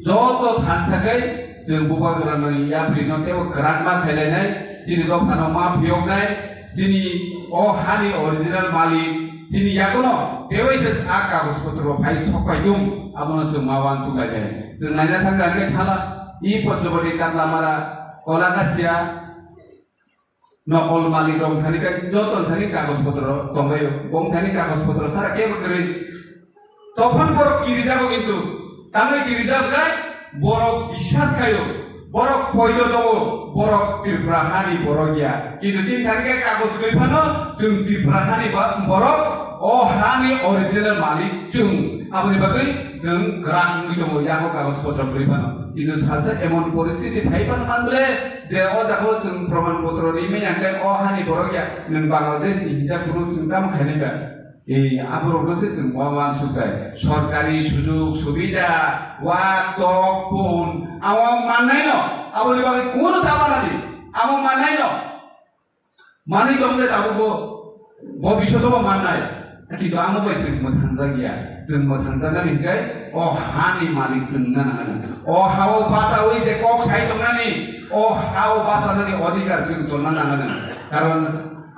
joto thansa khai chwng Bubagrani yaprino tei o kwrakma khailainai chini dophano ma phiyoknai chini o hani original malik chini yakono tewaisa a kagoj potro phai sokpai dung abono chwng ma uansuk lainai. Chwng naina thangkha hwnkhe thala i Panchwati Katlamara Kolakasia nokol malik rok thani khe joto thani kagoj potro tonglaio. Bong thani kagoj potro sara kebo kwrwi. Tophang borok kirijago kintu tamni kirijak khe borok biswas khaio. Borok poito tongo, borok Tripura hani borok ya. Kintu chini thani khe kagoj kwrwi phano chwng Tripura hani ba borok o hani original malik chwng. Aboni bagwi chwng kwrak wngwi tongo yago kagoj potro kwrwi phano. Kintu salsa emon poristiti phai phano man bole je o jaga o chwng proman potro rimani hwnkhe o hani borok ya nwng Bangladesh ni hinjak phuru chwng tamo khainai ba. Ei, aborokno se chwng ma uansuk khe. Sorkari sujug subida, wak, tok, phone, amo mannai no, aboni bagwi kunu ta manani, amo mannai no. Manwi tong le tabuk bo, bo bisoto bo mannai. Kintu amo bai chwng mwthangjakya. Chwng mwthangjaknani hwnkhe o hani malik chwng wngna nangnai. O ha-o bachaui je kok sai tongnani, o ha-o bachanani odhikar chwng tonna nangnai. Karon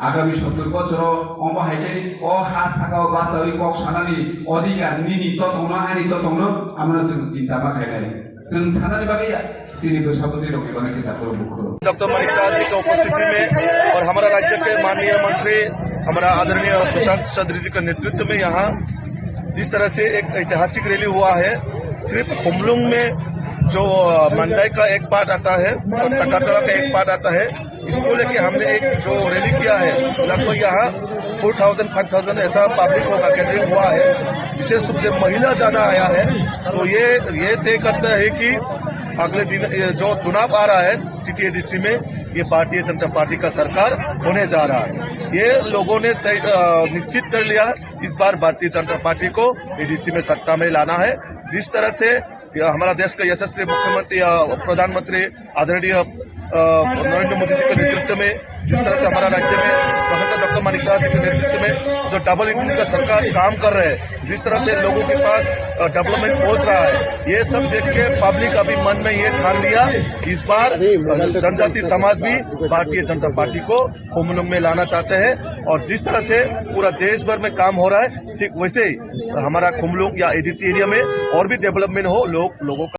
agami sottor bochoro omo hai khe o ha saka-o bachaui kok sanani odhikar nini totongno, ani totongno, amono chwng chinta ma khainai. Chwng sanani bagwi ya, chini bwsa bwtwi rokni bagwi se takhoro bukhoro. Doctor Manik साहब जी की उपस्थिति में और हमारा राज्य के माननीय मंत्री हमारा आदरणीय सुशांत चौधरी जी के नेतृत्व में यहाँ जिस तरह से एक ऐतिहासिक रैली हुआ है, सिर्फ खुमलुंग में जो, अ, मंडई का एक पार्ट आता है और टकरचला का एक पार्ट आता है, इसको लेके हमने एक जो रैली किया है, लगभग यहाँ फ़ोर थाउजेंड, फ़ाइव थाउजेंड ऐसा पब्लिक होगा, गैदरिंग हुआ है। विशेष रूप से महिला ज्यादा आया है, तो ये, ये तय करता है कि अगले दिन ये जो चुनाव आ रहा है टीटीएडीसी में, ये भारतीय जनता पार्टी का सरकार होने जा रहा है। ये लोगों ने तय, अ, निश्चित कर लिया, इस बार भारतीय जनता पार्टी को एडीसी में सत्ता में लाना है। जिस तरह से ये हमारा देश का यशस्वी मुख्यमंत्री, अ, प्रधानमंत्री आदरणीय, अ, नरेंद्र मोदी जी के नेतृत्व में, जिस तरह से हमारा राज्य में प्रोफेसर डॉक्टर मानिक साहब जी के नेतृत्व में जो डबल इंजन का सरकार काम कर रहे हैं, जिस तरह से लोगों के पास, अ, डेवलपमेंट पहुंच रहा है, ये सब देख के पब्लिक अभी मन में ये ठान लिया, इस बार, अ, जनजाति समाज भी भारतीय जनता पार्टी को खुमलुंग में लाना चाहते हैं। और जिस तरह से पूरा देश भर में काम हो रहा है, ठीक वैसे ही हमारा खुमलुंग या एडीसी एरिया में और भी डेवलपमेंट हो, लोग, लोगों का